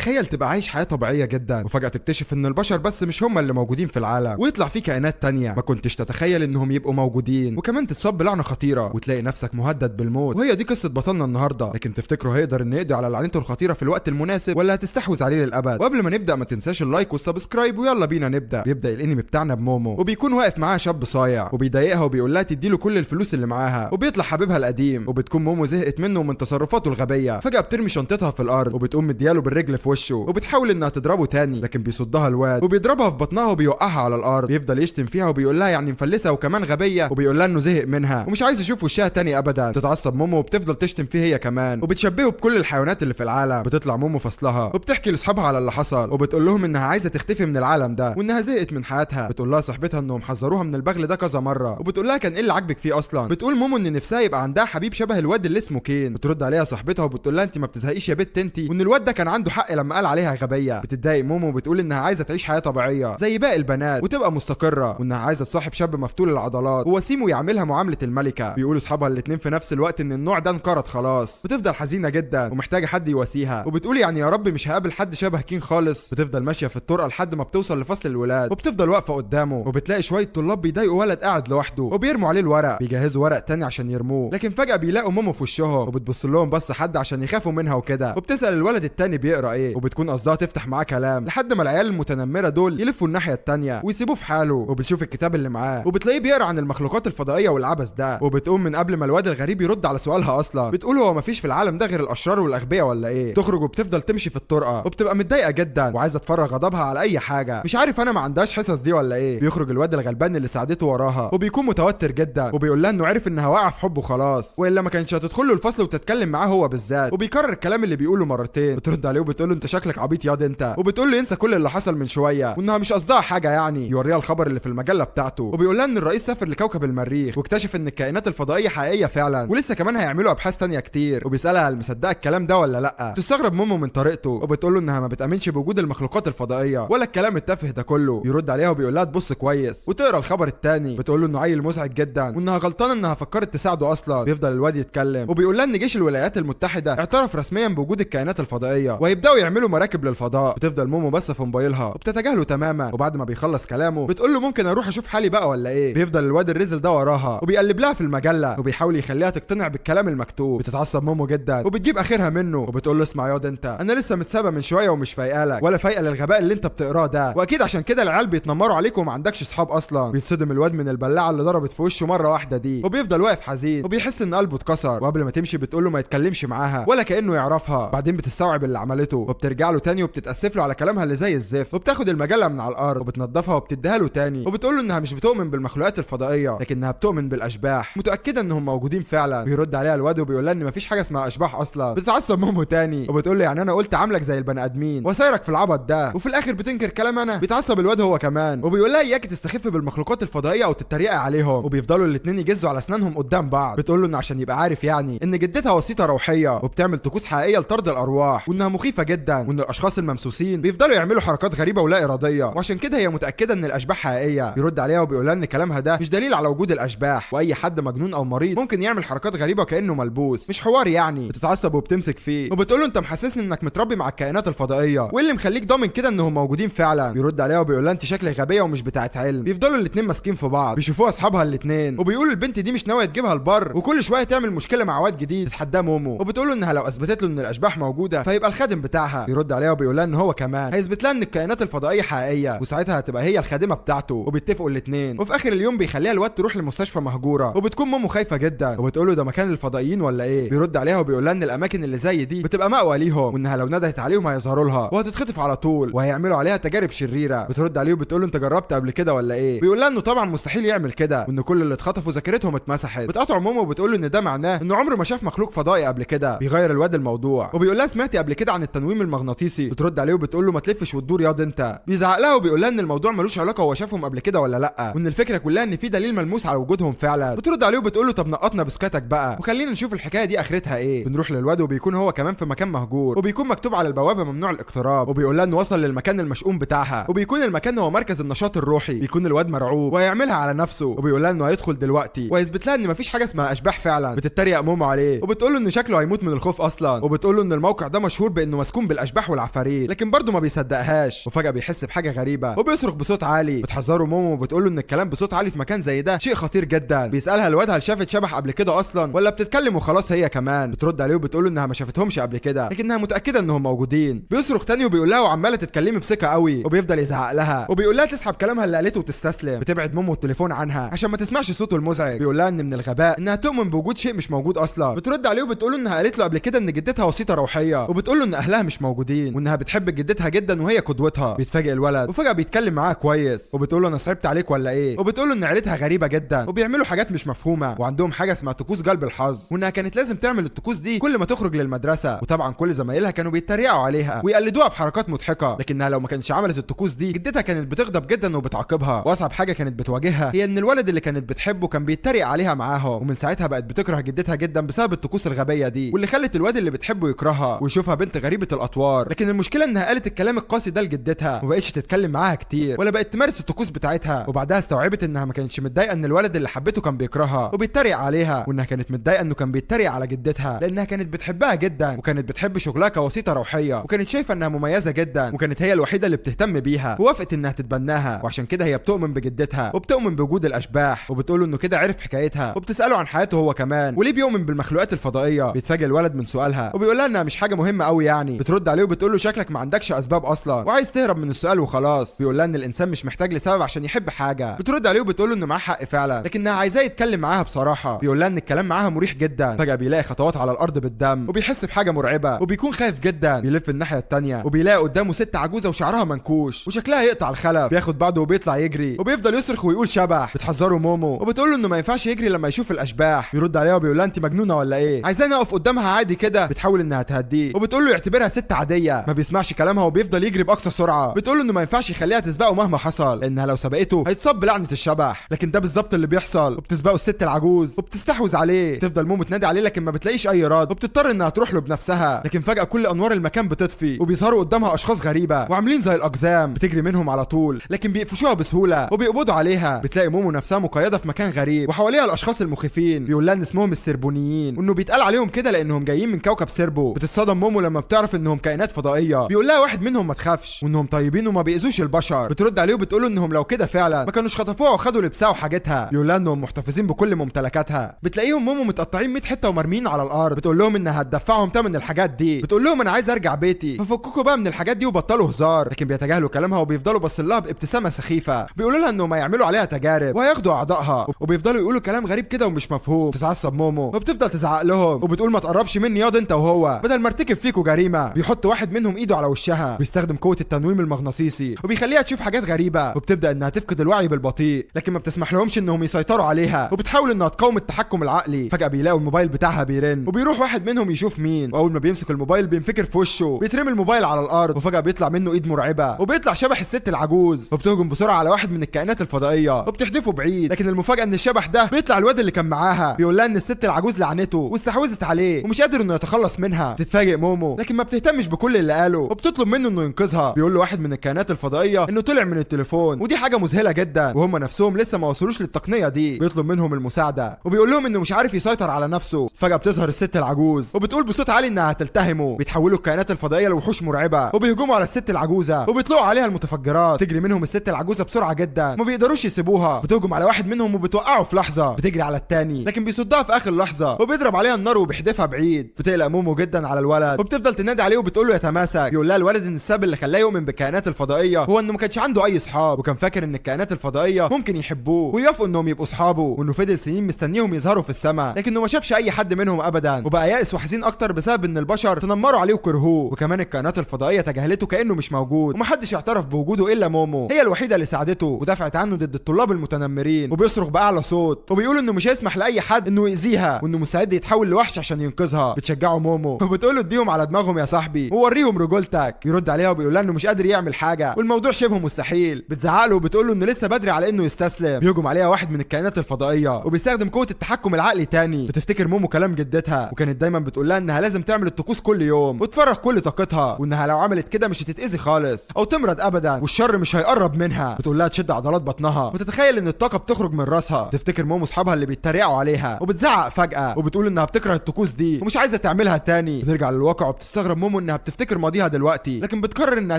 تخيل تبقى عايش حياة طبيعية جدا وفجأة تكتشف ان البشر بس مش هم اللي موجودين في العالم، ويطلع في كائنات تانية ما كنتش تتخيل انهم يبقوا موجودين، وكمان تتصاب بلعنة خطيرة وتلاقي نفسك مهدد بالموت. وهي دي قصة بطلنا النهاردة. لكن تفتكروا هيقدر انه يقضي على لعنته الخطيرة في الوقت المناسب ولا هتستحوذ عليه للأبد؟ وقبل ما نبدأ ما تنساش ال like وال subscribe، ويلا بينا نبدأ. بيبدأ الانمي بتاعنا بمومو، وبيكون واقف معاها شاب صايع وبيضايقها وبيقول لها تديله كل الفلوس اللي معاها، وبيطلع حبيبها القديم، وبتكون مومو زهقت منه ومن تصرفاته الغبية. فجأة بترمي شنطتها في الارض وبتقوم مدياله بالرجل في وشه، وبتحاول انها تضربه تاني لكن بيصدها الواد وبيضربها في بطنها وبيوقعها على الارض. بيفضل يشتم فيها وبيقول لها يعني مفلسه وكمان غبية، وبيقول لها انه زهق منها ومش عايز يشوف وشها تاني ابدا. بتتعصب مومو وبتفضل تشتم فيه هي كمان، وبتشبهه بكل الحيوانات اللي في العالم. بتطلع مومو فصلها وبتحكي لاصحابها على اللي حصل، وبتقول لهم انها عايزه تختفي من العالم ده وانها زهقت من حياتها. بتقول لها صاحبتها انهم حذروها من البغل ده كذا مرة، وبتقول لها كان ايه اللي عاجبك فيه اصلا؟ بتقول مومو ان نفسها يبقى عندها حبيب شبه الواد اللي اسمه كين. بترد عليها صاحبتها وبتقول لها انت ما بتزهقيش يا بت انت، وان الواد ده كان عنده حق لما قال عليها غبية. بتتضايق مومو وبتقول انها عايزه تعيش حياة طبيعية زي باقي البنات وتبقى مستقره، وانها عايزه تصاحب شاب مفتول العضلات ووسيم ويعملها معاملة الملكة. بيقولوا اصحابها الاثنين في نفس الوقت ان النوع ده انقرض خلاص. بتفضل حزينة جدا ومحتاجة حد يواسيها، وبتقول يعني يا رب مش هقابل حد شبه كين خالص. بتفضل ماشية في الطرقه لحد ما بتوصل لفصل الولاد، وبتفضل واقفة قدامه، وبتلاقي شوية طلاب بيضايقوا ولد قاعد لوحده وبيرموا عليه الورق، بيجهزوا ورق تاني عشان يرموه، لكن فجاة بيلاقوا مومو في وشهم، وبتبص لهم بس حد عشان يخافوا منها وكده. وبتسال الولد التاني بيقرا ايه، وبتكون قصدها تفتح معاه كلام لحد ما العيال المتنمره دول يلفوا الناحية التانية ويسيبوه في حاله. وبتشوف الكتاب اللي معاه وبتلاقيه بيقرا عن المخلوقات الفضائية والعبث ده، وبتقوم من قبل ما الواد الغريب يرد على سؤالها اصلا. بتقول هو مفيش في العالم ده غير الاشرار والاغبياء ولا ايه؟ تخرج وبتفضل تمشي في الطرقه وبتبقى متضايقة جدا وعايزه تفرغ غضبها على اي حاجة، مش عارف انا ما عندهاش حصص دي ولا ايه. بيخرج الواد الغلبان اللي ساعدته وراها وبيكون متوتر جدا، وبيقول لها انه عرف انها واقعه في حبه خلاص، والا ما كانش هتدخل له الفصل وتتكلم معاه هو بالذات، وبيكرر الكلام اللي بيقوله مرتين. بترد عليه وبتقول له انت شكلك عبيط ياض انت، وبتقول له ينسى كل اللي حصل من شوية وانها مش قصدها حاجة يعني. يوريها الخبر اللي في المجلة بتاعته وبيقول لها ان الرئيس سافر لكوكب المريخ واكتشف ان الكائنات الفضائية حقيقية فعلا، ولسه كمان هيعملوا ابحاث تانية كتير، وبيسالها هل مصدقه الكلام ده ولا لا. تستغرب مومو من طريقته وبتقول له انها ما بتامنش بوجود المخلوقات الفضائية ولا الكلام التافه ده كله. يرد عليها وبيقول لها تبص كويس وتقرا الخبر التاني. بتقول له انه عيل مزعج جدا وانها غلطانة انها فكرت تساعده اصلا. بيفضل الواد يتكلم وبيقول لها ان جيش الولايات المتحدة اعترف رسميا بوجود الكائنات الفضائية وهيبداوا يعملوا مراكب للفضاء. بتفضل مومو بس في موبايلها وبتتجاهله تماما، وبعد ما بيخلص كلامه بتقول له ممكن اروح اشوف حالي بقى ولا ايه. بيفضل الواد الرزل ده وراها وبيقلب لها في المجلة وبيحاول يخليها تقتنع بالكلام المكتوب. بتتعصب مومو جدا وبتجيب اخرها منه وبتقول له اسمع ياض انت، انا لسه متسابه من شوية ومش فايقه لك ولا فايقه للغباء اللي انت بتقراه ده، واكيد عشان كده العيال بيتنمروا عليك وما عندكش اصحاب اصلا. بيتصدم الواد من البلاعة اللي ضربت في وشه مرة واحدة دي، وبيفضل واقف حزين وبيحس ان قلبه اتكسر. وقبل ما تمشي بتقول له ما يتكلمش معاها ولا كانه يعرفها. بعدين بتستوعب اللي عملته وبترجع له تاني وبتتاسف له على كلامها اللي زي الزفت، وبتاخد المجلة من على الارض وبتنضفها وبتديها له تاني، وبتقول له انها مش بتؤمن بالمخلوقات الفضائية لكنها بتؤمن بالاشباح، متاكدة انهم موجودين فعلا. بيرد عليها الواد وبيقول لها ان مفيش حاجة اسمها اشباح اصلا. بتتعصب مومو تاني وبتقول له يعني انا قلت عاملك زي البني ادمين وسايرك في العبط ده، وفي الاخر بتنكر كلام انا. بيتعصب الواد هو كمان وبيقول لها اياك تستخف بالمخلوقات الفضائية او تتريقي عليهم، وبيفضلوا الاثنين يجزوا على اسنانهم قدام بعض. بتقول له انه عشان يبقى عارف يعني ان جدتها وسيطة روحية وبتعمل طقوس حقيقية لطرد الارواح، وانها مخيفة جدا، وان الاشخاص الممسوسين بيفضلوا يعملوا حركات غريبة ولا ارادية، وعشان كده هي متاكدة ان الاشباح حقيقية. بيرد عليها وبيقول لها ان كلامها ده مش دليل على وجود الاشباح، واي حد مجنون او مريض ممكن يعمل حركات غريبة كانه ملبوس، مش حوار يعني. بتتعصب وبتمسك فيه وبتقول له انت محسسني انك متربي مع الكائنات الفضائية، وايه اللي مخليك ضامن كده انهم موجودين فعلا؟ بيرد عليها وبيقول لها انت شكلك غبية ومش بتاعت علم. بيفضلوا الاثنين ماسكين في بعض، بيشوفوها اصحابها الاثنين وبيقولوا البنت دي مش ناوية تجيبها البر، وكل شوية تعمل مشكلة مع واد جديد. تتحداه مومو وبتقول له انها لو اثبتت له ان الاشباح موجودة فيبقى الخادم بتاعها. بيرد عليها وبيقول لها ان هو كمان هيثبت لها ان الكائنات الفضائية حقيقية، وساعتها هتبقى هي الخادمة بتاعته. وبيتفقوا الاثنين، وفي اخر اليوم بيخليها الواد تروح لمستشفى مهجورة، وبتكون مومو خايفة جدا وبتقول له ده مكان الفضائيين ولا ايه؟ بيرد عليها وبيقول لها ان الاماكن اللي زي دي بتبقى مأوى ليهم، وانها لو ندهت عليهم هيظهروا لها وهتتخطف على طول وهيعملوا عليها تجارب شريرة. بترد عليه وبتقول له انت جربت قبل كده ولا ايه؟ بيقول لها انه طبعا مستحيل يعمل كده، وان كل اللي اتخطفوا ذاكرتهم اتمسحت. بتقاطع مومو وبتقول له ان ده معناه انه عمره ما شاف مخلوق فضائي قبل كده. بيغير الواد الموضوع وبيقول لها سمعتي قبل كده عن التنويم المغناطيسي؟ بترد عليه وبتقول له ما تلفش وتدور ياض انت. بيزعق لها وبيقول لها ان الموضوع ملوش علاقة هو شافهم قبل كده ولا لا، وان الفكرة كلها ان في دليل ملموس على وجودهم فعلا. بترد عليه وبتقول له طب نقطنا بسكاتك بقى وخلينا نشوف الحكاية دي اخرتها ايه. بنروح للواد وبيكون هو كمان في مكان مهجور، وبيكون مكتوب على البوابة ممنوع الاقتراب، وبيقول لها انه وصل للمكان المشؤوم بتاعها، وبيكون المكان هو مركز النشاط الروحي. بيكون الواد مرعوب وهيعملها على نفسه، وبيقول لها انه هيدخل دلوقتي ويثبت لها ان مفيش حاجة اسمها اشباح فعلا. بتتريق مومو عليه وبتقول له ان شكله هيموت من الخوف اصلا، وبتقول له ان الموقع ده مشهور بانه مسكون بالاشباح والعفاريت، لكن برضه ما بيصدقهاش. وفجاة بيحس بحاجة غريبة وبيصرخ بصوت عالي. بتحذره مومو وبتقول له ان الكلام بصوت عالي في مكان زي ده شيء خطير جدا. بيسالها الواد هل شافت شبح قبل كده اصلا ولا بتتكلم وخلاص هي كمان. بترد عليه وبتقول له انها ما شافتهمش قبل كده لكنها متاكدة انهم موجودين. بيصرخ تاني وبيقول لها وعماله تتكلمي بثقة قوي، وبيفضل يزعق لها وبيقول لها تسحب كلامها اللي قالته وتستسلم. بتبعد مومو التليفون عنها عشان ما تسمعش صوته المزعج. بيقول لها ان من الغباء انها تؤمن بوجود شيء مش موجود اصلا. بترد عليه وبتقول له انها قالت له قبل كده ان جدتها وسيطة روحية، وبتقول له ان اهلها مش موجودين وانها بتحب جدتها جدا وهي قدوتها. بيتفاجئ الولد وفجاة بيتكلم معاها كويس وبتقول له انا صعبت عليك ولا ايه، وبتقول له ان عيلتها غريبة جدا وبيعملوا حاجات مش مفهومه وعندهم حاجة اسمها طقوس جلب الحظ، وانها كانت لازم تعمل الطقوس دي كل ما تخرج للمدرسة. وطبعا كل زمايلها كانوا بيتريقوا عليها ويقلدوها بحركات مضحكة، لكنها لو ما كانتش عملت الطقوس دي جدتها كانت بتغضب جدا وبتعاقبها. واصعب حاجة كانت بتواجهها هي ان الولد اللي كانت بتحبه كان بيتريق عليها معاهم، ومن ساعتها بقت بتكره جدتها جدا بسبب الطقوس الغبية دي، واللي خلت الواد اللي بتحبه يكرهها ويشوفها بنت غريبة الاطوار. لكن المشكلة انها قالت الكلام القاسي ده لجدتها وما بقتش تتكلم معاها كتير ولا بقت تمارس الطقوس بتاعتها. وبعدها استوعبت انها ما كانتش متضايقة ان الولد اللي حبته كان بيكرهها وبيتريق عليها، وانها كانت متضايقة انه كان بيتريق على جدتها لانها كانت بتحبها جدا وكانت بتحب شغلها كوسيطه روحية، وكانت شايفه انها مميزة جدا وكانت هي الوحيدة اللي بتهتم بيها، ووافقت انها تتبناها. وعشان كده هي بتؤمن بجدتها وبتؤمن بوجود الاشباح، وبتقول انه كده عرف حكايتها، وبتساله عن حياته هو كمان وليه بيؤمن بالمخلوقات الفضائية. بيتفاجئ الولد من سؤالها وبيقول لها انها مش حاجة مهمة قوي يعني. بترد عليه وبتقول له شكلك ما عندكش اسباب اصلا وعايز تهرب من السؤال وخلاص. بيقول لها ان الانسان مش محتاج لسبب عشان يحب حاجة. بترد عليه وبتقول له انه معاه حق فعلا لكنها عايزاه يتكلم معاها بصراحة. بيقول لها ان الكلام معاها مريح جدا. فجاة بيلاقي خطوات على الارض بالدم وبيحس بحاجة مرعبة وبيكون خايف جدا. بيلف الناحية الثانية وبيلاقي قدامه ست عجوزه وشعرها منكوش وشكلها يقطع الخلف. بياخد بعضه وبيطلع يجري وبيفضل يصرخ ويقول شبح. بتحذره مومو وبتقول له انه ما ينفعش يجري لما يشوف الاشباح. بيرد عليها وبيقول لها انت مجنونة ولا ايه، عايزاني اقف قدامها عادي كده؟ بتحاول انها تهديه وبتقول له يعتبرها ست عادية. ما بيسمعش كلامها وبيفضل يجري باقصى سرعة. بتقول له انه ما ينفعش يخليها تسبقه مهما حصل لانها لو سبقته هيتصاب بلعنه الشبح، لكن ده بالظبط اللي بيحصل. وبتسبقه الست العجوز وبتستحوذ عليه. تفضل مومو تنادي عليه لكن ما بتلاقيش اي رد، وبتضطر انها تروح له بنفسها. لكن فجاة كل انوار المكان بتطفي وبيظهروا قدامها اشخاص غريبة وعاملين زي الاقزام. بتجري منهم على طول لكن بيقفشوها بسهولة وبيقبضوا عليها. بتلاقي مومو نفسها مقيده في مكان غريب وحواليها الاشخاص المخيفين. بيقول لها ان اسمهم السربونيين وانه بيتقال عليهم كده لانهم جايين من كوكب سيربو. بتتصدم مومو لما بتعرف انهم كائنات فضائية. بيقول لها واحد منهم ما تخافش وانهم طيبين وما بيأذوش البشر. بترد عليه وبتقول انهم لو كده فعلا ما كانوش خطفوها وخدوا لبسها وحاجتها. بيقول لها انهم محتفظين بكل ممتلكاتها. بتلاقيهم مومو متقطعين 100 حتة ومرميين على الارض. بتقول لهم انها هتدفعهم ثمن الحاجات دي. بتقول لهم انا عايز ارجع بيتي ففككوا بقى من الحاجات دي وبطلوا هزار. لكن بيتجاهلوا كلامها وبيفضلوا باصين لها بابتسامة سخيفة. بيقولوا لها انهم هيعملوا عليها تجارب وهياخدوا اعضائها، وبيفضلوا يقولوا كلام غريب كده ومش مفهوم. بتتعصب مومو وبتفضل تزعق لهم وبتقول ما تقربش مني ياض انت وهو بدل ما ارتكب فيكوا جريمة. بيحط واحد منهم ايده على وشها، بيستخدم قوة التنويم المغناطيسي وبيخليها تشوف حاجات غريبة، وبتبدا انها تفقد الوعي بالبطيء لكن ما بتسمح لهمش انهم يسيطروا عليها، وبتحاول انها تقاوم التحكم العقلي. فجاة بيلاقوا الموبايل بتاعها بيرن وبيروح واحد منهم يشوف مين، واول ما بيمسك الموبايل بينفجر في وشه. بيترمي الموبايل على الارض وفجاة بيطلع منه ايد مرعبة وبيطلع شبح الست العجوز، وبتهجم بسرعة على واحد من الكائنات الفضائية وبتحدفه بعيد. لكن المفاجاة ان الشبح ده بيطلع الواد اللي كان معاها. بيقول لها ان الست العجوز لعنته واستحوذت عليه ومش قادر انه يتخلص منها. بتتفاجئ مومو لكن ما بتهتمش بكل اللي قاله وبتطلب منه انه ينقذها. بيقول له واحد من الكائنات الفضائية انه طلع من التليفون ودي حاجة مذهلة جدا وهم نفسهم لسه ما وصلوش للتقنيه دي. بيطلب منهم المساعدة وبيقول لهم انه مش عارف يسيطر على نفسه. فجاة بتظهر الست العجوز وبتقول بصوت عالي انها هتلتهمه. بيتحولوا الكائنات الفضائية لوحوش مرعبة وبيهجموا على الست العجوزة وبيطلقوا عليها المتفجرات. تجري منهم الست العجوزة بسرعة جدا ما بيقدروش يسيبوها. بتهجم على واحد منهم وبتوقعه في لحظة. بتجري على الثاني لكن بيصدها في اخر لحظة وبيضرب عليها النار وبيحدفها بعيد. بتقلق مومو جدا على الولد وبتفضل تنادي عليه وبتقول له يتماسك. بيقول لها الولد ان السبب اللي خلاه يؤمن بالكائنات الفضائية هو انه ما كانش عنده اي اصحاب وكان فاكر ان الكائنات الفضائية ممكن يحبوه ويوافقوا انهم يبقوا اصحابه، وانه فضل سنين مستنيهم يظهروا في السماء لكنه ما شافش اي حد منهم ابدا، وبقى يائس وحزين اكتر بسبب ان البشر تنمروا عليه وكرهوه، وكمان الكائنات الفضائية تجاهلته كانه مش موجود ومحدش اعترف بوجوده الا مومو، هي الوحيدة اللي ساعدته ودافعت عنه ضد الطلاب المتنمرين. وبيصرخ باعلى صوت وبيقول انه مش هيسمح لاي حد انه يأذيها وانه مستعد يتحول لوحش عشان ينقذها. بتشجعه مومو وبتقول له اديهم على دماغهم يا صاحبي ووريهم رجولتك. يرد عليها وبيقول لها انه مش قادر يعمل حاجة والموضوع شبه مستحيل. بتزعق له وبتقول له انه لسه بدري على انه يستسلم. بيهجم عليها واحد من الكائنات الفضائية وبيستخدم قوة التحكم العقلي تاني. بتفتكر مومو كلام جدتها وكانت دايما بتقول لها انها لازم تعمل الطقوس كل يوم وتفرغ كل طاقتها وانها لو عملت كده مش هتتاذي خالص او تمرض ابدا والشر مش هيقرب منها. بتقول لها تشد عضلات بطنها وتتخيل ان الطاقة بتخرج من راسها. تفتكر مومو اصحابها اللي بيتريقوا عليها وبتزعق فجاة وبتقول انها بتكره الطقوس دي ومش عايزه تعملها تاني. بترجع للواقع وبتستغرب مومو انها بتفتكر ماضيها دلوقتي، لكن بتقرر انها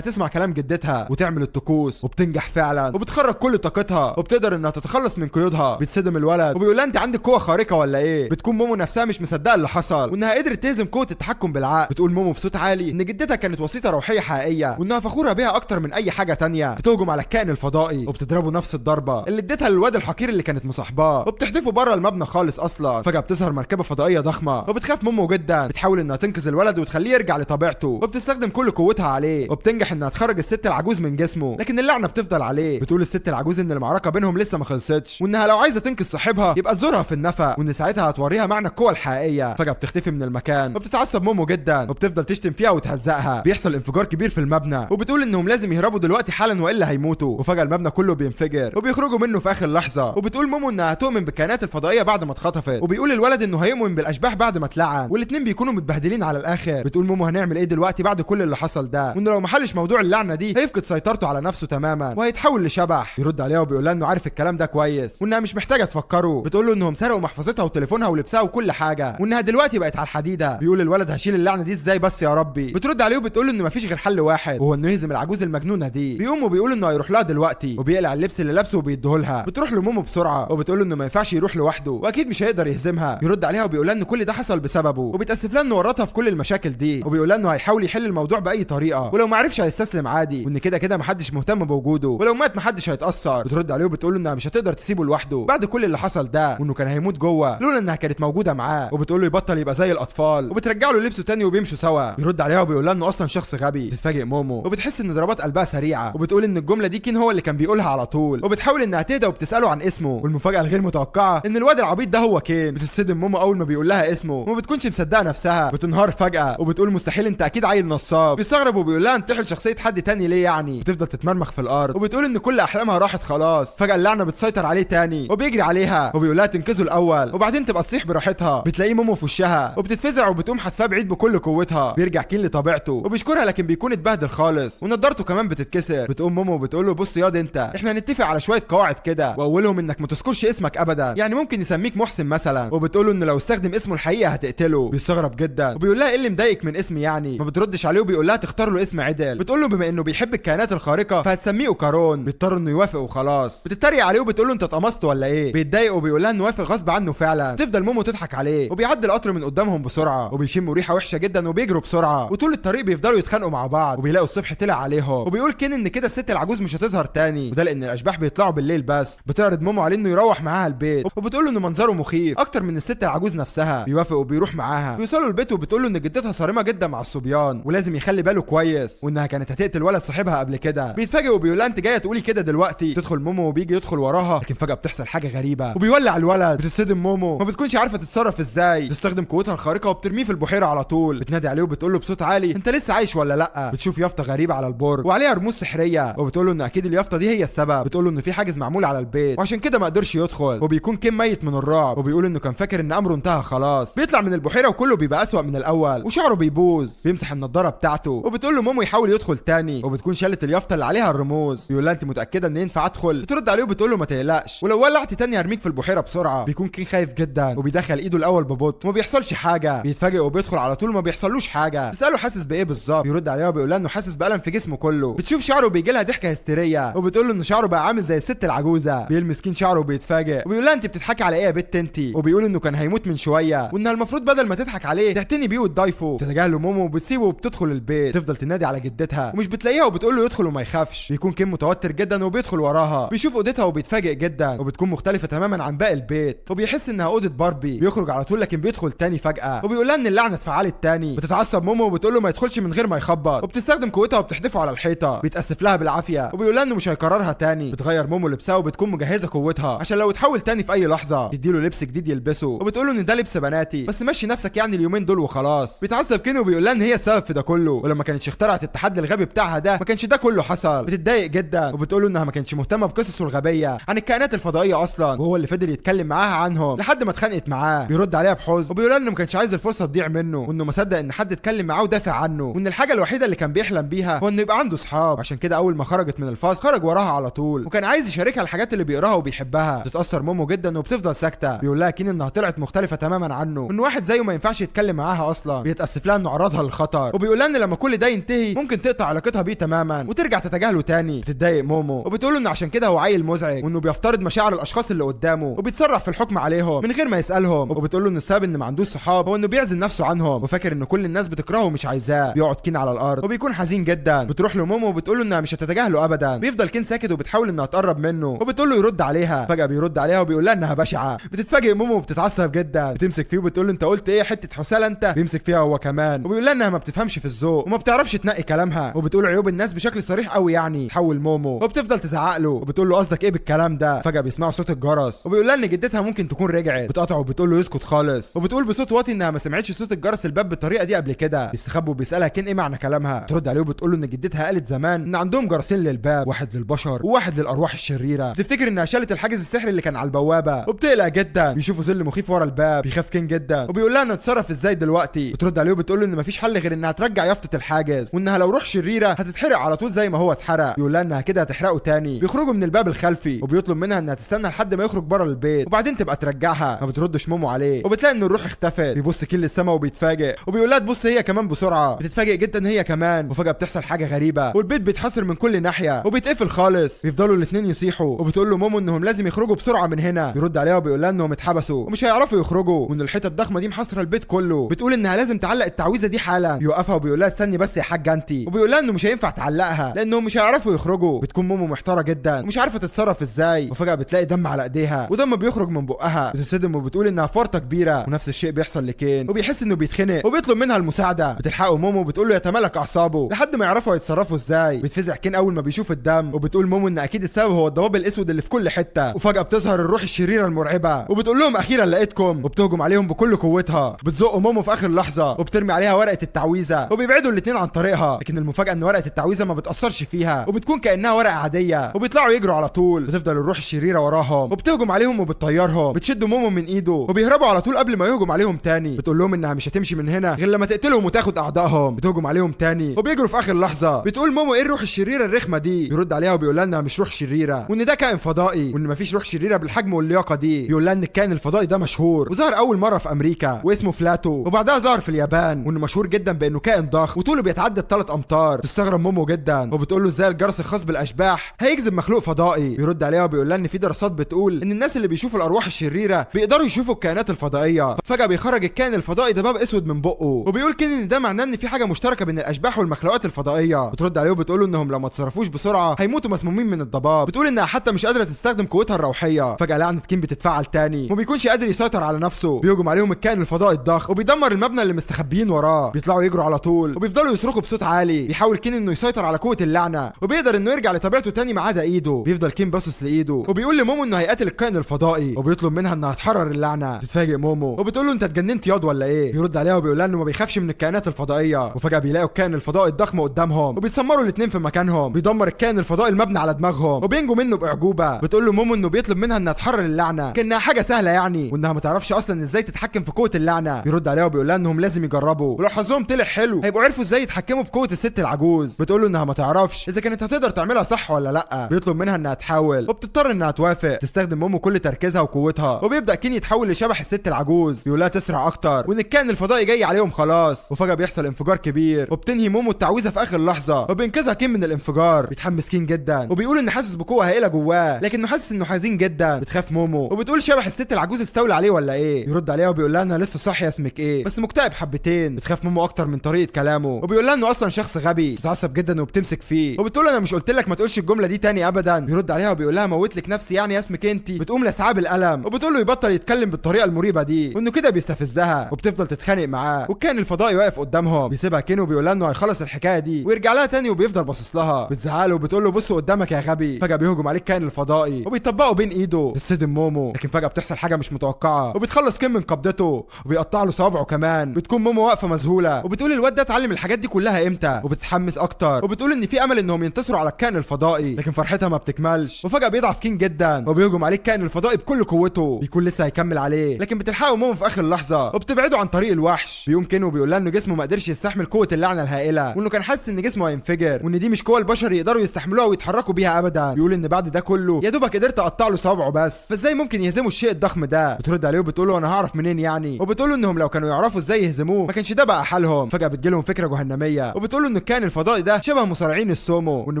تسمع كلام جدتها وتعمل الطقوس، وبتنجح فعلا وبتخرج كل طاقتها وبتقدر انها تتخلص من قيودها. بيتصدم الولد وبيقول لها انت عندك قوة خارقة ولا ايه؟ بتكون مومو نفسها مش مصدقه اللي حصل وانها قدرت تهزم قوة التحكم بالعقل. بتقول مومو بصوت عالي ان جدتها كانت وسيطة روحية حقيقية وانها فخورة بيها اكتر من اي حاجة تانية. بتهجم على الكائن الفضائي وبتضربه نفس الضربة اللي اديتها للواد الحقير اللي كانت مصاحباه، وبتحدفه بره المبنى خالص اصلا. فجاة بتظهر مركبة فضائية ضخمة وبتخاف مومو جدا، بتحاول انها تنقذ الولد وتخليه يرجع لطبيعته، وبتستخدم كل قوتها عليه وبتنجح انها تخرج الست العجوز من جسمه، لكن اللعنة بتفضل عليه. بتقول الست العجوز ان المعركة بينهم لسه ما خلصتش، وانها لو عايزه تنقذ صاحبها يبقى تزورها في النفق، وان ساعتها هتوريها معنى القوة الحقيقية. فجاة بتختفي من المكان وبتتعصب مومو جدا وبتفضل تشتم فيها وتهزقها. بيحصل انفجار كبير في المبنى وبتقول انهم لازم يهربوا دلوقتي حالا والا هيموتوا. وفجاة المبنى كله بينفجر وبيخرجوا منه في اخر لحظة. وبتقول مومو انها هتؤمن بالكائنات الفضائية بعد ما اتخطفت، وبيقول الولد انه هيؤمن بالاشباح بعد ما اتلعن، والاثنين بيكونوا متبهدلين على الاخر. بتقول مومو هنعمل ايه دلوقتي بعد كل اللي حصل ده، وانه لو ما حلش موضوع اللعنة دي هيفقد سيطرته على نفسه تماما وهيتحول لشبح. يرد عليها وبيقول لها انه عارف الكلام ده كويس وانها مش محتاجه تفكره. بتقول له انهم سرقوا محفظتها وتليفونها ولبسها وكل حاجة، وانها دلوقتي بقت على الحديدة. بيقول الولد هشيل اللعنة دي ازاي بس يا ربي؟ بترد عليه وبتقول له انه مفيش غير حل واحد، وهو انه يهزم العجوز المجنونة دي. بيقوم وبيقول انه هيروح لها دلوقتي، وبيقلع اللبس اللي لابسه وبيديه لها. بتروح لمومو بسرعة وبتقول له انه ما ينفعش يروح لوحده واكيد مش هيقدر يهزمها. بيرد عليها وبيقول لها ان كل ده حصل بسببه، وبيتاسف لها انه ورطها في كل المشاكل دي، وبيقول لها انه هيحاول يحل الموضوع باي طريقه، ولو ما عرفش هيستسلم عادي، وان كده كده محدش مهتم بوجوده، ولو مات محدش هيتاثر. بترد عليه وبتقول له انها مش هتقدر تسيبه لوحده بعد كل اللي حصل ده، وانه كان هيموت جوه لولا انها كانت موجودة معاه. وبتقول له يبطل يبقى زي الاطفال، وبترجع له لبسه تاني وبيمشوا سوا. بيرد عليها وبيقول لها انه اصلا شخص غبي. تتفاجئ مومو وبتحس ان ضربات قلبها سريعة، وبتقول ان الجملة دي كين هو اللي كان بيقولها على طول، وبتحاول انها تهدى وبتساله عن اسمه. والمفاجاه الغير متوقعه ان الواد العبيط ده هو كين. بتتصدم مومو اول ما بيقول لها اسمه وما بتكونش مصدقه نفسها، بتنهار فجاة وبتقول مستحيل انت اكيد عيل نصاب. بيستغرب وبيقول لها انتحل شخصية حد تاني ليه يعني؟ بتفضل تتمرمخ في الارض وبتقول ان كل احلامها راحت خلاص. فجاة اللعنة بتسيطر عليه تاني وبيجري عليها وبيقول لها تنقذه الاول وبعدين تبقى تصيح براحتها. بتلاقيه مومو في وشها وبتتفزع وبتقوم حتفاه بعيد بكل قوتها. بيرجع كين لطبيعته وبيشكرها، لكن بيكون اتبهدل خالص ونضارته كمان بتتكسر. بتقوم مومو وبتقول له بص ياض انت، احنا هنتفق على شوية قواعد كده، واولهم انك ما تذكرش اسمك ابدا، يعني ممكن يسميك محسن مثلا. وبتقول له انه لو استخدم اسمه الحقيقي هتقتله. بيستغرب جدا وبيقول لها ايه اللي مضايقك من اسمي يعني؟ ما بتردش عليه وبيقول لها تختار له اسم عدل. بتقول له بما انه بيحب الكائنات الخارقة فهتسميه كارون. بيضطر انه يوافق وخلاص. بتتريق عليه وبتقول له انت اتقمصت ولا ايه؟ بيتضايق وبيقول لها انه وافق غصب عنه فعلا. تفضل مومو تضحك عليه وبيعدي القطر من قدامهم بسرعة وبيشموا ريحه وحشة جدا وبيجروا بسرعة، وطول الطريق بيفضلوا يتخانقوا مع بعض. وبيلاقوا الصبح طلع عليهم وبيقول كين ان كده الست العجوز مش هتظهر تاني، وده لان الاشباح بيطلعوا بالليل بس. بتعرض مومو عليه انه يروح معاها البيت وبتقول له ان منظره مخيف اكتر من الست العجوز نفسها. بيوافق وبيروح معاها. بيوصلوا البيت وبتقول له ان جدتها صارمة جدا مع الصبيان ولازم يخلي باله كويس، وانها كانت هتقتل ولد صاحبها قبل كده. بيتفاجئ وبيقول لها انت جاية تقولي كده دلوقتي؟ تدخل مومو وبيجي يدخل وراها، لكن فجاة بتحصل حاجة غريبة وبيولع الولد. بتتصدم مومو ما بتكونش عارفه تتصرف ازاي. تستخدم قوتها الخارقة وبترميه في البحيرة على طول. بتنادي عليه وبتقول له بصوت عالي انت لسه عايش ولا لا؟ بتشوف يافطة غريبة على البرج وعليها رموز سحريه، وبتقول له ان اكيد اليافطه دي هي السبب. بتقول له ان في حاجز معمول على البيت وعشان كده ما قدرش يدخل، وبيكون كيم ميت من الرعب وبيقول انه كان فاكر ان امره انتهى خلاص. بيطلع من البحيرة وكله بيبقى اسوأ من الاول وشعره بيبوظ. بيمسح النضارة بتاعته وبتقول له مومو يحاول يدخل تاني، وبتكون شالت اليافطه اللي عليها الرموز. بيقول لها انت متاكدة ان ينفع ادخل؟ بترد عليه وبتقول له ما تقلقش، ولو ولعت تاني هرميك في البحيرة بسرعة. بيكون كين خايف جدا وبيدخل ايده الاول ببطء وما بيحصلش حاجة. بيتفاجئ وبيدخل على طول ما بيحصلوش حاجة. تساله حاسس بايه بالظبط؟ بيرد عليها وبيقول لها انه حاسس بالم في جسمه كله. بتشوف شعره وبيجي لها ضحكه هستيريه وبتقول له ان شعره بقى عامل زي الست العجوزة. بيلمس كين شعره وبيتفاجئ وبيقول لها انت بتضحكي على ايه يا بت انت؟ وبيقول انه كان هيموت من شوية وانها المفروض بدل ما تضحك عليه تعتني بيه وتضايفه. تتجاهله مومو وبتسيبه وبتدخل البيت. تفضل تنادي على جدتها ومش بتلاقيها وبتقول له يدخل وما يخافش. بيكون كين متوتر جدا وبيدخل وراها. بيشوف اوضتها وبيتفاجئ جدا وبتكون مختلفة تماما عن باقي البيت، وبيحس انها اوضة باربي. بيخرج على طول لكن بيدخل تاني فجاة وبيقول لها ان اللعنة اتفعلت تاني. بتتعصب مومو وبتقول له ما يدخلش من غير ما يخبط، وبتستخدم قوتها وبتحدفه على الحيطة. بيتاسف لها بالعافية وبيقول لها انه مش هيكررها تاني. بتغير مومو لبسها وبتكون مجهزة قوتها عشان لو اتحول تاني في اي لحظة. تديله لبس جديد يلبسه وبتقول له ان ده لبس بناتي بس مشي نفسك يعني اليومين دول وخلاص. بيتعصب كين وبيقول لها ان هي السبب في ده كله، ولما كانتش اخترعت التحدي الغبي بتاعها ده ما كانش ده كله حصل. بتتضايق جدا وبتقول له انها ما كانتش مهتمة بقصصه الغبية عن الكائنات الفضائية اصلا، وهو اللي فضل يتكلم معاها عنهم لحد ما اتخانقت معاه. بيرد عليها بحزن وبيقول لها انه ما كانش عايز الفرصة تضيع منه، وانه ما صدق ان حد اتكلم معاه ودافع عنه، وان الحاجة الوحيدة اللي كان بيحلم بيها هو انه يبقى عنده اصحاب. عشان كده اول ما خرجت من الفصل خرج وراها على طول، وكان عايز يشاركها الحاجات اللي بيقراها وبيحبها. بتتاثر مومو جدا وبتفضل ساكته. بيقول لها كين انها طلعت مختلفة تماما عنه، وان واحد زيه ما ينفعش يتكلم معاها اصلا. بيتاسف لها انه عرضها للخطر الخطر، وبيقول لها ان لما كل ده ينتهي ممكن تقطع علاقتها بيه تماما وترجع تتجاهله تاني. بتتضايق مومو وبتقول له ان عشان كده هو عيل مزعج، وانه بيفترض مشاعر الاشخاص اللي قدامه وبيتسرع في الحكم عليهم من غير ما يسالهم، وبتقول له ان السبب ان ما عندوش صحاب هو انه بيعزل نفسه عنهم وفاكر ان كل الناس بتكرهه ومش عايزاه. بيقعد كين على الارض وبيكون حزين جدا. بتروح له مومو وبتقول له انها مش هتتجاهله ابدا. بيفضل كين ساكت وبتحاول انها تقرب منه وبتقول له يرد عليها. فجاة بيرد عليها وبيقول لها انها بشعة. بتتفاجئ مومو وبتتعصب جدا، بتمسك فيه وبتقول له انت قلت ايه حتة حساله انت؟ بيمسك فيها هو كمان وبيقول لها انها ما بتفهمش في الذوق وما بتعرفش تنقي كلامها، وبتقول عيوب الناس بشكل صريح قوي يعني. تحول مومو وبتفضل تزعق له وبتقول له قصدك ايه بالكلام ده؟ فجاة بيسمعوا صوت الجرس وبيقول لها ان جدتها ممكن تكون رجعت. بتقطعه وبتقول له يسكت خالص، وبتقول بصوت واطي انها ما سمعتش صوت الجرس الباب بالطريقة دي قبل كده. بيستخبوا وبيسالها كين ايه معنى كلامها. ترد عليه وبتقول له ان جدتها قالت زمان ان عندهم جرسين للباب، واحد للبشر وواحد للارواح الشريرة. بتفتكر انها شالت الحاجز السحري اللي كان على البوابة وبتقلق جدا. بيشوفوا ظل مخيف ورا الباب، بيخاف كين جدا وبيقول لها انه اتصرف ازاي دلوقتي. بترد عليه وبتقول له ان مفيش حل غير انها ترجع يافطة الحاجز، وانها لو روح شريرة هتتحرق على طول زي ما هو اتحرق. بيقول لها انها كده هتحرقه تاني. بيخرجوا من الباب الخلفي وبيطلب منها انها تستنى لحد ما يخرج بره البيت وبعدين تبقى ترجعها. ما بتردش مومو عليه وبتلاقي ان الروح اختفت. بيبص كين للسما وبيتفاجئ وبيقول لها تبص هي كمان بسرعة. بتتفاجئ جدا هي كمان، وفجاة بتحصل حاجة غريبة والبيت بيتحصر من كل ناحية وبيتقفل خالص. بيفضلوا الاثنين يصيحوا وبتقول له مومو انهم لازم يخرجوا بسرعة من هنا. بيرد عليها وبيقول لها انهم اتحبسوا ومش هيعرفوا يخرجوا وان الحيطة الضخمة دي محاصرة البيت كله. بتقول انها لازم تعلق التعويذه دي حالا. بيوقفها وبيقول لها استني بس يا حاجة انت، وبيقول لها انه مش هينفع تعلقها لانهم مش هيعرفوا يخرجوا. بتكون مومو محتارة جدا ومش عارفه تتصرف ازاي، وفجاة بتلاقي دم على ايديها ودم بيخرج من بقها. بتتصدم وبتقول انها فرطه كبيرة. ونفس الشيء بيحصل لكين وبيحس انه بيتخنق وبيطلب منها المساعدة. بتلحقه مومو وبتقول له يتملك اعصابه لحد ما يعرفوا يتصرفوا ازاي. بيتفزع كين اول ما بيشوف الدم وبتقول مومو ان اكيد السبب هو الضباب الاسود اللي في كل حتة. وفجاة بتظهر الروح الشريرة المرعبة وبتقول لهم اخيرا لقيتكم، وبتهجم عليهم بكل قوتها. بتزق مومو في اخر لحظة وبترمي عليها ورقة التعويذه وبيبعدوا الاثنين عن طريقها. لكن المفاجاة ان ورقة التعويذه ما بتاثرش فيها وبتكون كانها ورقة عادية وبيطلعوا يجروا على طول. بتفضل الروح الشريرة وراهم وبتهجم عليهم وبتطيرهم. بتشد مومو من ايده وبيهربوا على طول قبل ما يهجم عليهم تاني. بتقول لهم انها مش هتمشي من هنا غير لما تقتلهم وتاخد اعضائهم. بتهجم عليهم تاني وبيجروا في اخر لحظة. بتقول مومو ايه الروح الشريرة الرخمه دي؟ بيرد عليها وبيقول لها انها مش روح شريرة وان ده كائن فضائي وان مفيش روح شريرة بالحجم واللياقه دي. بيقول لها ان الكائن الفضائي ده مشهور وظهر اول مرة في امريكا واسمه فلاتو، وبعدها ظهر في اليابان، وانه مشهور جدا بانه كائن ضخم وطوله بيتعدى 3 امتار. تستغرب مومو جدا وبتقول له ازاي الجرس الخاص بالاشباح هيجذب مخلوق فضائي؟ بيرد عليها وبيقول لها ان في دراسات بتقول ان الناس اللي بيشوفوا الارواح الشريرة بيقدروا يشوفوا الكائنات الفضائية. فجاة بيخرج الكائن الفضائي دباب اسود من بقه وبيقول كين ان ده معناه ان في حاجة مشتركة بين الاشباح والمخلوقات الفضائية. بترد عليه وبتقول له انهم لو ما اتصرفوش بسرعة هيموتوا مسمومين من الضباب. بتقول انها حتى مش قادرة تستخدم قوتها الروحية. فجاة لعنه كين بتتفعل تاني وما بيكونش قادر يسيطر على نفسه. بيهجم عليهم الكائن الفضائي الضخم وبيدمر المبنى اللي مستخبيين وراه. بيطلعوا يجروا على طول وبيفضلوا يصرخوا بصوت عالي. بيحاول كين انه يسيطر على قوة اللعنة وبيقدر انه يرجع لطبيعته تاني ما عدا ايده. بيفضل كين باصص لايده وبيقول لمومو انه هيقتل الكائن الفضائي وبيطلب منها انها تحرر اللعنة. تتفاجئ مومو وبتقول له انت اتجننت ياض ولا ايه؟ بيرد عليها وبيقول لها انه ما بيخافش من الكائنات الفضائية. وفجاة بيلاقوا الكائن الفضائي الضخم قدامهم وبيتسمروا الاثنين في مكانهم. بيدمر الكائن الفضائي المبنى على دماغهم وبينجوا منه باعجوبه. بتقول له مومو انه بيطلب منها انها تحرر اللعنة كانها حاجة سهلة يعني، وانها ما تعرفش اصلا ازاي تتحكم في قوة اللعنة. بيرد عليها وبيقول لها انهم لازم يجربوا ولو حظهم طلع حلو هيبقوا عرفوا ازاي يتحكموا في قوة الست العجوز. بتقول له انها ما تعرفش اذا كانت هتقدر تعملها صح ولا لا. بيطلب منها انها تحاول وبتضطر انها توافق. تستخدم مومو كل تركيزها وقوتها وبيبدا كين يتحول لشبح الست العجوز. بيقول لها تسرع اكتر وان الكائن الفضائي جاي عليهم خلاص. وفجاة بيحصل انفجار كبير وبتنهي مومو التعويذه في اخر لحظة وبينقذها كين من الانفجار. بيتحمس كين جدا وبيقول ان حاسس بقوة هائلة جواه لكنه حاسس انه حزين جدا. بتخاف مومو وبتقول شبح الست العجوز استولى عليه ولا ايه؟ بيرد عليها وبيقول لها انا لسه صاحية اسمك ايه بس مكتئب حبتين. بتخاف مومو اكتر من طريقه كلامه وبيقول لها انه اصلا شخص غبي. بتتعصب جدا وبتمسك فيه وبتقول انا مش قلت لك ما تقولش الجملة دي تاني ابدا. بيرد عليها وبيقول لها موت لك نفسي يعني اسمك انت. بتقوم لسعاه بالقلم وبتقول له يبطل يتكلم بالطريقة المريبه دي وانه كده بيستفزها وبتفضل تتخانق معاه. والكائن الفضائي واقف قدامهم. بيسيبها كين وبيقول لها انه هيخلص الحكاية دي ويرجع لها تاني وبيفضل باصص لها. بتزعله وبتقول له بص قدامك يا غبي. فجاة بيهجم عليه الكائن الفضائي وبيطبقه بين ايده. بتتصدم مومو لكن فجاة بتحصل حاجة مش متوقعه وبتخلص كين من قبضته وبيقطع له صوابعه كمان. بتكون مومو واقفة مذهوله وبتقول الواد ده اتعلم الحاجات دي كلها امتى؟ وبتتحمس اكتر وبتقول ان في امل انهم ينتصروا على الكائن الفضائي لكن فرحتها ما بتكملش. وفجاة بيضعف كين جدا وبيهجم عليه الكائن الفضائي بكل قوته. بيكون لسه هيكمل عليه لكن بتلحقه مومو في اخر لحظة وبتبعده عن طريق الوحش. بيقوم كين وبيقول لها انه جسمه ما قدرش يستحمل قوة اللعنة الهائلة وانه كان حاسس ان جسمه هينفجر وان دي مش قوة البشر يقدروا يستحملوها ويتحركوا بيها ابدا. بيقول ان بعد ده كله يا دوبك قدرت اقطع له صوابعه بس، فازاي ممكن يهزموا الشيء الضخم ده؟ بترد عليه وبتقول له انا هعرف منين يعني، وبتقول له انهم لو كانوا يعرفوا ازاي يهزموه ما كانش ده بقى حالهم. بيسالهم. فجاة بتجيلهم فكرة جهنميه وبتقول له ان الكائن الفضائي ده شبه مصارعين السومو، وانه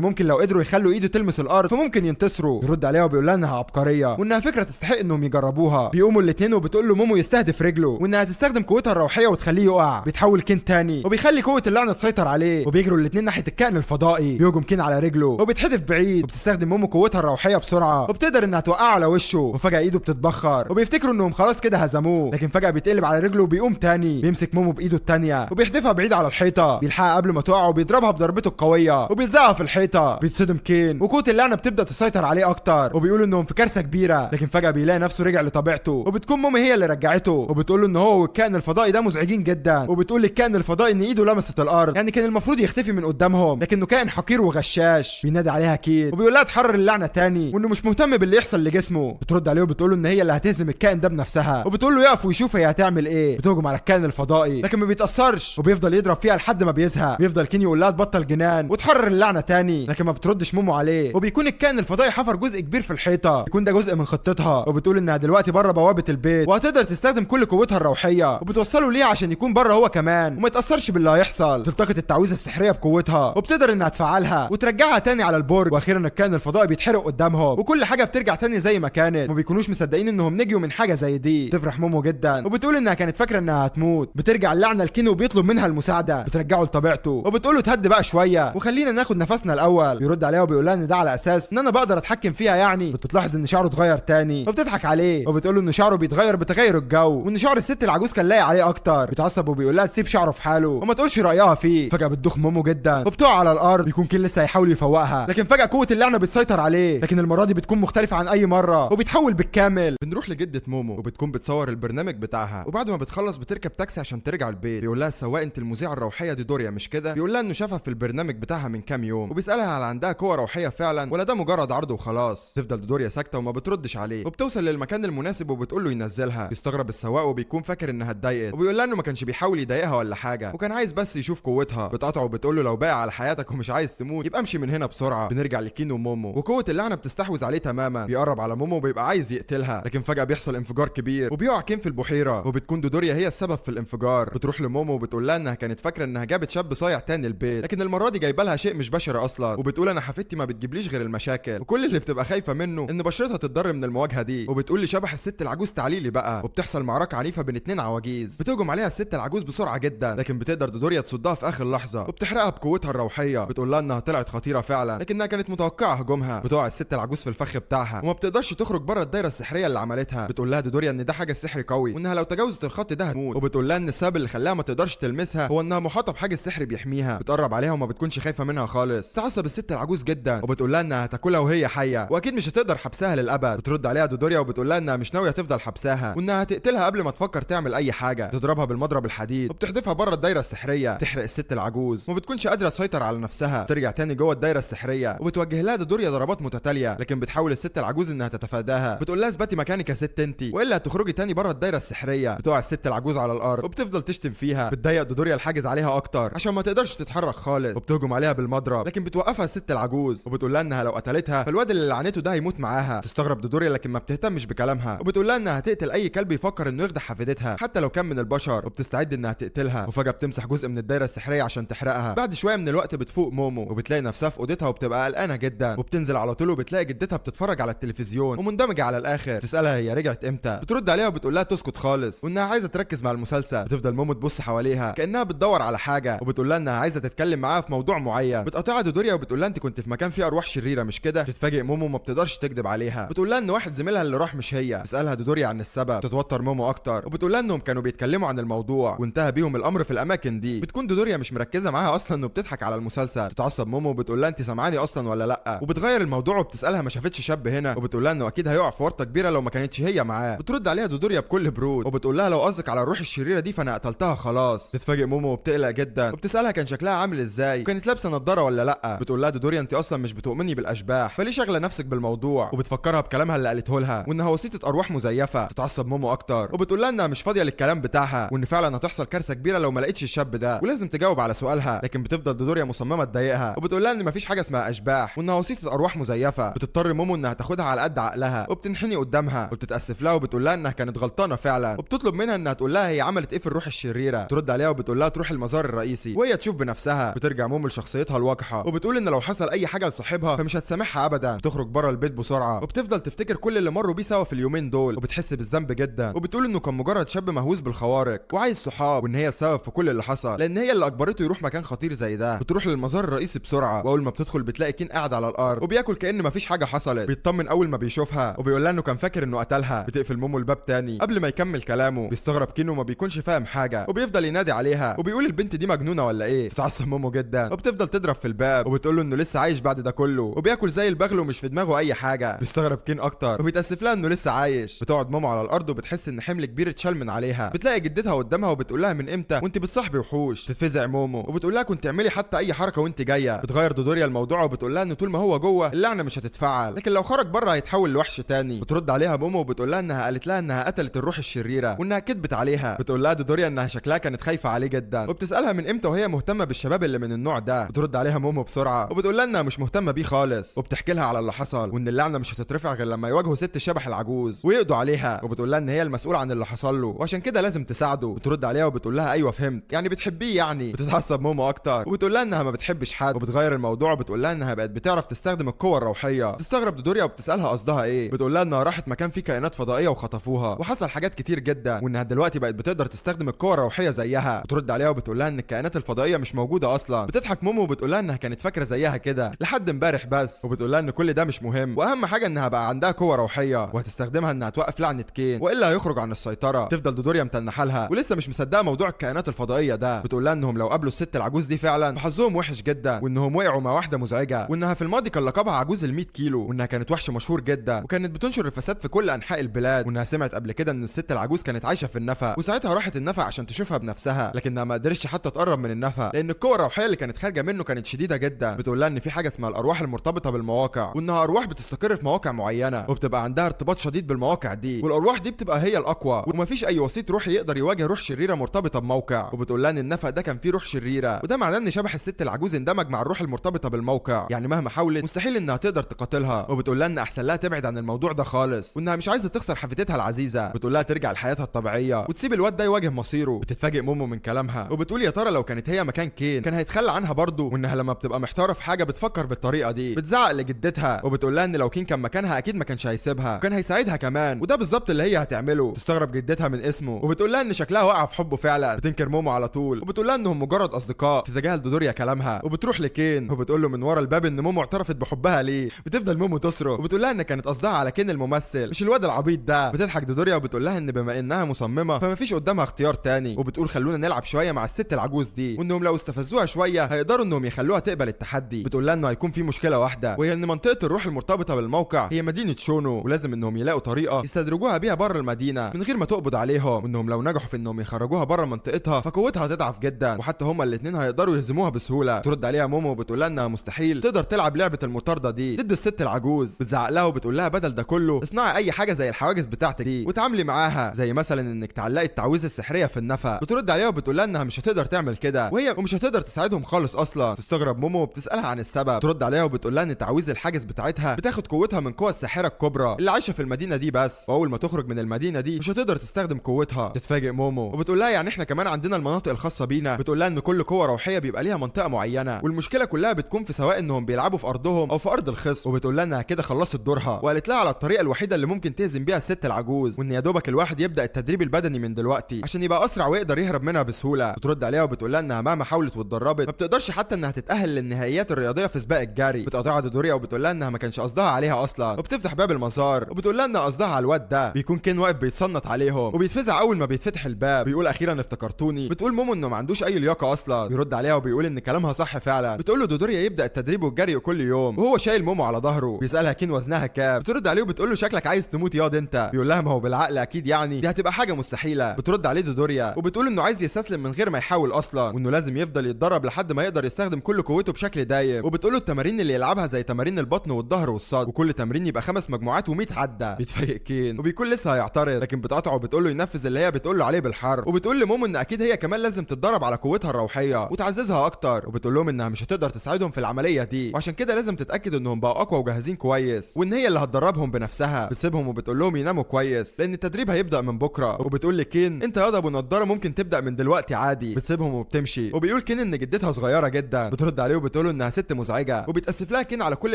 ممكن لو قدروا يخلوا ايده تلمس الارض فممكن ينتصروا. بيرد عليها وبيقول لها انها عبقرية وانها فكرة تستحق انهم يجربوها. بيقوموا الاثنين وبتقول له مومو يستهدف رجله وانها تستخدم قوتها الروحية وتخليه يقع. بيتحول كين تاني وبيخلي قوة اللعنة تسيطر عليه، وبيجروا الاثنين ناحية الكائن الفضائي. بيهجم كين على رجله وبيتحدف بعيد، وبتستخدم مومو قوتها الروحية بسرعة وبتقدر انها توقعه على وشه، وفجاة ايده بتتبخر وبيفتكروا انهم خلاص كده هزموه، لكن فجاة بيتقلب على رجله وبيقوم تاني. بيمسك مومو بايده التانية وبيحدفها بعيد على الحيطة، بيلحقها قبل ما تقع وبيضربها بضربته القوية وبيلزقها في الحيطة. بيتصدم كين وقوه اللعنة بتبدا تسيطر عليه اكتر، وبيقولوا انهم في كارثة كبيرة، لكن فجاة بيلاقي نفسه رجع لطبيعته، وبتكون مومو هي اللي رجعته، وبتقول له ان هو والكائن الفضائي ده مزعجين جدا، وبتقول للكائن الفضائي ان ايده لمست الارض، يعني كان المفروض يختفي من قدامهم، لكنه كائن حقير وغشاش. بينادي عليها كين وبيقول لها تحرر اللعنة تاني وانه مش مهتم باللي يحصل لجسمه. بترد عليه وبتقول له ان هي اللي هتهزم الكائن ده بنفسها، وبتقول له يقف ويشوف هي هتعمل ايه. بتهجم على الكائن الفضائي لكن ما بيتاثرش وبيفضل يضرب فيها لحد ما بيزهق. بيفضل كين يقول لها تبطل جنان وتحرر اللعنة تاني، لكن ما بتردش مومو عليه، وبيكون الكائن الفضائي حفر جزء كبير في الحيطة، بيكون ده جزء من خطتها، وبتقول انها دلوقتي بره بوابه البيت وهتقدر تستخدم كل قوتها الروحية، وبتوصله ليها عشان يكون بره هو كمان وما يتاثرش باللي هيحصل. تلتقط التعويذه السحريه بقوتها وبتقدر انها تفعلها وترجعها تاني على البرج، واخيرا الكائن الفضائي بيتحرق قدامهم وكل حاجة بترجع تاني زي ما كانت، وما بيكونوش مصدقين انهم نجيوا من حاجة زي دي. تفرح مومو جدا وبتقول انها كانت فاكره انها هتموت. بترجع اللعنة لكين وبيطلب منها المساعدة، بترجعه لطبيعته وبتقول له تهدي بقى شوية وخلينا ناخد نفسنا الاول. بيرد عليها وبيقول لها ان ده على اساس ان انا بقدر اتحكم فيها يعني. بتلاحظ ان شعره اتغير تاني وبتضحك عليه وبتقول له ان شعره بيتغير بتغير الجو وان شعر الست العجوز كان لايق عليه اكتر. بيتعصب وبيقول لها تسيب شعره في حاله وما تقولش رايها فيه. فجاة بتدوخ مومو جدا وبتقع على الارض، بيكون كين لسه هيحاول يفوقها، لكن فجاة قوة اللعنة بتسيطر عليه، لكن المرة دي بتكون مختلفة عن اي مرة وبيتحول بالكامل. بنروح لجده مومو وبتكون بتصور البرنامج بتاعها، وبعد ما بتخلص بتركب تاكسي عشان ترجع البيت. بيقول لها السواق انت المذيعه الروحية دي دوريا مش كده؟ بيقول لها انه شافها في البرنامج بتاعها من كام يوم، وبيسالها هل عندها قوة روحية فعلا ولا ده مجرد عرض وخلاص. تفضل دوريا ساكته وما بتردش عليه، وبتوصل للمكان المناسب وبتقول له ينزلها. بيستغرب السواق وبيكون فاكر انها اتضايقت، وبيقول لها انه ما كانش بيحاول يضايقها ولا حاجة وكان عايز بس يشوف قوتها. بتقاطعه وبتقول له لو باقي على حياتك ومش عايز تموت يبقى امشي من هنا بسرعة. بنرجع لكين ومومو وقوه اللعنة بتستحوذ عليه تماما. بيقرب على مومو وبيبقى عايز يقتلها، لكن فجاة بيحصل انفجار كبير وبيقع كين في البحيرة، وبتكون دودوريا هي السبب في الانفجار. بتروح لمومو وبتقول لها انها كانت فاكره انها جابت شاب صايع تاني البيت، لكن المرة دي جايبه لها شيء مش بشري اصلا، وبتقول انا حفيدتي ما بتجيبليش غير المشاكل، وكل اللي بتبقى خايفة منه ان بشرتها تتضر من المواجهة دي. وبتقول لشبح الست العجوز تعالي لي بقى، وبتحصل معركة عنيفة بين اتنين عواجيز. بتهجم عليها الست العجوز بسرعة جدا، لكن بتقدر دودوريا تصدها في اخر لحظة وبتحرقها بقوتها الروحية. بتقول لها انها طلعت خطيرة فعلا، لكنها كانت متوقعه هجومها. بتقع الست العجوز في الفخ بتاعها وما بتقدرش تخرج بره الدايرة السحريه اللي عملتها. بتقول لها دودوريا ان ده حاجة سحر قوي وانها لو تجاوزت الخط ده هتموت، وبتقول لها ان السبب اللي خلاها ما تقدرش تلمسها هو انها محاطة بحاجة سحر بيحميها. بتقرب عليها وما بتكونش خايفة منها خالص. تعصب الست العجوز جدا وبتقول لها انها هتاكلها وهي حيه واكيد مش هتقدر حبسها للابد. بترد عليها دودوريا وبتقول لها انها مش ناوية تفضل حبسها وانها هتقتلها قبل ما تفكر تعمل اي حاجة. تضربها بالمضرب الحديد وبتحدفها بره الدايرة السحريه. تحرق الست العجوز وما بتكونش قادرة تسيطر على نفسها. ترجع تاني جوه الدايرة السحريه وبتوجه لها دودوريا ضربات متتالية، لكن بتحاول الست العجوز انها تتفاداها. بتقول لها اثبتي مكانك يا ست انتي والا هتخرجي تاني بره الدايرة السحريه. بتقع الست العجوز على الارض وبتفضل تشتم فيها. بتضايق دودوريا الحاجز عليها اكتر عشان ما تقدرش تتحرك خالص، وبتهجم عليها بالمضرب، لكن بتوقفها الست العجوز وبتقول لها انها لو قتلتها فالواد اللي لعنته ده هيموت معاها. تستغرب دودوريا لكن ما بتهتمش بكلامها، وبتقول لها انها هتقتل اي كلب يفكر انه يخدع حفيدتها حتى لو كان من البشر، وبتستعد انها تقتلها. وفجاة بتمسح جزء من الدايرة السحريه عشان تحرقها. بعد شوية من الوقت بتفوق مومو وبتلاقي نفسها في اوضتها وبتبقى قلقانة جدا، وبتنزل على طول وبتلاقي جدتها بتتفرج على التلفزيون ومندمجه على الاخر. تسالها هي رجعت امتى، بترد عليها وبتقول لها تسكت خالص وانها عايزه تركز مع المسلسل. بتفضل مومو تبص حواليها كانها بتدور على حاجة، وبتقول لها انها عايزه تتكلم معاها في موضوع معين. بتقاطعها دودوريا وبتقول لها انت كنت في مكان فيه ارواح شريرة مش كده؟ تتفاجئ مومو ما بتقدرش تكذب عليها. بتقول لها ان واحد زميلها اللي راح مش هي. تسالها دودوريا عن السبب. تتوتر مومو اكتر وبتقول لها انهم كانوا بيتكلموا عن الموضوع وانتهى بيهم الامر في الاماكن دي. بتكون دودوريا مش مركزه معاها اصلا وبتضحك على المسلسل. تتعصب مومو وبتقول لها انت سامعاني اصلا ولا لا، وبتغير الموضوع وبتسالها ما شافتش شاب هنا، وبتقول لها انه اكيد هيقع في ورطة كبيرة لو ما كانتش هي معاه. بترد عليها دودوريا بكل برود وبتقول لها لو قصدك على الروح الشريرة دي فانا قتلتها خلاص. تتفاجئ مومو وبتقلق جدا وبتسالها كان شكلها عامل ازاي وكانت لابسه نضاره ولا لا. بتقول لها دودوريا انت اصلا مش بتؤمني بالاشباح فليه شاغله نفسك بالموضوع، وبتفكرها بكلامها اللي قالته لها وانها وسيطة ارواح مزيفة. تتعصب مومو اكتر وبتقول لها انها مش فاضية للكلام بتاعها وان فعلا هتحصل كارثة كبيرة لو ما لقيتش الشاب ده ولازم تجاوب على سؤالها. لكن بتفضل دودوريا مصممه تضايقها وبتقول لها ان مفيش حاجة اسمها اشباح وانها وسيطة ارواح مزيفة. بتضطر مومو انها تاخدها على قد عقلها وبتنحني قدامها وبتتاسف لها وبتقول لها انها كانت غلطانة فعلا، وبتطلب منها انها تقول لها هي عملت ايه في الروح الشريرة. ترد بترد عليها وبتقول لها تروح المزار الرئيسي وهي تشوف بنفسها. بترجع مومو لشخصيتها الوقحه وبتقول ان لو حصل اي حاجة لصاحبها فمش هتسامحها ابدا. بتخرج بره البيت بسرعة وبتفضل تفتكر كل اللي مروا بيه سوا في اليومين دول، وبتحس بالذنب جدا وبتقول انه كان مجرد شاب مهووس بالخوارق وعايز صحاب، وان هي السبب في كل اللي حصل لان هي اللي اجبرته يروح مكان خطير زي ده. بتروح للمزار الرئيسي بسرعة، واول ما بتدخل بتلاقي كين قاعد على الارض وبياكل كأن مفيش حاجة حصلت. بيطمن اول ما بيشوفها وبيقول لها انه كان فاكر انه قتلها. بتقفل مومو الباب تاني قبل ما يكمل كلامه. بيستغرب كين وما بيكونش فاهم حاجة وبيفضل ينادي عليها وبيقول البنت دي مجنونة ولا ايه. بتتعصب مومو جدا وبتفضل تضرب في الباب وبتقول له انه لسه عايش بعد ده كله وبياكل زي البغل ومش في دماغه اي حاجة. بيستغرب كين اكتر وبيتاسف لها انه لسه عايش. بتقعد مومو على الارض وبتحس ان حمل كبير اتشال من عليها. بتلاقي جدتها قدامها وبتقول لها من امتى وانت بتصاحبي وحوش. تتفزع مومو وبتقول لها كنت اعملي حتى اي حركة وانت جاية. بتغير دودوريا الموضوع وبتقول لها ان طول ما هو جوه اللعنة مش هتتفعل، لكن لو خرج بره هيتحول لوحش تاني. بترد عليها مومو وبتقول لها انها قالت لها انها قتلت الروح الشريرة وانها كدبت عليها. بتقول لها دودوريا انها شكلها كانت خايفة عليه جدا، وبتسالها من امتى وهي مهتمة بالشباب اللي من النوع ده. بترد عليها مومو بسرعة وبتقول لها انها مش مهتمة بيه خالص، وبتحكي لها على اللي حصل وان اللعنة مش هتترفع غير لما يواجهوا ست شبح العجوز ويقضوا عليها، وبتقول لها ان هي المسؤولة عن اللي حصل له وعشان كده لازم تساعده. بترد عليها وبتقول لها ايوه فهمت، يعني بتحبيه يعني. بتتعصب مومو اكتر وبتقول لها انها ما بتحبش حد، وبتغير الموضوع وبتقول لها انها بقت بتعرف تستخدم القوة الروحية. تستغرب دودوريا وبتسالها قصدها ايه. بتقول لها انها راحت مكان فيه كائنات فضائية وخطفوها وحصل حاجات كتير جدا، وانها دلوقتي بقت بتقدر تستخدم القوة الروحية زيها. بترد عليها وبتقول لها ان الكائنات الفضائية مش موجودة اصلا. بتضحك مومو وبتقول لها انها كانت فاكره زيها كده لحد امبارح بس، وبتقول لها ان كل ده مش مهم واهم حاجة انها بقى عندها قوة روحية وهتستخدمها انها توقف لعنه كين والا هيخرج عن السيطرة. تفضل دودوريا متنحه لها ولسه مش مصدقه موضوع الكائنات الفضائية ده. بتقول لها انهم لو قابلوا الست العجوز دي فعلا فحظهم وحش جدا، وانهم وقعوا مع واحدة مزعجة، وانها في الماضي كان لقبها عجوز ال 100 كيلو، وانها كانت وحش مشهور جدا وكانت بتنشر الفساد في كل انحاء البلاد، وانها سمعت قبل كده ان الست العجوز كانت عايشه في النفق وساعتها راحت النفق عشان تشوفها بنفسها، لكنها ما قدرتش حتى تقرب من النفق لان القوة الروحية اللي كانت خارجه منه كانت شديدة جدا. بتقول لها ان في حاجة اسمها الارواح المرتبطة بالمواقع، وانها ارواح بتستقر في مواقع معينة وبتبقى عندها ارتباط شديد بالمواقع دي، والارواح دي بتبقى هي الاقوى ومفيش اي وسيط روحي يقدر يواجه روح شريرة مرتبطة بموقع. وبتقول لها ان النفق ده كان فيه روح شريرة، وده معناه ان شبح الست العجوز اندمج مع الروح المرتبطة بالموقع، يعني مهما حاولت مستحيل انها تقدر تقاتلها. وبتقول لها ان احسن لها تبعد عن الموضوع ده خالص، وانها مش عايزه تخسر حفيدتها العزيزة. بتقول لها ترجع لحياتها الطبيعية وتسيب الواد ده يواجه مصيره. بتتفاجئ مومو من كلامها وبتقول يا ترى لو كانت هي مكان كين كان هيتخلى عنها برضه، وانها لما بتبقى محتارة في حاجة بتفكر بالطريقة دي. بتزعق لجدتها وبتقول لها ان لو كين كان مكانها اكيد ما كانش هيسيبها وكان هيساعدها كمان، وده بالظبط اللي هي هتعمله. تستغرب جدتها من اسمه وبتقول لها ان شكلها وقع في حبه فعلا. بتنكر مومو على طول وبتقول لها انهم مجرد اصدقاء. تتجاهل دودوريا كلامها وبتروح لكين وبتقول له من ورا الباب ان مومو اعترفت بحبها ليه. بتفضل مومو تصرخ وبتقول لها ان كانت قصدها على كين الممثل مش الواد العبيط ده. بتضحك دودوريا وبتقول لها ان بما انها مصممه فمفيش قدامها اختيار تاني، وبتقول خلونا نلعب شوية مع الست العجوز دي، وانهم لو استفزوها شوية هيقدروا انهم يخلوها تقبل التحدي. بتقول لها انه هيكون في مشكلة واحدة، وهي ان منطقة الروح المرتبطة بالموقع هي مدينة شونو، ولازم انهم يلاقوا طريقه يستدرجوها بيها بره المدينة من غير ما تقبض عليهم، وانهم لو نجحوا في انهم يخرجوها بره منطقتها فقوتها هتضعف جدا وحتى هما الاثنين هيقدروا يهزموها بسهولة. ترد عليها مومو وبتقول لها انها مستحيل تقدر تلعب لعبه المطارده دي ضد الست العجوز. بتزعق لها وبتقول لها بدل ده كله اصنعي اي حاجة زي الحواجز بتاعتك دي وتعاملي معاها، زي مثلا انك تعلقي التعويذه السحريه في النفق. بترد عليها وبتقول لها انها مش هتقدر تعمل كده وهي ومش هتقدر تساعدهم خالص اصلا. تستغرب مومو وبتسالها عن السبب. ترد عليها وبتقول لها ان تعويذ الحاجز بتاعتها بتاخد قوتها من قوى الساحرة الكبرى اللي عايشه في المدينة دي بس، واول ما تخرج من المدينة دي مش هتقدر تستخدم قوتها. تتفاجئ مومو وبتقول لها يعني احنا كمان عندنا المناطق الخاصة بينا. بتقول لها ان كل قوة روحية بيبقى ليها منطقة معينة، والمشكلة كلها بتكون في سواء انهم بيلعبوا في ارضهم او في ارض الخصم. وبتقول لها انها كده خلصت دورها، وقالت لها على الطريقة الوحيدة اللي ممكن تهزم بيها الست العجوز، وان يا دوبك الواحد يبدا التدريب البدني من دلوقتي عشان يبقى اسرع ويقدر يهرب منها بسهولة. بترد عليها وبتقول لها انها مهما حاولت واتدربت ما بتقدرش حتى انها تتاهل للنهائيات الرياضية في سباق الجري. بتقاطعها دودوريا وبتقول لها انها ما كانش قصدها عليها اصلا، وبتفتح باب المزار وبتقول لها انها قصدها على الواد ده. بيكون كين واقف بيتصنت عليهم وبيتفزع اول ما بيتفتح الباب، بيقول اخيرا افتكرتوني. بتقول مومو انه ما عندوش اي لياقه اصلا. بيرد عليها وبيقول ان كلامها صح فعلا. بتقول له دودوريا يبدا التدريب والجري كل يوم وهو شايل مومو على ظهره. بيسالها كين وزنها كام. بترد عليه وبتقول له شكلك عايز تموت ياض انت. بيقول لها ما هو بالعقل اكيد يعني دي هتبقى حاجة مستحيلة. بترد عليه دودوريا وبتقول انه عايز يستسلم من غير ما يحاول اصلا، وانه لازم يفضل يتدرب لحد ما يقدر يستخدم كل قوته بشكل دايم. وبتقول له التمارين اللي يلعبها زي تمارين البطن والظهر والصدر، وكل تمرين يبقى 5 مجموعات و100 عده. بيتفاجئ كين وبيكون لسه هيعترض، لكن بتقاطعه وبتقول له ينفذ اللي هي بتقول له عليه بالحرف. وبتقول لمومو ان اكيد هي كمان لازم تتدرب على قوتها الروحية وتعززها اكتر، وبتقول لهم انها مش هتقدر تساعدهم في العملية دي، وعشان كده لازم تتاكد انهم بقوا اقوى وجاهزين كويس، وان هي اللي هتدربهم بنفسها. بتسيبهم وبتقول لهم يناموا كويس لان التدريب هيبدا من بكره. وبتقول لكين انت يا ابو نضاره ممكن تبدا نبدا من دلوقتي عادي. بتسيبهم وبتمشي. وبيقول كين ان جدتها صغيرة جدا. بترد عليه وبتقول انها ست مزعجة، وبتاسف لها كين على كل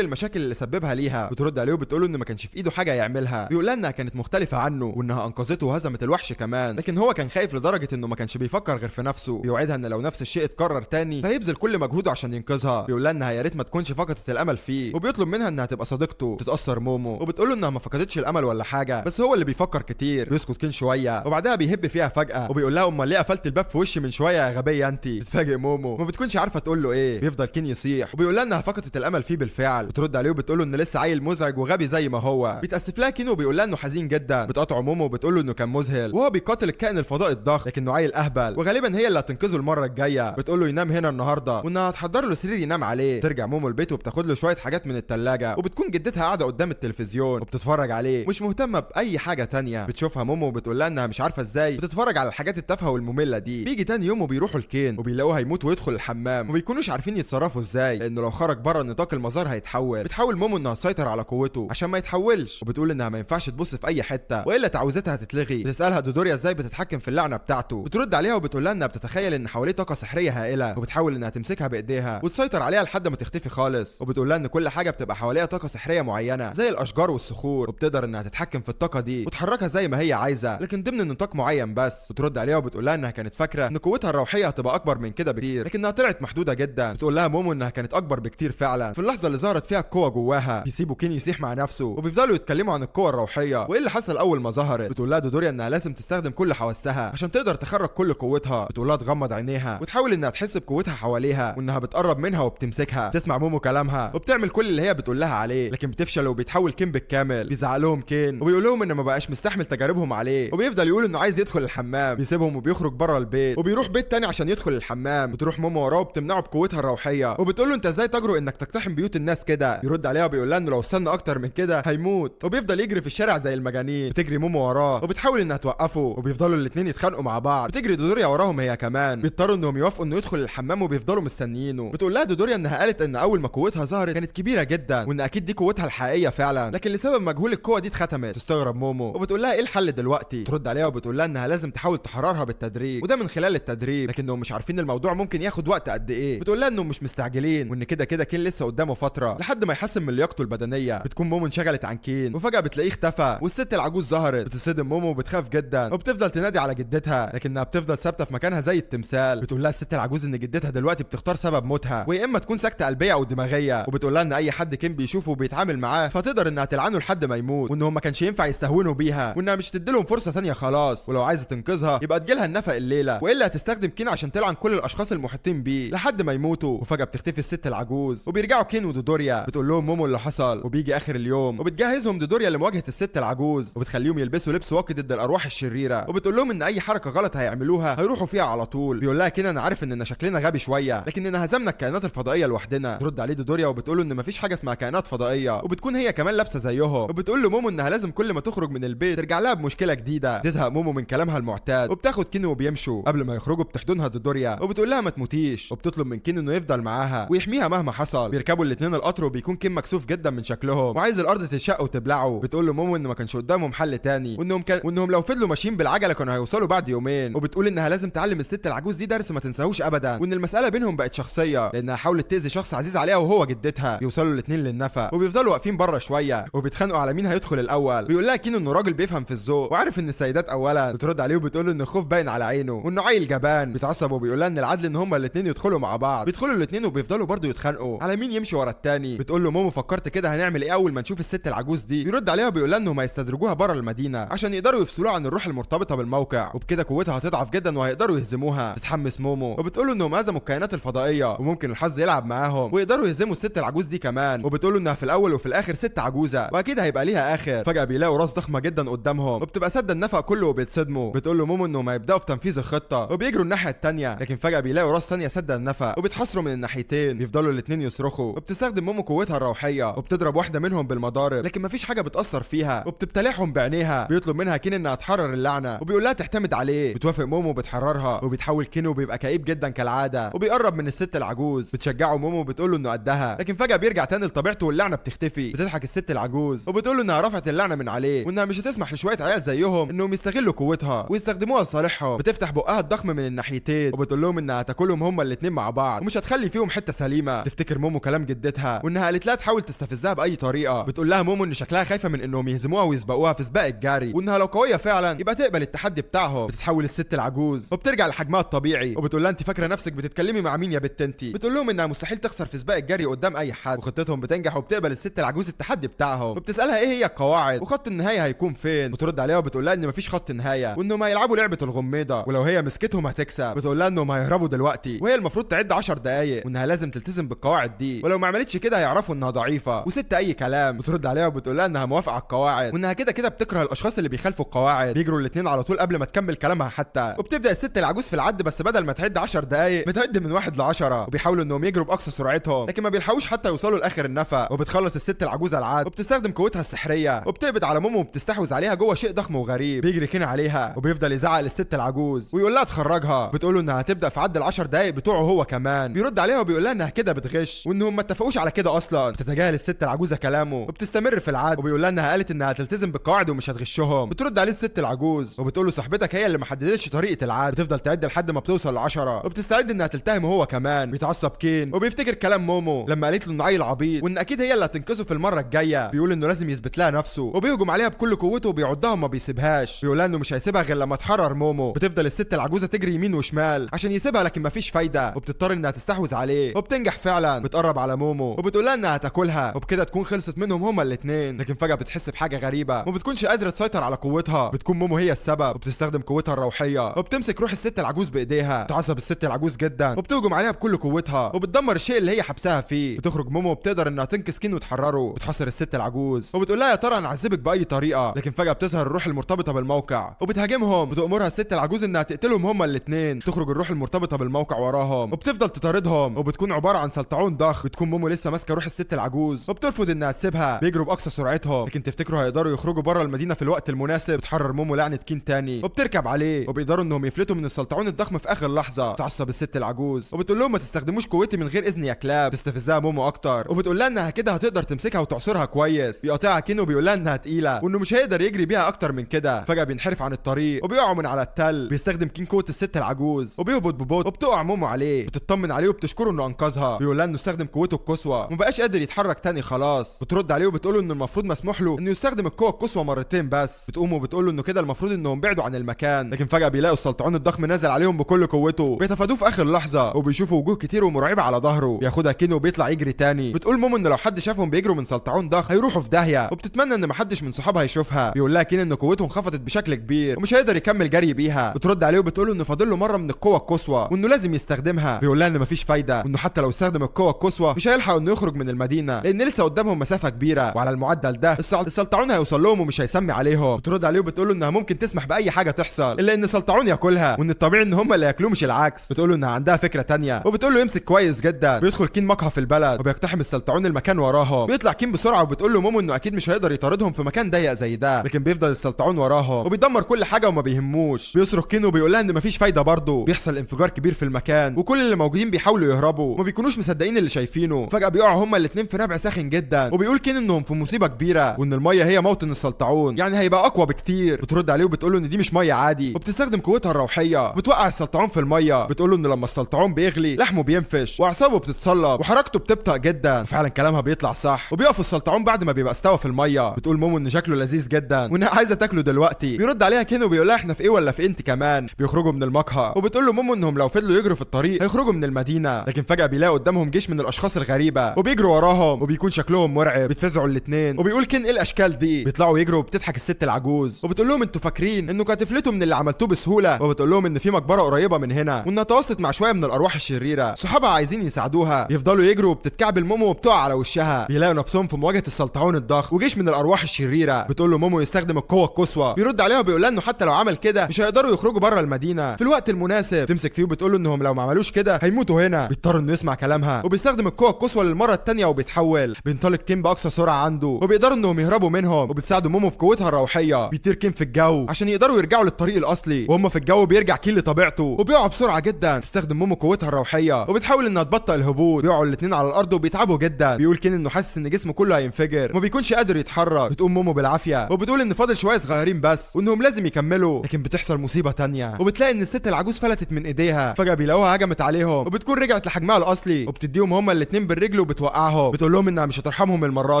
المشاكل اللي سببها ليها. بترد عليه وبتقول ان ما كانش في ايده حاجة يعملها. بيقول لها انها كانت مختلفة عنه وانها انقذته وهزمت الوحش كمان، لكن هو كان خايف لدرجة انه ما كانش بيفكر غير في نفسه. بيوعدها ان لو نفس الشيء اتكرر تاني فهيبذل كل مجهوده عشان ينقذها. بيقول لها انها يا ريت ما تكونش فقدت الامل فيه، وبيطلب منها انها تبقى صديقته. تتاثر مومو وبتقول له انها ما فقدتش الامل ولا حاجة، بس هو اللي بيفكر كتير. بيسكت كين شوية وبعدها بيهب فيها فجاة وبيقول لها امال ليه قفلت الباب في وشي من شوية يا غبية انت؟ تتفاجئ مومو وما بتكونش عارفه تقول له ايه. بيفضل كين يصيح وبيقول لها انها فقدت الامل فيه بالفعل. بترد عليه وبتقول له ان لسه عيل مزعج وغبي زي ما هو. بيتاسف لها كين وبيقول لها انه حزين جدا. بتقاطعه مومو وبتقول له انه كان مذهل وهو بيقاتل الكائن الفضائي الضخم، لكنه عيل اهبل وغالبا هي اللي هتنقذه المرة الجاية. بتقول له ينام هنا النهارده وانها هتحضر له سرير ينام عليه. ترجع مومو البيت وبتاخد له شوية حاجات من الثلاجة، وبتكون جدتها قاعدة قدام التلفزيون وبتتفرج عليه مش مهتمة باي حاجة تانية. بتشوفها مومو وبتقول لها انها مش عارفه ازاي بتتفرج على الحاجات التافهة والممله دي. بيجي تاني يوم وبيروحوا لكين وبيلاقوه هيموت ويدخل الحمام، وبيكونوش عارفين يتصرفوا ازاي لانه لو خرج بره نطاق المزار هيتحول. بتحاول مومو انها تسيطر على قوته عشان ما يتحولش، وبتقول انها ما ينفعش تبص في اي حتة والا تعويذتها هتتلغي. بتسالها دودوريا ازاي بتتحكم في اللعنة بتاعته. بترد عليها وبتقول لها انها بتتخيل ان حواليه طاقة سحريه هائلة، وبتحاول انها تمسكها بايديها وتسيطر عليها لحد ما تختفي خالص. وبتقول لها ان كل حاجة بتبقى حواليها طاقة سحريه معينة زي الاشجار والصخور، وبتقدر انها تتحكم في الطاقة دي وتحركها زي ما هي عايزه لكن ضمن نطاق معين بس. بترد عليها وبتقول لها انها كانت فاكره ان قوتها الروحية هتبقى اكبر من كده بكتير، لكنها طلعت محدودة جدا. بتقول لها مومو انها كانت اكبر بكتير فعلا في اللحظة اللي ظهرت فيها القوة جواها. بيسيبوا كين يسيح مع نفسه وبيفضلوا يتكلموا عن القوة الروحية وايه اللي حصل اول ما ظهرت. بتقول لها دودوريا انها لازم تستخدم كل حواسها عشان تقدر تخرج كل قوتها. بتقول لها تغمض عينيها وتحاول انها تحس بقوتها حواليها وانها بتقرب منها وبتمسكها. تسمع مومو كلامها وبتعمل كل اللي هي بتقول لها عليه، لكن بتفشل وبيتحول كين بالكامل. بيزعق لهم كين وبيقول لهم انه ما بقاش مستحمل تجاربهم عليه، وبيفضل يقول انه عايز يدخل الحمام. بيسيبهم وبيخرج بره البيت وبيروح بيت تاني عشان يدخل الحمام. بتروح مومو وراه وبتمنعه بقوتها الروحية وبتقول له انت ازاي تجرؤ انك تقتحم بيوت الناس كده؟ بيرد عليها وبيقول لها انه لو استنى اكتر من كده هيموت، وبيفضل يجري في الشارع زي المجانين. بتجري مومو وراه وبتحاول انها توقفه وبيفضلوا الاثنين يتخانقوا مع بعض. بتجري دودوريا وراهم هي كمان. بيضطروا انهم يوافقوا انه يدخل الحمام وبيفضلوا مستنيينه. بتقول لها دودوريا انها قالت ان اول ما قوتها ظهرت كانت كبيرة جدا وان اكيد دي قوتها الحقيقية فعلا، لكن لسبب مجهول القوة دي اتختمت. تستغرب مومو وبتقول لها ايه الحل دلوقتي؟ ترد عليها وبتقول لها انها لازم تحاول تحررها بالتدريج وده من خلال التدريب، لكنهم مش عارفين الموضوع ممكن ياخد وقت قد ايه. بتقول لها انهم مش مستعجلين وان كده كده كين لسه قدامه فترة لحد ما يحسن من لياقته البدنية. بتكون مومو انشغلت عن كين وفجاة بتلاقيه اختفى والست العجوز ظهرت. بتصدم مومو وبتخاف جدا وبتفضل تنادي على جدتها، لكنها بتفضل ثابتة في مكانها زي التمثال. بتقول لها الست العجوز ان جدتها دلوقتي بتختار سبب موتها، ويا اما تكون سكته قلبية او دماغية، وبتقول لها ان اي حد كين بيشوفه وبيتعامل معاه فتقدر انها تلعنه لحد ما يموت، وانهم ما كانش ينفع يستهونوا بيها، وانها مش تديلهم فرصة ثانية خلاص، ولو عايزه تنقذها يبقى تجيلها النفق الليلة، والا هتستخدم كين عشان تلعن كل الاشخاص المحيطين بيه لحد ما يموتوا. وفجاة بتختفي الست العجوز وبيرجعوا كين ودودوريا. بتقول لهم مومو اللي حصل، وبيجي اخر اليوم وبتجهزهم دودوريا لمواجهة الست العجوز وبتخليهم يلبسوا لبس واقي ضد الارواح الشريرة، وبتقول لهم ان اي حركة غلط هيعملوها هيروحوا فيها على طول. بيقول لها كين انا عارف اننا شكلنا غبي شوية لكننا هزمنا الكائنات الفضائية لوحدنا. ترد عليه دودوريا وبتقول له ان مفيش حاجة اسمها كائنات فضائية، وبتكون هي كمان لابسه زيهم. وبتقول له مومو انها لازم كل ما تخرج من البيت ترجع لها بمشكلة جديدة. تزهق مومو من كلامها المعتاد وبتاخد كين وبيمشوا. قبل ما يخرجوا بتحضنها دودوريا وبتقول لها ما تموتيش، وبتطلب من كين انه يفضل معاها ويحميها مهما حصل. بيركبوا الاثنين القطر وبيكون كين مكسوف جدا من شكلهم وعايز الارض تتشق وتبلعه. بتقول له مومو ان ما كانش قدامهم حل تاني، وانهم لو فضلوا ماشيين بالعجله كانوا هيوصلوا بعد يومين. وبتقول انها لازم تعلم الست العجوز دي درس ما تنساهوش ابدا، وان المسالة بينهم بقت شخصية لانها حاولت تاذي شخص عزيز عليها وهو جدتها. يوصلوا الاثنين للنفق وبيفضلوا واقفين بره شوية وبيتخانقوا على مين هيدخل الاول. بيقول لها كين انه راجل بيفهم في الذوق وعارف ان السيدات اولا. بترد عليه وبتقول له ان الخوف باين على عينه وانه عيل جبان. بيتعصب وبيقول لها ان العدل ان هما الاثنين يدخلوا مع بعض. بيدخلوا الاثنين وبيفضلوا برضه يتخانقوا على مين يمشي ورا الثاني. بتقول له مومو فكرت كده هنعمل ايه اول ما نشوف الست العجوز دي؟ بيرد عليها وبيقول لها انهم هيستدرجوها بره المدينة عشان يقدروا يفصلوها عن الروح المرتبطة بالموقع، وبكده قوتها هتضعف جدا وهيقدروا يهزموها. تتحمس مومو وبتقول له انهم هزموا الكائنات الفضائية وممكن الحظ يلعب معاهم ويقدروا يهزموا الست العجوز دي كمان. وبتقول له انها في الاول وفي الاخر ست عجوزه واكيد هيبقى ليها اخر. فجاة بيلاقوا راس ضخمة جدا قدامهم وبتبقى سد النفق كله وبيتصدموا. بتقول له مومو انهم هيبداوا في تنفيذ الخطة وبيجروا الناحية الثانية، لكن فجاة بيلاقوا راس ثانية سد النفق وبيتحاصروا من الناحيتين. بيفضلوا الاثنين يصرخوا وبتستخدم مومو قوتها الروحية وبتضرب واحدة منهم بالمضارب، لكن مفيش حاجة بتاثر فيها وبتبتلعهم بعينيها. بيطلب منها كين انها تحرر اللعنة وبيقول لها تعتمد عليه. بتوافق مومو وبتحررها وبيتحول كين وبيبقى كئيب جدا كالعادة وبيقرب من الست العجوز. بتشجعه مومو وبتقول له انه قدها، لكن فجاة بيرجع تاني لطبيعته واللعنة بتختفي. بتضحك الست العجوز وبتقول له انها رفعت اللعنة من عليه وانها مش هتسمح لشويه عيال زيهم انهم يستغلوا قوتها ويستخدموها لصالحهم. بتفتح بتفتح بقها الضخم من الناحيتين وبتقول لهم انها هتاكلهم هما الاثنين مع بعض ومش هتخلي فيهم حتة سليمة. تفتكر مومو كلام جدتها وانها قالت لها تحاول تستفزها باي طريقه. بتقول لها مومو ان شكلها خايفة من انهم يهزموها ويسبقوها في سباق الجري، وانها لو قوية فعلا يبقى تقبل التحدي بتاعهم. بتتحول الست العجوز وبترجع لحجمها الطبيعي وبتقول لها انت فاكره نفسك بتتكلمي مع مين يا بت انت؟ بتقول لهم انها مستحيل تخسر في سباق الجري قدام اي حد، وخطتهم بتنجح وبتقبل الست العجوز التحدي بتاعهم. وبتسالها ايه هي القواعد وخط النهاية هيكون فين؟ بترد عليها وبتقول لها ان مفيش خط نهاية وانهم هيلعبوا لعبه الغميضه ولو هي مسكتهم هتكسب. بتقول لها انهم هيهربوا دلوقتي وهي المفروض تعد 10 دقايق وانها لازم تلتزم بالقواعد دي، ولو ما عملتش كده هيعرفوا انها ضعيفة وست اي كلام. بترد عليها وبتقول لها انها موافقة على القواعد وانها كده كده بتكره الاشخاص اللي بيخالفوا القواعد. بيجروا الاثنين على طول قبل ما تكمل كلامها حتى، وبتبدا الست العجوز في العد، بس بدل ما تعد 10 دقايق بتعد من 1 ل 10، وبيحاولوا انهم يجروا باقصى سرعتهم لكن ما بيلحقوش حتى يوصلوا لاخر النفق. وبتخلص الست العجوزة العد وبتستخدم قوتها السحريه وبتقبض على مومو وبتستحوذ عليها جوه شيء ضخم وغريب. بيجري كين عليها وبيفضل يزعق للست العجوز ويقول لها تخرجها. بتقول له انها هتبدا في عد ال10 دقايق بتوعه هو كمان. بيرد عليها وبيقول لها انها كده بتغش وانهم ما اتفقوش على كده اصلا. بتتجاهل الست العجوزة كلامه وبتستمر في العد وبيقول لها انها قالت انها هتلتزم بالقواعد ومش هتغشهم. بترد عليه الست العجوز وبتقول له صاحبتك هي اللي ما حددتش طريقه العد. بتفضل تعد لحد ما بتوصل ل10 وبتستعد انها تلتهم هو كمان. بيتعصب كين وبيفتكر كلام مومو لما قالت له انه عيل عبيط وان اكيد هي اللي هتنقذه في المرة الجاية. بيقول انه لازم يثبت لها نفسه وبيهجم عليها بكل قوته وبيعضها وما بيسيبهاش. بيقول لها انه مش هيسيبها غير لما تحرر مومو. بتفضل الست العجوزة تجري يمين وشمال عشان يسيبها لكن مفيش فايده، وبتضطر انها تستحوذ عليه وبتنجح فعلا. بتقرب على مومو وبتقول لها انها هتاكلها وبكده تكون خلصت منهم هما الاثنين. لكن فجاة بتحس بحاجة غريبة وما بتكونش قادرة تسيطر على قوتها. بتكون مومو هي السبب وبتستخدم قوتها الروحية وبتمسك روح الست العجوز بايديها. بتعصب الست العجوز جدا وبتهجم عليها بكل قوتها وبتدمر الشيء اللي هي حبسها فيه. بتخرج مومو وبتقدر انها تنقذ كين وتحرره. بتحاصر الست العجوز وبتقول لها يا ترى هنعذبك باي طريقه، لكن فجاة بتظهر الروح المرتبطة بالموقع وبتهاجمهم. بتأمرها الست العجوز انها تقتلهم هما الاثنين. تخرج الروح المرتبطة بالموقع وراهم وبتفضل تطاردهم وبتكون عبارة عن سلطعون ضخم. بتكون مومو لسه ماسكه روح الست العجوز وبترفض انها تسيبها. بيجروا باقصى سرعتهم لكن تفتكروا هيقدروا يخرجوا بره المدينة في الوقت المناسب؟ بتحرر مومو لعنه كين تاني وبتركب عليه وبيقدروا انهم يفلتوا من السلطعون الضخم في اخر لحظة. بتعصب الست العجوز وبتقول لهم ما تستخدموش قوتي من غير اذن يا كلاب. تستفزها مومو اكتر وبتقول لها انها كده هتقدر تمسكها وتعصرها كويس. بيقاطعها كين وبيقول لها انها تقيلة وانه مش هيقدر يجري بيها اكتر من كده. فجاة بينحرف عن الطريق وبيقعوا من على التل. بيستخدم كين قوة الست العجوز وبيهبط ببطء وبتقع مومو عليه. بتطمن عليه وبتشكره انه انقذها. بيقول لها انه استخدم قوته القصوى ومبقاش قادر يتحرك تاني خلاص. بترد عليه وبتقول له انه المفروض مسموح له انه يستخدم القوة القصوى مرتين بس. بتقوم وبتقول له انه كده المفروض انهم بعدوا عن المكان. لكن فجاة بيلاقوا السلطعون الضخم نازل عليهم بكل قوته. بيتفادوه في اخر لحظة وبيشوفوا وجوه كتير ومرعبه على ظهره. بياخدها كين وبيطلع يجري تاني. بتقول مومو ان لو حد شافهم بيجروا من سلطعون ضخم هيروحوا في داهية، وبتتمنى ان محدش من صحابها يشوفها. بيقول لها كين ان قوته انخفضت بشكل كبير ومش هيقدر يكمل جري بيها. بترد عليه وبتقول له انه فاضل له مرة من القوة القصوى وانه لازم يستخدمها. بيقول لها ان مفيش فايده وانه حتى لو استخدم القوة القصوى مش هيلحق انه يخرج من المدينة لان لسه قدامهم مسافة كبيرة، وعلى المعدل ده السلطعون هيوصل لهم ومش هيسمي عليهم. بترد عليه وبتقول له انها ممكن تسمح باي حاجة تحصل الا ان سلطعون ياكلها وان الطبيعي ان هم اللي ياكلوه مش العكس. بتقول له انها عندها فكرة تانية وبتقول له يمسك كويس جدا. بيدخل كين مقهى في البلد وبيقتحم السلطعون المكان وراهم. بيطلع كين بسرعة وبتقول له مومو انه اكيد مش هيقدر يطاردهم في مكان ضيق زي ده، لكن بيفضل السلطعون وراهم وبيدمر كل حاجة وما بيهموش. بيصرخ كين وبيقول لها ان مفيش فايده برضه. بيحصل انفجار كبير في المكان وكل اللي موجودين بيحاولوا يهربوا وما بيكونوش مصدقين اللي شايفينه. فجاة بيقعوا هما الاثنين في نبع ساخن جدا وبيقول كين انهم في مصيبة كبيرة وان المية هي موطن السلطعون، يعني هيبقى اقوى بكتير. بترد عليه وبتقول له ان دي مش مية عادي وبتستخدم قوتها الروحية بتوقع السلطعون في المية. بتقول له ان لما السلطعون بيغلي لحمه بينفش واعصابه بتتصلب وحركته بتبطأ جدا. فعلا كلامها بيطلع صح وبيقف السلطعون بعد ما بيبقى استوى في المية. بتقول مومو ان شكله لذيذ جدا وانها عايزه تاكله دلوقتي. بيرد عليها كين وبيقول لها احنا في ايه ولا في انت كمان. بيخرجوا من المقهى وبتقول له مومو انهم لو فضلوا يجروا في الطريق هيخرجوا من المدينة. لكن فجاة بيلاقوا قدامهم جيش من الاشخاص الغريبة وبيجروا وراهم وبيكون شكلهم مرعب. بيتفزعوا الاثنين وبيقول كين ايه الاشكال دي. بيطلعوا يجروا وبتضحك الست العجوز وبتقول لهم انتوا فاكرين انكم هتفلتوا من اللي عملتوه بسهولة، وبتقول لهم ان في مقبره قريبه من هنا وانها تواصلت مع شوية من الارواح الشريرة صحابها عايزين يساعدوها. بيفضلوا يجروا وبتتكعبل مومو وبتقع على وشها. بيلاقوا نفسهم في مواجهة السلطعون الضخم وجيش من الارواح الشريرة. بتقول له مومو يستخدم القوة القصوى. بيرد عليها وبيقول لها انه حتى لو عمل كده مش هيقدروا يخرجوا بره المدينة في الوقت المناسب. تمسك فيه وبتقول له انهم لو ما عملوش كده هيموتوا هنا. بيضطر انه يسمع كلامها وبيستخدم القوة القصوى للمرة الثانية وبيتحول. بينطلق كين باقصى سرعة عنده وبيقدروا انهم يهربوا منهم وبتساعده مومو بقوتها الروحية. بيطير كين في الجو عشان يقدروا يرجعوا للطريق الاصلي، وهم في الجو بيرجع كين لطبيعته وبيقعوا بسرعة جدا. تستخدم مومو قوتها الروحية وبتحاول انها تبطئ الهبوط. بيقعوا الاثنين على الارض وبيتعبوا جدا. بيقول كين انه حاسس ان جسمه كله هينفجر وما بيكونش قادر يتحرك. بتقوم مومو بالعافية وبتقول ان فاضل شوية صغيرين بس وانهم لازم يكملوا. لكن بتحصل مصيبة تانية. تانية، وبتلاقي ان الست العجوز فلتت من ايديها. فجاة بيلاقوها هجمت عليهم وبتكون رجعت لحجمها الاصلي، وبتديهم هما الاثنين بالرجل وبتوقعهم. بتقول لهم انها مش هترحمهم المرة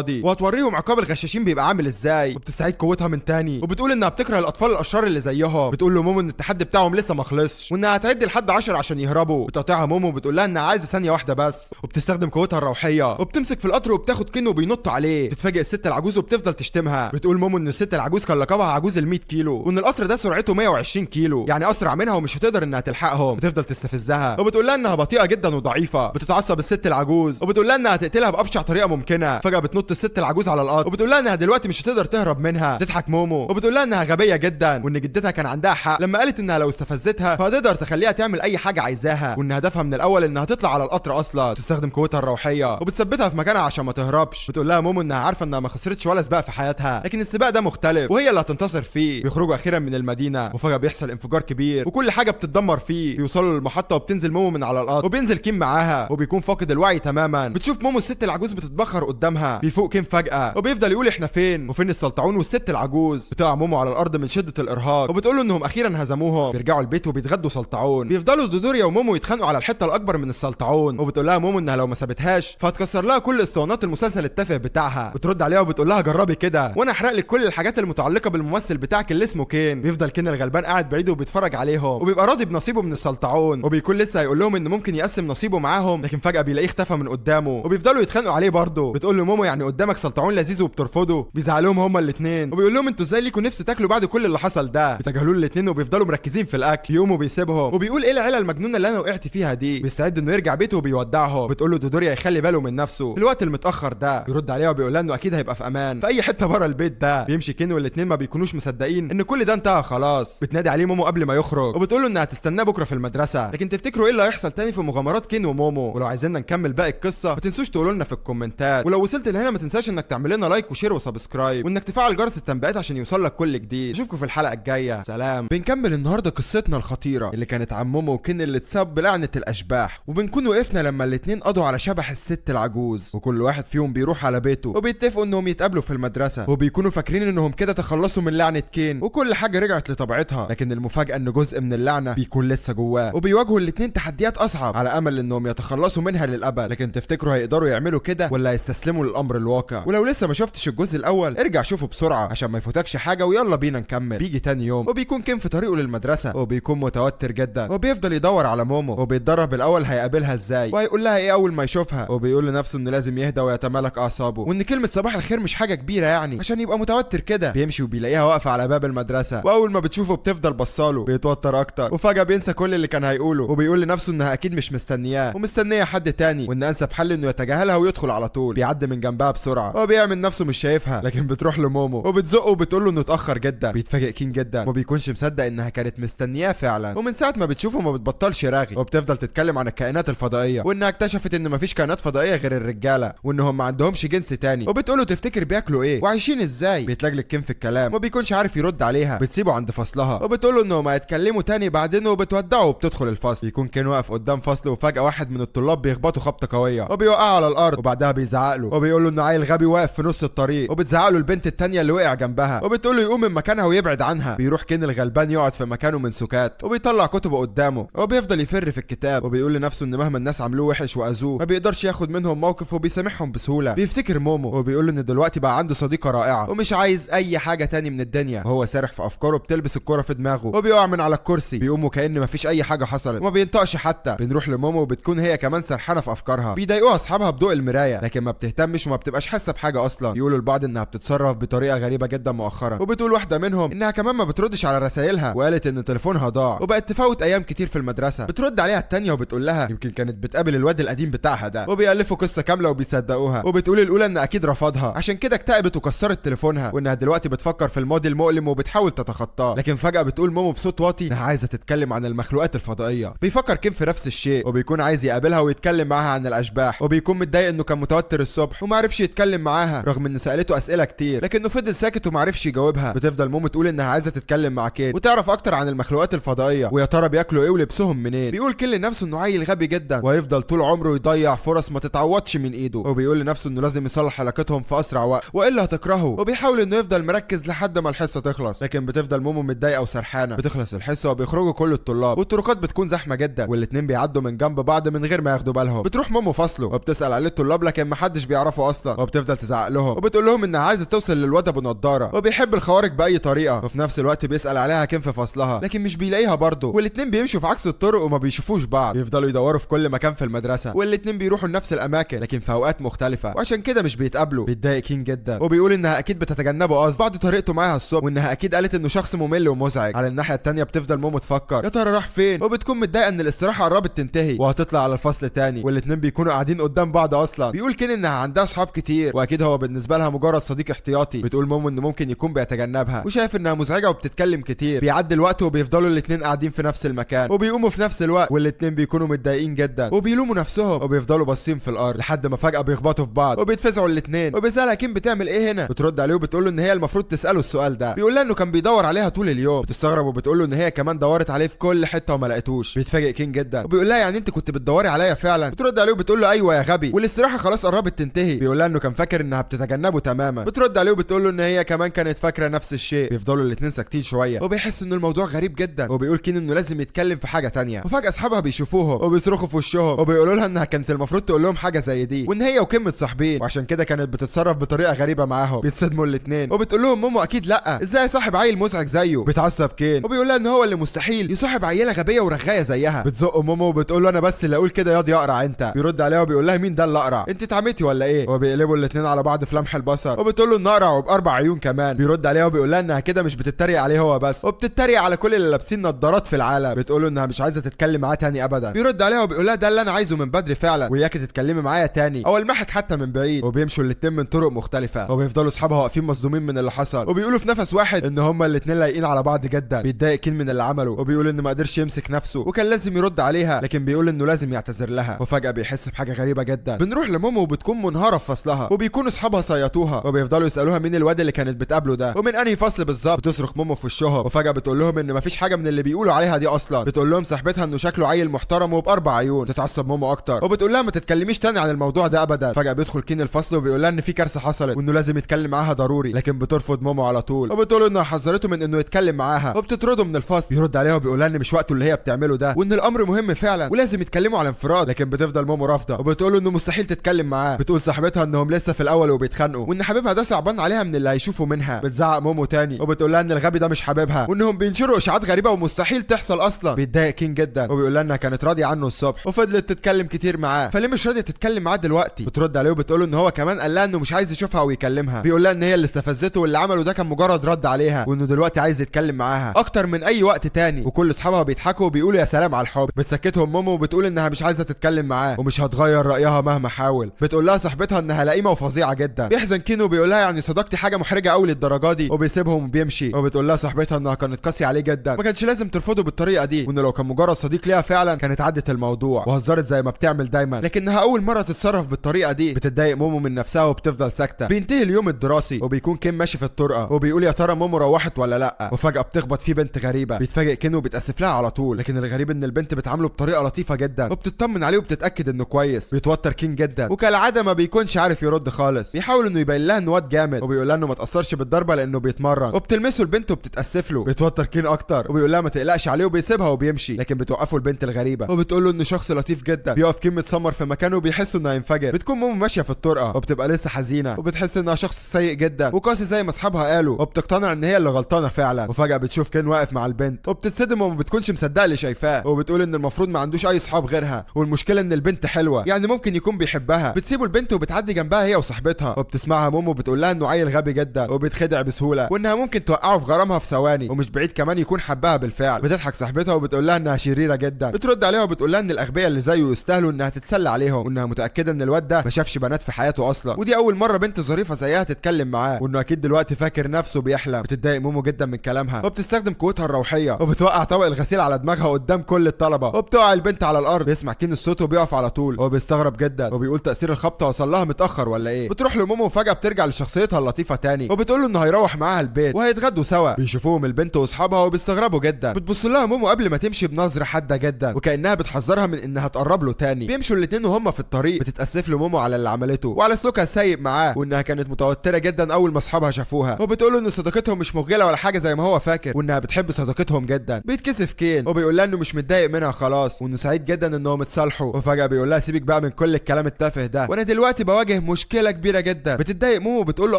دي وهتوريهم عقاب الغشاشين بيبقى عامل ازاي. وبتستعيد قوتها من تاني وبتقول انها بتكره الاطفال الاشرار اللي زيهم. بتقول لمومو ان التحدي بتاعهم لسه ما خلصش وانها هتعد لحد 10 عشان يهربوا. بتقاطعها مومو وبتقول لها انها عايزه ثانية واحدة بس، وبتستخدم قوتها الروحية وبتمسك في القطر وبتاخد كين وبينط عليه. بتتفاجئ الست العجوز وبتفضل تشتمها. بتقول مومو ان الست العجوز كان لقبها عجوز ال 100 كيلو، وان القطر ده سرعته 120 كيلو، يعني اسرع منها ومش هتقدر انها تلحقهم. بتفضل تستفزها وبتقول لها انها بطيئه جدا وضعيفه. بتتعصب الست العجوز وبتقول لها انها هتقتلها بابشع طريقه ممكنة. فجاة بتنط الست العجوز على القطر وبتقول لها انها دلوقتي مش هتقدر تهرب منها. تضحك مومو وبتقول لها انها غبية جدا، وان جدتها كان عندها حق لما قالت انها لو استفزتها فهتقدر تخليها تعمل اي حاجة عايزاها، وان هدفها من الاول انها تطلع على القطر اصلا. تستخدم قوتها الروحية وبتثبتها في مكانها عشان ما تهربش. بتقول لها مومو انها عارفه انها ما خسرتش ولا سباق في حياتها، لكن السباق ده مختلف وهي اللي هتنتصر فيه. بيخرجوا اخيرا من المدينة وفجاة بيحصل انفجار كبير وكل حاجة بتتدمر فيه. بيوصلوا للمحطه وبتنزل مومو من على القطر وبينزل كيم معاها وبيكون فاقد الوعي تماما. بتشوف مومو الست العجوز بتتبخر قدامها. بيفوق كيم فجاة وبيفضل يقول احنا فين وفين السلطعون والست العجوز. بتقع مومو على الارض من شده الارهاق وبتقول له انهم اخيرا هزموهم. بيرجعوا البيت وبيتغدوا سلطعون. بيفضلوا دودوريا ومومو يتخانقوا على الحتة الاكبر من السلطعون، وبتقول لها مومو انها لو ما سابتهاش فهتكسر لها كل اسطوانات المسلسل التافه بتاعها. بترد عليها وبتقول لها جربي كده وانا احرق لك كل الحاجات المتعلقة بالممثل بتاعك اللي اسمه كين. بيفضل كين الغلبان قاعد بعيد وبيتفرج عليهم وبيبقى راضي بنصيبه من السلطعون، وبيكون لسه هيقول لهم ان ممكن يقسم نصيبه معاهم، لكن فجاة بيلاقيه اختفى من قدامه وبيفضلوا يتخانقوا عليه برضه. بتقول له مومو يعني قدامك سلطعون لذيذ وبترفضه. بيزعلوهم هما الاثنين وبيقول لهم انتوا ازاي ليكوا نفس تاكلوا بعد كل اللي حصل ده. بيتجاهلوه الاثنين وبيفضلوا مركزين في الاكل. يقوموا بيسيبهم وبيقول ايه العيلة المجنونة اللي انا وقعت فيها دي. بيستعد انه يرجع بيته وبيودعهم. بتقول له دودوريا يخلي باله من نفسه في الوقت المتاخر ده. بيرد عليها وبيقول لها انه اكيد هيبقى في امان في اي حتة بره البيت ده. بيمشي كين والاثنين ما بيكونوش مصدقين ان كل ده انتهى خلاص. بتنادي عليه مومو قبل ما يخرج وبتقول له انها هتستناه بكره في المدرسة. لكن تفتكروا ايه اللي هيحصل تاني في مغامرات كين ومومو؟ ولو عايزيننا نكمل باقي القصة ما تنسوش تقولوا لنا في الكومنتات. ولو وصلت لهنا ما تنساش انك تعمل لنا like و share و subscribe، وانك تفعل جرس التنبيهات عشان يوصلك كل جديد. اشوفكم في الحلقة الجاية، سلام. بنكمل النهارده قصتنا الخطيرة اللي كانت عن مومو وكين اللي اتساب بلعنه الاشباح، وبنكون وقفنا لما الاثنين قضوا على شبح الست العجوز، وكل واحد فيهم بيروح على بيته وبيتفقوا انهم يتقابلوا في المدرسة، وبيكونوا فاكرين انهم كده تخلصوا من لعنه كين وكل حاجة رجعت لطبيعتها. لكن المفاجاة ان جزء من اللعنة بيكون لسه جواه، وبيواجهوا الاثنين تحديات اصعب على امل انهم يتخلصوا منها للابد. لكن تفتكروا هيقدروا يعملوا كده ولا هيستسلموا للامر الواقع؟ ولو لسه ما شفتش الجزء الاول ارجع شوفه بسرعة عشان ما يفوتكش حاجة، ويلا بينا نكمل. بيجي تاني يوم وبيكون كين في طريقه للمدرسة وبيكون متوتر جدا وبيفضل يدور على مومو، وبيتدرب الاول هيقابلها ازاي وهيقول لها ايه اول ما يشوفها، وبيقول لنفسه انه لازم يهدى ويتمالك اعصابه، وان كلمة صباح الخير مش حاجة كبيرة يعني عشان يبقى متوتر كده. بيمشي وبيلاقيها واقفة على باب المدرسة، واول ما بتشوفه بتفضل بصاله، بيتوتر اكتر وفجاة بينسى كل اللي كان هيقوله، وبيقول لنفسه انها اكيد مش مستنياه ومستنيه حد تاني، وان انسب حل انه يتجاهلها ويدخل على طول. بيعدي من جنبها بسرعة وبيعمل نفسه مش شايفها، لكن بتروح لمومو وبتزقه وبتقول له انه اتاخر جدا. بيتفاجئ كين جدا وما بيكونش مصدق انها كانت مستنياه فعلا، ومن ساعة ما بتشوفه ما بتبطلش راغي، وبتفضل تتكلم عن الكائنات الفضائية وانها اكتشفت ان مفيش كائنات فضائية غير الرجالة وانهم ما عندهمش جنس تاني، وبتقوله تفتكر بياكلوا ايه وعايشين ازاي. بيتلجلج كين في الكلام وما بيكونش عارف يرد عليها. بتسيبه عند فصلها وبتقوله انهم هيتكلموا تاني بعدين، وبتودعه وبتدخل الفصل. بيكون كين واقف قدام فصله وفجاة واحد من الطلاب بيخبطه خبطه قوية وبيوقعه على الارض، وبعدها بيزعق له وبيقول له انه عيل غبي واقف في نص الطريق، وبتزعق له البنت التانية اللي وقع جنبها وبتقول له يقوم من مكانها ويبعد عنها. بيروح كين الغلبان يقعد في مكانه من سكات وبيطلع كتبه قدامه وبيفضل يفر في الكتاب، وبيقول لنفسه ان مهما الناس عملوه وحش واذوه ما بيقدرش ياخد منهم موقف وبيسامحهم بسهولة. بيفتكر مومو وبيقول ان دلوقتي بقى عنده صديقه رائعة ومش عايز اي حاجة تاني من الدنيا. وهو سارح في افكاره بتلبس الكرة في دماغه وبيقع من على الكرسي، بيقوم وكأن مفيش اي حاجة حصلت وما بينطقش حتى. بنروح لمومو وبتكون هي كمان سرحانه في افكارها. بيضايقوها اصحابها بضوء المراية لكن ما بتهتمش وما بتبقاش حاسه بحاجة اصلا. بيقولوا لبعض انها بتتصرف بطريقة غريبة جدا مؤخرا، وبتقول واحدة منهم انها كمان ما بتردش على رسائلها وقالت ان تليفونها ضاع وبقت تفوت ايام كتير في المدرسة. بترد عليها التانية وبتقول لها يمكن كانت بتقابل الواد القديم بتاعها ده، وبيألفوا قصة كاملة وبيصدقوها. وبتقول الاولى ان اكيد رفضها عشان كده اكتئبت وكسرت تليفونها، وانها دلوقتي بتفكر في الماضي المؤلم وبتحاول تتخطاه. لكن فجاة بتقول مومو بصوت واطي انها عايزه تتكلم عن المخلوقات الفضائية. بيفكر كيم في نفس الشيء وبيكون عايز يقابلها ويتكلم معاها عن الاشباح، وبيكون متضايق انه كان متوتر الصبح وما عرفش يتكلم معاها رغم ان سالته اسئلة كتير لكنه فضل ساكت وما عرفش يجاوبها. بتفضل مومو تقول انها عايزه تتكلم مع كين وتعرف اكتر عن المخلوقات الفضائية ويا ترى بياكلوا ايه ولبسهم منين. بيقول كين لنفسه انه عيل غبي جدا وهيفضل طول عمره يضيع فرص ما تتعوضش من ايده، وبيقول لنفسه انه لازم يصلح علاقتهم في اسرع وقت والا هتكرهه، وبيحاول انه يفضل مركز لحد ما الحصة تخلص. لكن بتفضل مومو متضايقة وسرحانه. تعبانة. بتخلص الحصة وبيخرجوا كل الطلاب والطرقات بتكون زحمة جدا، والاثنين بيعدوا من جنب بعض من غير ما ياخدوا بالهم. بتروح مومو فصله وبتسال عليه الطلاب لكن محدش بيعرفه اصلا، وبتفضل تزعق لهم وبتقول لهم انها عايزه توصل للواد ابو نضاره وبيحب الخوارق باي طريقه، وفي نفس الوقت بيسال عليها كين في فصلها لكن مش بيلاقيها برضه، والاثنين بيمشوا في عكس الطرق وما بيشوفوش بعض. بيفضلوا يدوروا في كل مكان في المدرسة والاثنين بيروحوا لنفس الاماكن لكن في اوقات مختلفة، وعشان كده مش بيتقابلوا. بيتضايق كين جدا وبيقول انها اكيد بتتجنبه قصد بعد طريقته معاها الصبح، وانها اكيد قالت انه شخص ممل ومزعج. على الناحية الثانية بتفضل مومو تفكر يا ترى راح فين، وبتكون متضايقة ان الاستراحة قربت تنتهي وهتطلع على الفصل تاني، والاثنين بيكونوا قاعدين قدام بعض اصلا. بيقول كين انها عندها اصحاب كتير واكيد هو بالنسبة لها مجرد صديق احتياطي. بتقول مومو انه ممكن يكون بيتجنبها وشايف انها مزعجة وبتتكلم كتير. بيعدي الوقت وبيفضلوا الاثنين قاعدين في نفس المكان وبيقوموا في نفس الوقت، والاثنين بيكونوا متضايقين جدا وبيلوموا نفسهم وبيفضلوا باصين في الارض لحد ما فجاة بيخبطوا في بعض وبيتفزعوا الاثنين. وبيسالها كين بتعمل ايه هنا، بترد عليه وبتقول له ان هي المفروض تساله السؤال ده. بيقول لها انه كان بيدور عليها طول اليوم. بتستغرب وبتقول له ان هي كمان دورت عليه في كل حتة وما لقيتوش. بيتفاجئ كين جدا وبيقول لها يعني انت كنت بتدوري عليا فعلا؟ بترد عليه وبتقول له ايوه يا غبي، والاستراحه خلاص قربت تنتهي. بيقول لها انه كان فاكر انها بتتجنبه تماما. بترد عليه وبتقول له ان هي كمان كانت فاكره نفس الشيء. بيفضلوا الاثنين ساكتين شوية وبيحس ان الموضوع غريب جدا، وبيقول كين انه لازم يتكلم في حاجة تانية. وفجاة اصحابها بيشوفوهم وبيصرخوا في وشهم وبيقولوا لها انها كانت المفروض تقول لهم حاجة زي دي، وان هي وكين متصاحبين وعشان كده كانت بتتصرف بطريقة غريبة معاهم. بيتصدموا الاثنين وبتقول لهم مومو اكيد لا، ازاي صاحب عيل مزعج زيه؟ بيتعصب كين وبيقول لها ان هو اللي مستحيل يصاحب عيله غبية ورغايه زيها. بتزق مومو وبتقول له انا بس اللي اقول كده ياض يقرع انت. بيرد عليها وبيقول لها مين ده اللي اقرع، انت اتعميتي ولا ايه؟ وبيقلبوا الاثنين على بعض في لمح البصر وبتقول له انه اقرع وباربع عيون كمان. بيرد عليها وبيقول لها انها كده مش بتتريق عليه هو بس، وبتتريق على كل اللي لابسين نظارات في العالم. بتقول له انها مش عايزه تتكلم معاه تاني ابدا. بيرد عليها وبيقول لها ده اللي انا عايزه من بدري فعلا، وياك تتكلمي معايا تاني او المحك حتى من بعيد. وبيمشوا الاثنين من طرق مختلفة وبيفضلوا اصحابها واقفين مصدومين من اللي حصل، وبيقولوا في نفس واحد ان هما الاثنين لايقين على بعض جدا. بيتضايق كين من اللي عمله وبيقول انه ما قدرش يمسك نفسه وكان لازم يرد عليها، لكن بيقول انه لازم يعتذر لها. وفجاة بيحس بحاجة غريبة جدا. بنروح لمومو وبتكون منهاره في فصلها، وبيكونوا اصحابها صيطوها وبيفضلوا يسالوها مين الواد اللي كانت بتقابله ده ومن انهي فصل بالظبط. بتصرخ مومو في وشهم وفجاة بتقول لهم ان مفيش حاجة من اللي بيقولوا عليها دي اصلا. بتقول لهم صاحبتها انه شكله عيل محترم وباربع عيون. تتعصب مومو اكتر وبتقول لها ما تتكلميش تاني عن الموضوع ده ابدا. فجاة بيدخل كين الفصل وبيقول لها ان في كارثة حصلت وانه لازم يتكلم معاها ضروري، لكن بترفض مومو على طول وبتقول انها حذرته من انه يتكلم معاها وبتطرده من الفصل. بيرد عليها وبيقول لها ان مش وقته اللي هي بتعمله ده وان الامر مهم فعلا ولازم يتكلموا على انفراد، لكن بتفضل مومو رافضه وبتقول انه مستحيل تتكلم معاه. بتقول صاحبتها انهم لسه في الاول وبيتخانقوا وان حبيبها ده صعبان عليها من اللي هيشوفه منها. بتزعق مومو تاني وبتقول لها ان الغبي ده مش حبيبها وانهم بينشروا اشاعات غريبة ومستحيل تحصل اصلا. بيتضايق كين جدا وبيقول لها انها كانت راضية عنه الصبح وفضلت تتكلم كتير معاه، فليه مش راضية تتكلم معاه دلوقتي؟ بترد عليه وبتقول ان هو كمان قال لها انه مش عايز يشوفها او يكلمها. بيقول لها ان هي اللي استفزته واللي عمله ده كان مجرد رد عليها وانه دلوقتي عايز يتكلم معاها اكتر من اي وقت تاني. وكل اصحابها بيضحكوا وبيقولوا يا سلام على الحب. بتسكتهم مومو وبتقول انها مش عايزه تتكلم معاه ومش هتغير رايها مهما حاول. بتقول لها صاحبتها انها لئيمه وفظيعه جدا. بيحزن كينو وبيقول لها يعني صداقتي حاجة محرجه قوي للدرجة دي، وبيسيبهم وبيمشي. وبتقول لها صاحبتها انها كانت قاسية عليه جدا، ما كانش لازم ترفضه بالطريقة دي، وانه لو كان مجرد صديق ليها فعلا كانت عدت الموضوع وهزرت زي ما بتعمل دايما، لكنها اول مرة تتصرف بالطريقة دي. بتتضايق مومو من نفسها وبتفضل ساكته. بينتهي اليوم الدراسي وبيكون كين ماشي في الطرقه وبيقول يا ترى مومو روحت ولا لا، وفجاة بتخبط فيه بنت غريبة. بيتفاجئ كين وبيتاسف لها على طول، لكن الغريب ان البنت بتعامله بطريقة لطيفة جدا وبتطمن عليه وبتتاكد انه كويس. بيتوتر كين جدا وكالعادة ما بيكونش عارف يرد خالص. بيحاول انه يبين لها انه واد جامد وبيقول لها انه ما تاثرش بالضربه لانه بيتمرن، وبتلمسه البنت وبتتاسف له. بيتوتر كين اكتر وبيقول لها ما تقلقش عليه وبيسيبها وبيمشي، لكن بتوقفه البنت الغريبة وبتقول له انه شخص لطيف جدا. بيقف كين متسمر في مكانه وبيحس انه هينفجر. بتكون مومو ماشية في الطرقه وبتبقى لسه حزينة وبتحس انها شخص سيء جدا وقاسي زي ما اصحابها قالوا، وبتقتنع ان هي اللي غلطانة فعلا. وفجاة بتشوف كين واقف مع البنت وبتتصدم وما بتكونش مصدقه اللي شايفاه، وبتقول ان المفروض ما عندوش اي اصحاب غيرها، والمشكلة ان البنت حلوة يعني ممكن يكون بيحبها. بتسيبه البنت وبتعدي جنبها هي وصاحبتها، وبتسمعها مومو بتقول لها انه عيل غبي جدا وبيتخدع بسهولة وانها ممكن توقعه في غرامها في ثواني ومش بعيد كمان يكون حبها بالفعل. بتضحك صاحبتها وبتقول لها انها شريرة جدا. بترد عليها وبتقول لها ان الاغبياء اللي زيه يستاهلوا انها تتسلى عليهم، وانها متاكدة ان الواد ده ما شافش بنات في حياته اصلا، ودي اول مرة بنت ظريفة زيها تتكلم معاه، وانه اكيد دلوقتي فاكر نفسه بيحلم. بتتضايق مومو جدا من كلامها وبتستخدم قوتها الروحية وبتوقع طبق الغسيل على دماغها قدام كل الطلبة وبتقع البنت على الارض. بيسمع كين الصوت وبيقف على طول وبيستغرب جدا وبيقول تاثير الخبطه وصل لها متاخر ولا ايه. بتروح لمومو وفجاة بترجع لشخصيتها اللطيفة تاني وبتقول له انه هيروح معاها البيت وهيتغدوا سوا. بيشوفوهم البنت واصحابها وبيستغربوا جدا. بتبص لها مومو قبل ما تمشي بنظره حادة جدا وكانها بتحذرها من انها تقرب له تاني. بيمشوا الاثنين وهم في الطريق. بتتاسف له مومو على اللي عملته وعلى سلوكها السيء معاه، وانها كانت متوترة جدا اول ما اصحابها شافوها، وبتقول له ان صداقتهم مش مخجله ولا حاجة زي ما هو فاكر، وانها وانها بتحب صداقتهم جدا. بيتكسف كين وبيقول لها انه مش متضايق منها خلاص، وانه سعيد جدا انهم اتصالحوا. وفجاة بيقول لها سيبك بقى من كل الكلام التافه ده، وانا دلوقتي بواجه مشكلة كبيرة جدا. بتتضايق مومو وبتقول له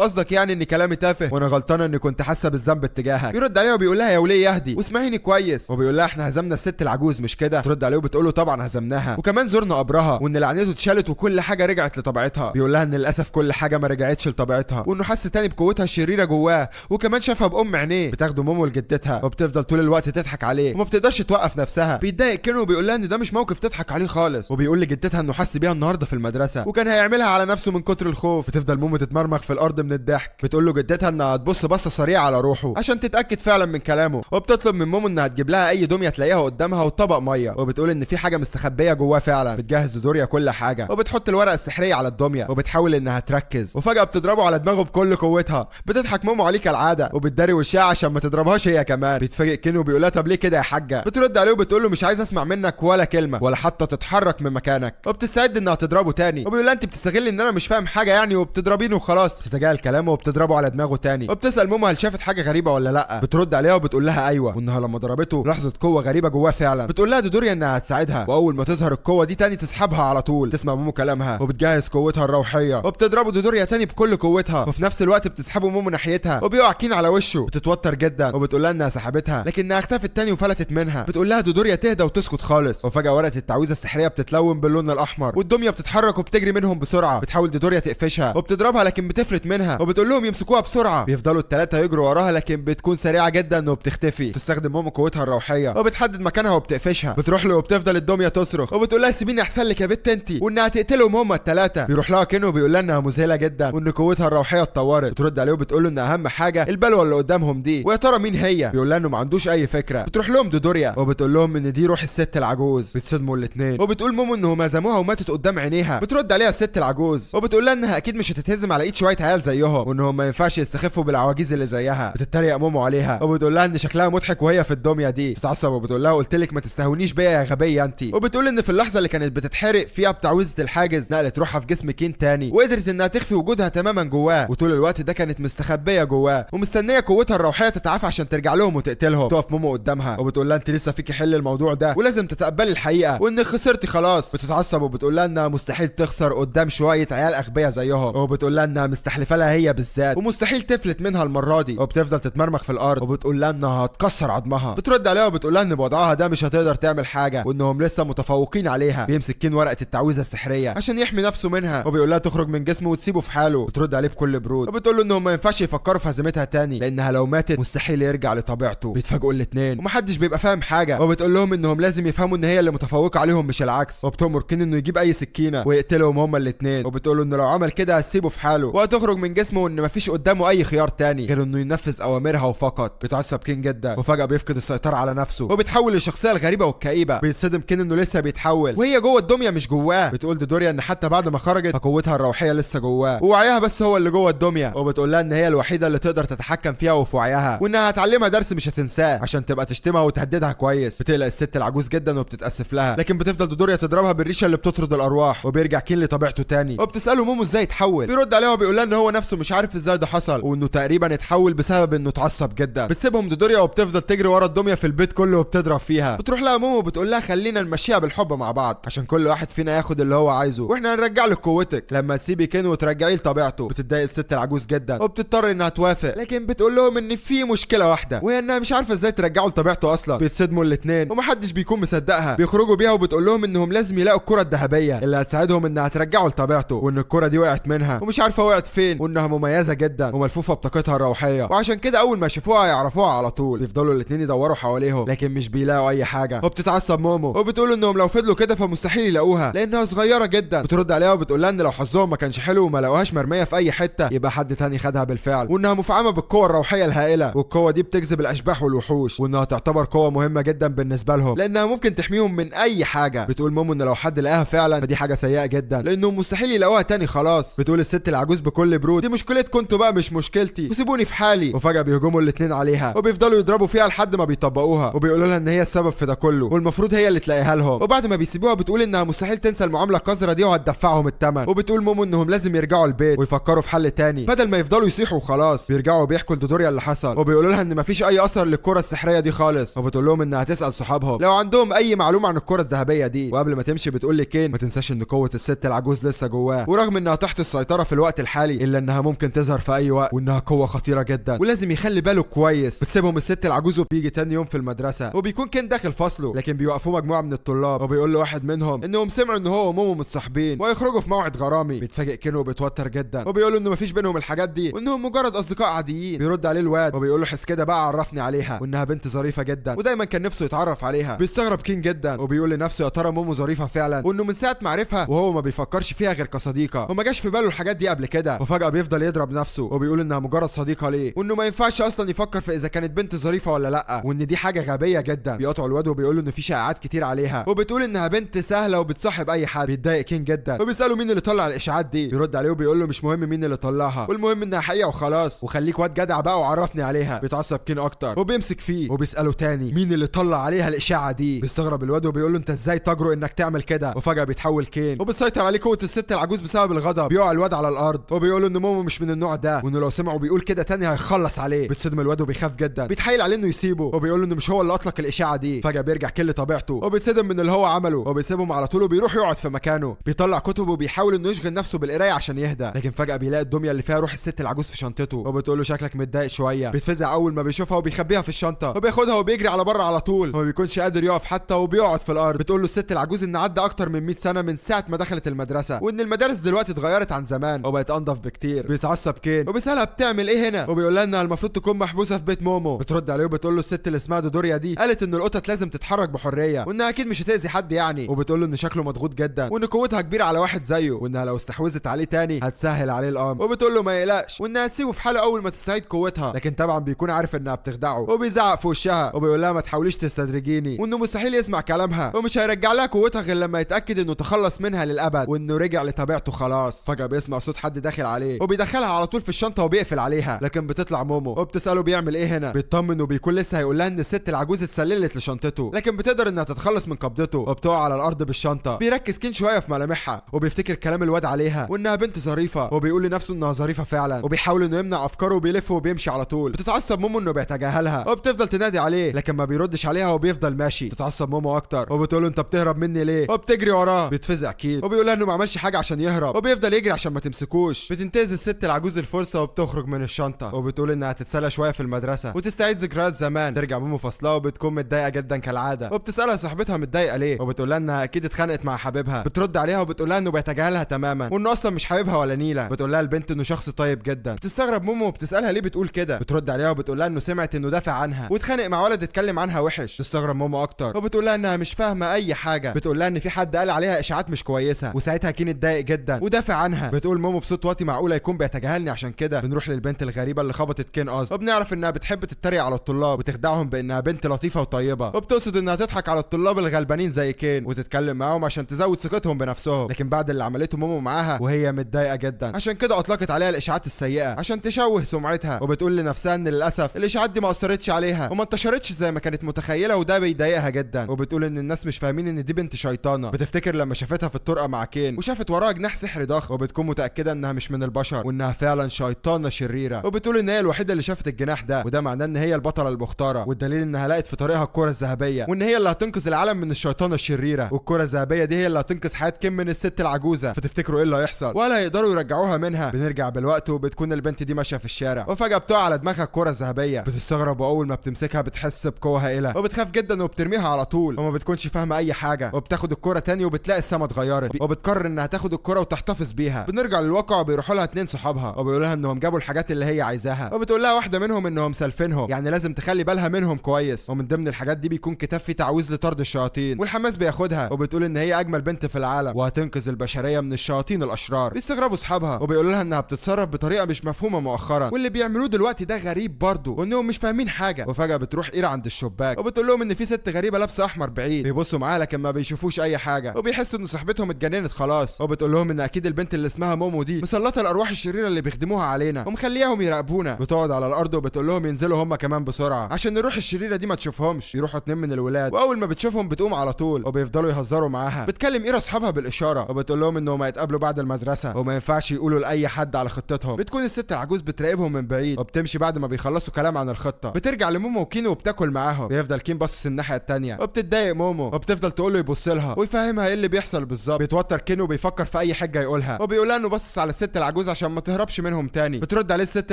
قصدك يعني ان كلامي تافه وانا غلطانة اني كنت حاسه بالذنب اتجاهك. بيرد عليها وبيقول لها يا وليه يهدي واسمعيني كويس، وبيقول لها احنا هزمنا الست العجوز مش كده؟ ترد عليه وبتقول له طبعا هزمناها، وكمان زرنا قبرها، وان لعنته اتشالت وكل حاجة رجعت لطبيعتها. بيقول لها ان للاسف كل حاجة ما رجعتش لطبيعتها، وانه حس تاني بقوتها الشريرة جواه، وكمان شافها بام عينيه. بتاخده مومو لجدتها وبتفضل طول الوقت تضحك عليه وما بتقدرش توقف نفسها. بيتضايق كينو وبيقول لها ان ده مش موقف تضحك عليه خالص، وبيقول لجدتها انه حس بيها النهارده في المدرسة وكان هيعملها على نفسه من كتر الخوف. بتفضل مومو تتمرمغ في الارض من الضحك. بتقول له جدتها انها هتبص بصة سريعة على روحه عشان تتاكد فعلا من كلامه، وبتطلب من مومو انها تجيب لها اي دمية تلاقيها قدامها وطبق مية، وبتقول ان في حاجة مستخبيه جواه فعلا. بتجهز دوريا كل حاجة وبتحط الورقة السحريه على الدمية وبتحاول انها تركز، وفجاة بتضربه على دماغه بكل قوتها. بتضحك مومو عليه كالعادة وبتداري وشها عشان ما تضربهاش هي كمان. بيتفاجئ كينو وبيقول لها طب ليه كده يا حاجة؟ بترد عليه وبتقول له مش عايز اسمع منك ولا كلمة ولا حتى تتحرك من مكانك، وبتستعد انها تضربه تاني، وبيقول لها انت بتستغلي ان انا مش فاهم حاجة يعني وبتضربيني وخلاص. بتتجاهل كلامه وبتضربه على دماغه تاني، وبتسال مومو هل شافت حاجة غريبة ولا لا. بترد عليها وبتقول لها ايوه، وانها لما ضربته لحظة قوة غريبة جواه فعلا. بتقول لها دوريا انها هتساعدها، واول ما تظهر القوة دي تاني تسحبها على طول. تسمع مومو كلامها وبتجهز قوتها الروحية وبتضربه دوريا تاني بكل قوتها، وفي نفس الوقت بتسحبه مومو ناحيتها وبيقع كين على وشه. بتتوتر جدا وبتقول لها انها سحبتها لكنها اختفت تاني وفلتت منها. بتقول لها دوريا تهدى وتسكت خالص، وفجاة ورقة التعويذه السحريه بتتلون باللون الاحمر والدميه بتتحرك وبتجري منهم بسرعة. بتحاول دوريا تقفشها وبتضربها لكن بتفلت منها، وبتقول لهم يمسكوها بسرعة. بيفضلوا الثلاثة يجروا وراها لكن بتكون سريعة جدا وبتختفي. تستخدم مومو قوتها الروحية وبتحدد مكانها وبتقفشها. بتروح له وبتفضل الدمية تصرخ وبتقول لها سيبيني احسن لك يا بت انت، وانها تقتلهم هما الثلاثة. بيروح لها كينو وبيقول لها انها مذهلة جدا وان قوتها الروحية اتطورت. بترد عليه وبتقول له ان اهم حاجة البلوه اللي قدامهم دي، ويا ترى مين هي؟ بيقول لها انه ما عندوش اي فكرة. بتروح لهم دوريا وبتقول لهم ان دي روح الست العجوز. بتصدموا الاثنين وبتقول مومو انهم هزموها وماتت قدام عينيها. بترد عليها الست العجوز وبتقول لها انها اكيد مش هتتهزم على ايد شوية عيال زيهم، وانهم ما ينفعش يستخفوا بالعواجيز اللي زيها. بتتريق مومو عليها وبتقول لها ان شكلها مضحك وهي في الدمية دي. بتتعصب وبتقول لها قلت لك ما تستهونيش بيا يا غبية انت، وبتقول ان في اللحظة اللي كانت بتتحرق فيها بتعويذه الحاجز نقلت روحها في جسم كين تاني وقدرت انها تخفي وجودها تماما جواه، وطول الوقت ده كانت مستخبيه جواه ومستنيه قوتها الروحية تتعافى عشان ترجع لهم وتقتلهم. تقف مومو قدامها وبتقول لها انت لسه فيكي حل الموضوع ده ولازم تتقبلي الحقيقة وانك خسرتي خلاص. بتتعصب وبتقول لها انها مستحيل تخسر قدام شوية عيال اغبياء زيهم، وبتقول لها انها مستحلفه لها هي بالذات ومستحيل تفلت منها المرة دي، وبتفضل تتمرمخ في الارض وبتقول لها انها هتكسر عظمها. بترد عليها وبتقول لها ان بوضعها ده مش هتقدر تعمل حاجة وانهم لسه متفوقين عليها. بيمسك كين ورقة التعويذه السحريه عشان يحمي نفسه منها وبيقول لها تخرج من جسمه وتسيبه في حاله. بترد عليه بكل برود وبتقول له انهم ما ينفعش يفكروا في هزيمتها تاني لانها لو ماتت مستحيل يرجع لطبيعته. بيتفاجئوا الاثنين ومحدش بيبقى فاهم حاجة، وبتقول لهم انهم لازم يفهموا ان هي اللي متفوقه عليهم مش العكس. وبتأمر كين انه يجيب اي سكينة ويقتلهم هما الاثنين، وبتقول له انه لو عمل كده هتسيبه في حاله وهتخرج من جسمه وان مفيش قدامه اي خيار تاني غير انه ينفذ اوامرها وفقط. بيتعصب كين جدا وفجاة بيفقد السيطرة على نفسه وبيتحول للشخصية الغريبة والكئيبه. بيتصدم كين انه لسه بيتحول وهي جوه الدمية مش جواه. بتقول دوريا ان حتى بعد ما خرجت فقوتها الروحية لسه جواه ووعيها بس هو اللي جوه الدمية، وبتقول لها ان هي الوحيدة اللي تقدر تتحكم فيها وفي وعيها وانها هتعلمها درس مش هتنساه عشان تبقى تشتمها وتهددها كويس. بتقلق الست العجوز جدا وبتتاسف لها، لكن بتفضل دوريا تضربها بالريشه اللي بتطرد الارواح، وبيرجع كين لطبيعته تاني. وبتساله مومو ازاي اتحول، بيرد عليها وبيقول لها ان هو نفسه مش عارف ازاي ده حصل وانه تقريبا اتحول بسبب انه اتعصب جدا. بتسيبهم دوريا وبتفضل تجري ورا الدمية في البيت كله وبتضرب فيها. بتروح لها مومو وبتقول لها خلينا نمشيها بالحب مع بعض عشان كل واحد فينا ياخد اللي هو عايزه واحنا هنرجع لك قوتك لما تسيبي كين وترجعيه لطبيعته. بتتضايق الست العجوز جدا وبتضطر انها توافق، لكن بتقول لهم ان في مشكلة واحدة وهي انها مش عارفه ازاي ترجعه لطبيعته اصلا. بيتصدموا الاثنين ومحدش بيكون مصدقها. بيخرجوا بيها وبتقول لهم انهم لازم يلاقوا الكره الذهبية اللي هتساعدهم انها ترجعه لطبيعته، وان الكره دي وقعت منها ومش عارفه وقعت فين، وانها مميزة جدا وملفوفه بطاقتها الروحية وعشان كده اول ما يشوفوها يعرفوها على طول. بيفضلوا الاثنين يدوروا حواليهم لكن مش بيلاقوا اي حاجة. وبتتعصب مومو وبتقول انهم لو فضلوا كده فمستحيل يلاقوها لانها صغيرة جدا. بترد عليها وبتقول لها ان لو حظهم ما كانش حلو وما لقوهاش مرمية في اي حتة يبقى حد تاني خدها بالفعل، وانها مفعمه بالقوة الروحية الهائلة والقوه دي بتجذب الاشباح والوحوش، وانها تعتبر قوة مهمة جدا بالنسبة لهم لانها ممكن تحميهم من اي حاجة. بتقول مومو ان لو حد لقاها فعلا فدي حاجة سيئه جدا لانهم مستحيل يلاقوها تاني خلاص. بتقول الست العجوز بكل برود دي مشكلتكم انتوا بقى مش مشكلتي وسيبوني في حالي. وفجاة بيهجموا الاثنين عليها وبيفضلوا يضربوا فيها لحد ما بيطبقوها وبيقولوا لها ان هي السبب في ده كله والمفروض هي اللي تلاقيها لهم. وبعد ما بيسيبوها بتقول انها مستحيل تنسى المعاملة القذرة دي وهتدفعهم الثمن. وبتقول مومو انهم لازم يرجعوا البيت ويفكروا في حل تاني بدل ما يفضلوا يصيحوا وخلاص. بيرجعوا وبيحكوا لدوريا اللي حصل وبيقولوا لها ان مفيش مفيش اي اثر للكرة السحريه دي خالص. وبتقول لهم انها هتسال صحابهم لو عندهم اي معلومة عن الكره الذهبية دي. وقبل ما تمشي بتقول لكين ما تنساش ان قوة الست العجوز لسه جواه، ورغم انها تحت السيطرة في الوقت الحالي الا انها ممكن تظهر في اي وقت، وانها قوة خطيرة جدا ولازم يخلي باله كويس. بتسيبهم الست العجوز وبيجي تاني يوم في المدرسة، وبيكون كين داخل فصله، لكن بيوقفوه مجموعة من الطلاب، وبيقول له واحد منهم انهم سمعوا ان هو ومومو متصاحبين ويخرجوا في موعد غرامي. بيتفاجئ كين وبيتوتر جدا، وبيقول له انه مفيش بينهم الحاجات دي وانهم مجرد اصدقاء عاديين. بيرد عليه الواد وبيقول له حس كده بقى عرفني عليها، وانها بنت ظريفة جدا ودايما كان نفسه يتعرف عليها. بيستغرب كين جدا وبيقول لنفسه يا ترى مومو ظريفة فعلا، وانه من ساعة ما عرفها وهو ما بيفكرش فيها غير كصديقه وما جاش في باله الحاجات دي قبل كده. وفجاة بيفضل يضرب نفسه وبيقول انها مجرد صديقه ليه، وانه ما ينفعش اصلا يفكر في اذا كانت بنت ظريفة ولا لا، وان دي حاجة غبية جدا. بيقطعوا الواد وبيقول له ان في شائعات كتير عليها، وبتقول انها بنت سهلة وبتصاحب اي حد. بيتضايق كين جدا وبيساله مين اللي طلع الاشاعات دي. بيرد عليه وبيقول له مش مهم مين اللي طلعها، والمهم انها حقيقة وخلاص، وخليك واد جدع بقى وعرفني عليها. بيتعصب كين اكتر وبيمسك فيه وبيساله تاني مين اللي طلع عليها الاشاعة دي. بيستغرب الواد وبيقول له انت ازاي تجرؤ انك تعمل كده. وفجاة بيتحول كين وبتسيطر عليه قوة الست العجوز بسبب الغضب. بيقع الواد على الارض وبيقول له ان مومو مش من النوع ده، وانه لو سمعه بيقول كده تاني هيخلص عليه. بتصدم الواد وبيخاف جدا، بيتحايل عليه انه يسيبه وبيقول له انه مش هو اللي اطلق الاشاعة دي. فجاة بيرجع كل طبيعته وبيتصدم من اللي هو عمله وبيسيبهم على طول وبيروح يقعد في مكانه. بيطلع كتب وبيحاول انه يشغل نفسه بالقرايه عشان يهدى، لكن فجاة بيلاقي الدمية اللي فيها روح الست العجوز في شنطته وبتقول له شكلك متضايق شوية. بيتفزع اول ما بيشوفها وبيخبيها في الشنطة وبياخدها وبيجري على بره على طول، وما بيكونش قادر يقف حتى وبيقعد في الارض. بتقول له الست العجوز ان عدى اكتر من 100 سنة من ساعة ما دخلت المدرسة، وان المدارس دلوقتي اتغيرت عن زمان وبقت انضف بكتير. بيتعصب كين وبيسالها بتعمل ايه هنا، وبيقول لها انها المفروض تكون محبوسة في بيت مومو. بترد عليه وبتقول له الست اللي اسمها دودوريا دي قالت ان القطط لازم تتحرك بحرية وانها اكيد مش هتاذي حد يعني، وبتقول له ان شكله مضغوط جدا وان قوتها كبيرة على واحد زيه، وانها لو استحوذت عليه تاني هتسهل عليه الامر. وبتقول له ما يقلقش وانها هتسيبه في حاله اول ما تستعيد قوتها، لكن طبعا بيكون عارف انها بتخدعه وبيزعق في وشها وبيقول لها ما تحاوليش تستدرجيني، وانه مستحيل يسمع كلامها ومش هيرجع لها قوتها غير لما يتاكد انه تخلص منها للابد وانه رجع لطبيعته خلاص. فجاة بيسمع صوت حد داخل عليه وبيدخلها على طول في الشنطة وبيقفل عليها، لكن بتطلع مومو وبتساله بيعمل ايه هنا. بيطمن وبيكون لسه هيقول لها ان الست العجوز اتسللت لشنطته، لكن بتقدر انها تتخلص من قبضته وبتقع على الارض بالشنطه. بيركز كين شوية في ملامحها وبيفتكر كلام الواد عليها وانها بنت ظريفة، وبيقول لنفسه انها ظريفة فعلا، وبيحاول انه يمنع افكاره وبيلف وبيمشي على طول. بتتعصب مومو انه بيتجاهلها وبتفضل تنادي عليه، لكن ما بيردش عليها وبيفضل ماشي. تتعصب مومو اكتر وبتقول له انت بتهرب مني ليه، وبتجري وراه. بيتفزع كين وبيقول لها انه ما عملش حاجة عشان يهرب، وبيفضل يجري عشان ما تمسكوش. بتنتهز الست العجوز الفرصة وبتخرج من الشنطة وبتقول انها هتتسلى شوية في المدرسة وتستعيد ذكريات زمان. ترجع مومو فصلها وبتكون متضايقة جدا كالعادة، وبتسالها صاحبتها متضايقة ليه، وبتقول لها انها اكيد اتخانقت مع حبيبها. بترد عليها وبتقول لها انه بيتجاهلها تماما وانه اصلا مش حبيبها ولا نيله. بتقول لها البنت انه شخص طيب جدا. بتستغرب مومو وبتسالها ليه بتقول كده. بترد عليها وبتقول لها انه سمعت انه دافع عنها واتخانق مع ولد اتكلم عنها وحش. تستغرب مومو اكتر وبتقول لها انها مش فاهمه اي حاجة. بتقول لها ان في حد قال عليها اشاعات مش كويسة، وساعتها كين اتضايق جدا ودافع عنها. بتقول مومو بصوت واطي معقولة يكون بيتجاهلني عشان كده. بنروح للبنت الغريبة اللي خبطت كين اصلا، وبنعرف انها بتحب تتريق على الطلاب وتخدعهم بانها بنت لطيفة وطيبة، وبتقصد انها تضحك على الطلاب الغلبانين زي كين وتتكلم معاهم عشان تزود ثقتهم بنفسهم. لكن بعد اللي عملته مومو معاها وهي متضايقة جدا، عشان كده اطلقت عليها الاشاعات السيئة عشان تشوه سمعتها. وبتقول لنفسها ان للاسف الاشاعات دي ما اثرتش عليها وما انتشرتش زي ما كانت متخيله، وده بيضايقها جدا. وبتقول ان الناس مش فاهمين ان دي بنت شيطانه. بتفتكر لما شافتها في الطرقه مع كين وشافت وراها جناح سحري ضخم، وبتكون متاكدة انها مش من البشر وانها فعلا شيطانه شريرة. وبتقول ان هي الوحيدة اللي شافت الجناح ده، وده معناه ان هي البطلة المختارة، والدليل انها لقت في طريقها الكره الذهبية وان هي اللي هتنقذ العالم من الشيطانه الشريرة، والكره الذهبية دي هي اللي هتنقذ حياة كين من الست العجوزة. فتفتكروا ايه اللي هيحصل ولا هيقدروا يرجعوها منها؟ بنرجع بالوقت وبتكون البنت دي ماشية في الشارع وفجاة بتقع على دماغها الكره الذهبية. بتستغرب واول ما بتمسكها بتحس بقوة هائلة وبتخاف جدا وبترميها على طول وما بتكونش فاهمه اي حاجة. وبتاخد الكره تاني وبتلاقي السما اتغيرت وبتقرر انها تاخد الكره وتحتفظ بيها. بنرجع للواقع وبيروحوا لها اتنين صحابها وبيقولوا لها انهم جابوا الحاجات اللي هي عايزاها، وبتقول لها واحدة منهم انهم سالفينهم يعني لازم تخلي بالها منهم كويس. ومن ضمن الحاجات دي بيكون كتاب فيه تعويذ لطرد الشياطين، والحماس بياخدها وبتقول ان هي اجمل بنت في العالم وهتنقذ البشرية من الشياطين الاشرار. بيستغربوا اصحابها وبيقولوا لها انها بتتصرف بطريقة مش مفهومه مؤخرا واللي بيعملوه دلوقتي ده غريب برضه وانهم مش فاهمين حاجة. وفجاة بتروح ايرا عند الشباك وبتقول لهم ان في ست غريبة لابسه احمر بعيد. بيبصوا معاها لكن ما بيشوفوش اي حاجة وبيحسوا ان صاحبتهم اتجننت خلاص. وبتقول لهم ان اكيد البنت اللي اسمها مومو دي مسلطه الارواح الشريرة اللي بيخدموها علينا ومخليهم يراقبونا. بتقعد على الارض وبتقول لهم ينزلوا هم كمان بسرعة عشان الروح الشريرة دي ما تشوفهمش. يروحوا اتنين من الولاد واول ما بتشوفهم بتقوم على طول وبيفضلوا يهزروا معاها. بتكلم ايرا اصحابها بالاشارة وبتقول لهم انهم هيتقابلوا بعد المدرسة وما ينفعش يقولوا لاي حد على خطتهم. بتكون الست العجوز بتراقبهم من بعيد وبتمشي بعد ما بيخلصوا كلام عن الخطة. بترجع لمومو وكين وبتاكل معاهم. بيفضل كين باصص الناحية الثانية وبتتضايق مومو وبتفضل تقول له يبص لها ويفهمها ايه اللي بيحصل بالظبط. بيتوتر كين وبيفكر في اي حاجة يقولها وبيقول لها انه باصص على الست العجوز عشان ما تهربش منهم تاني. بترد عليه الست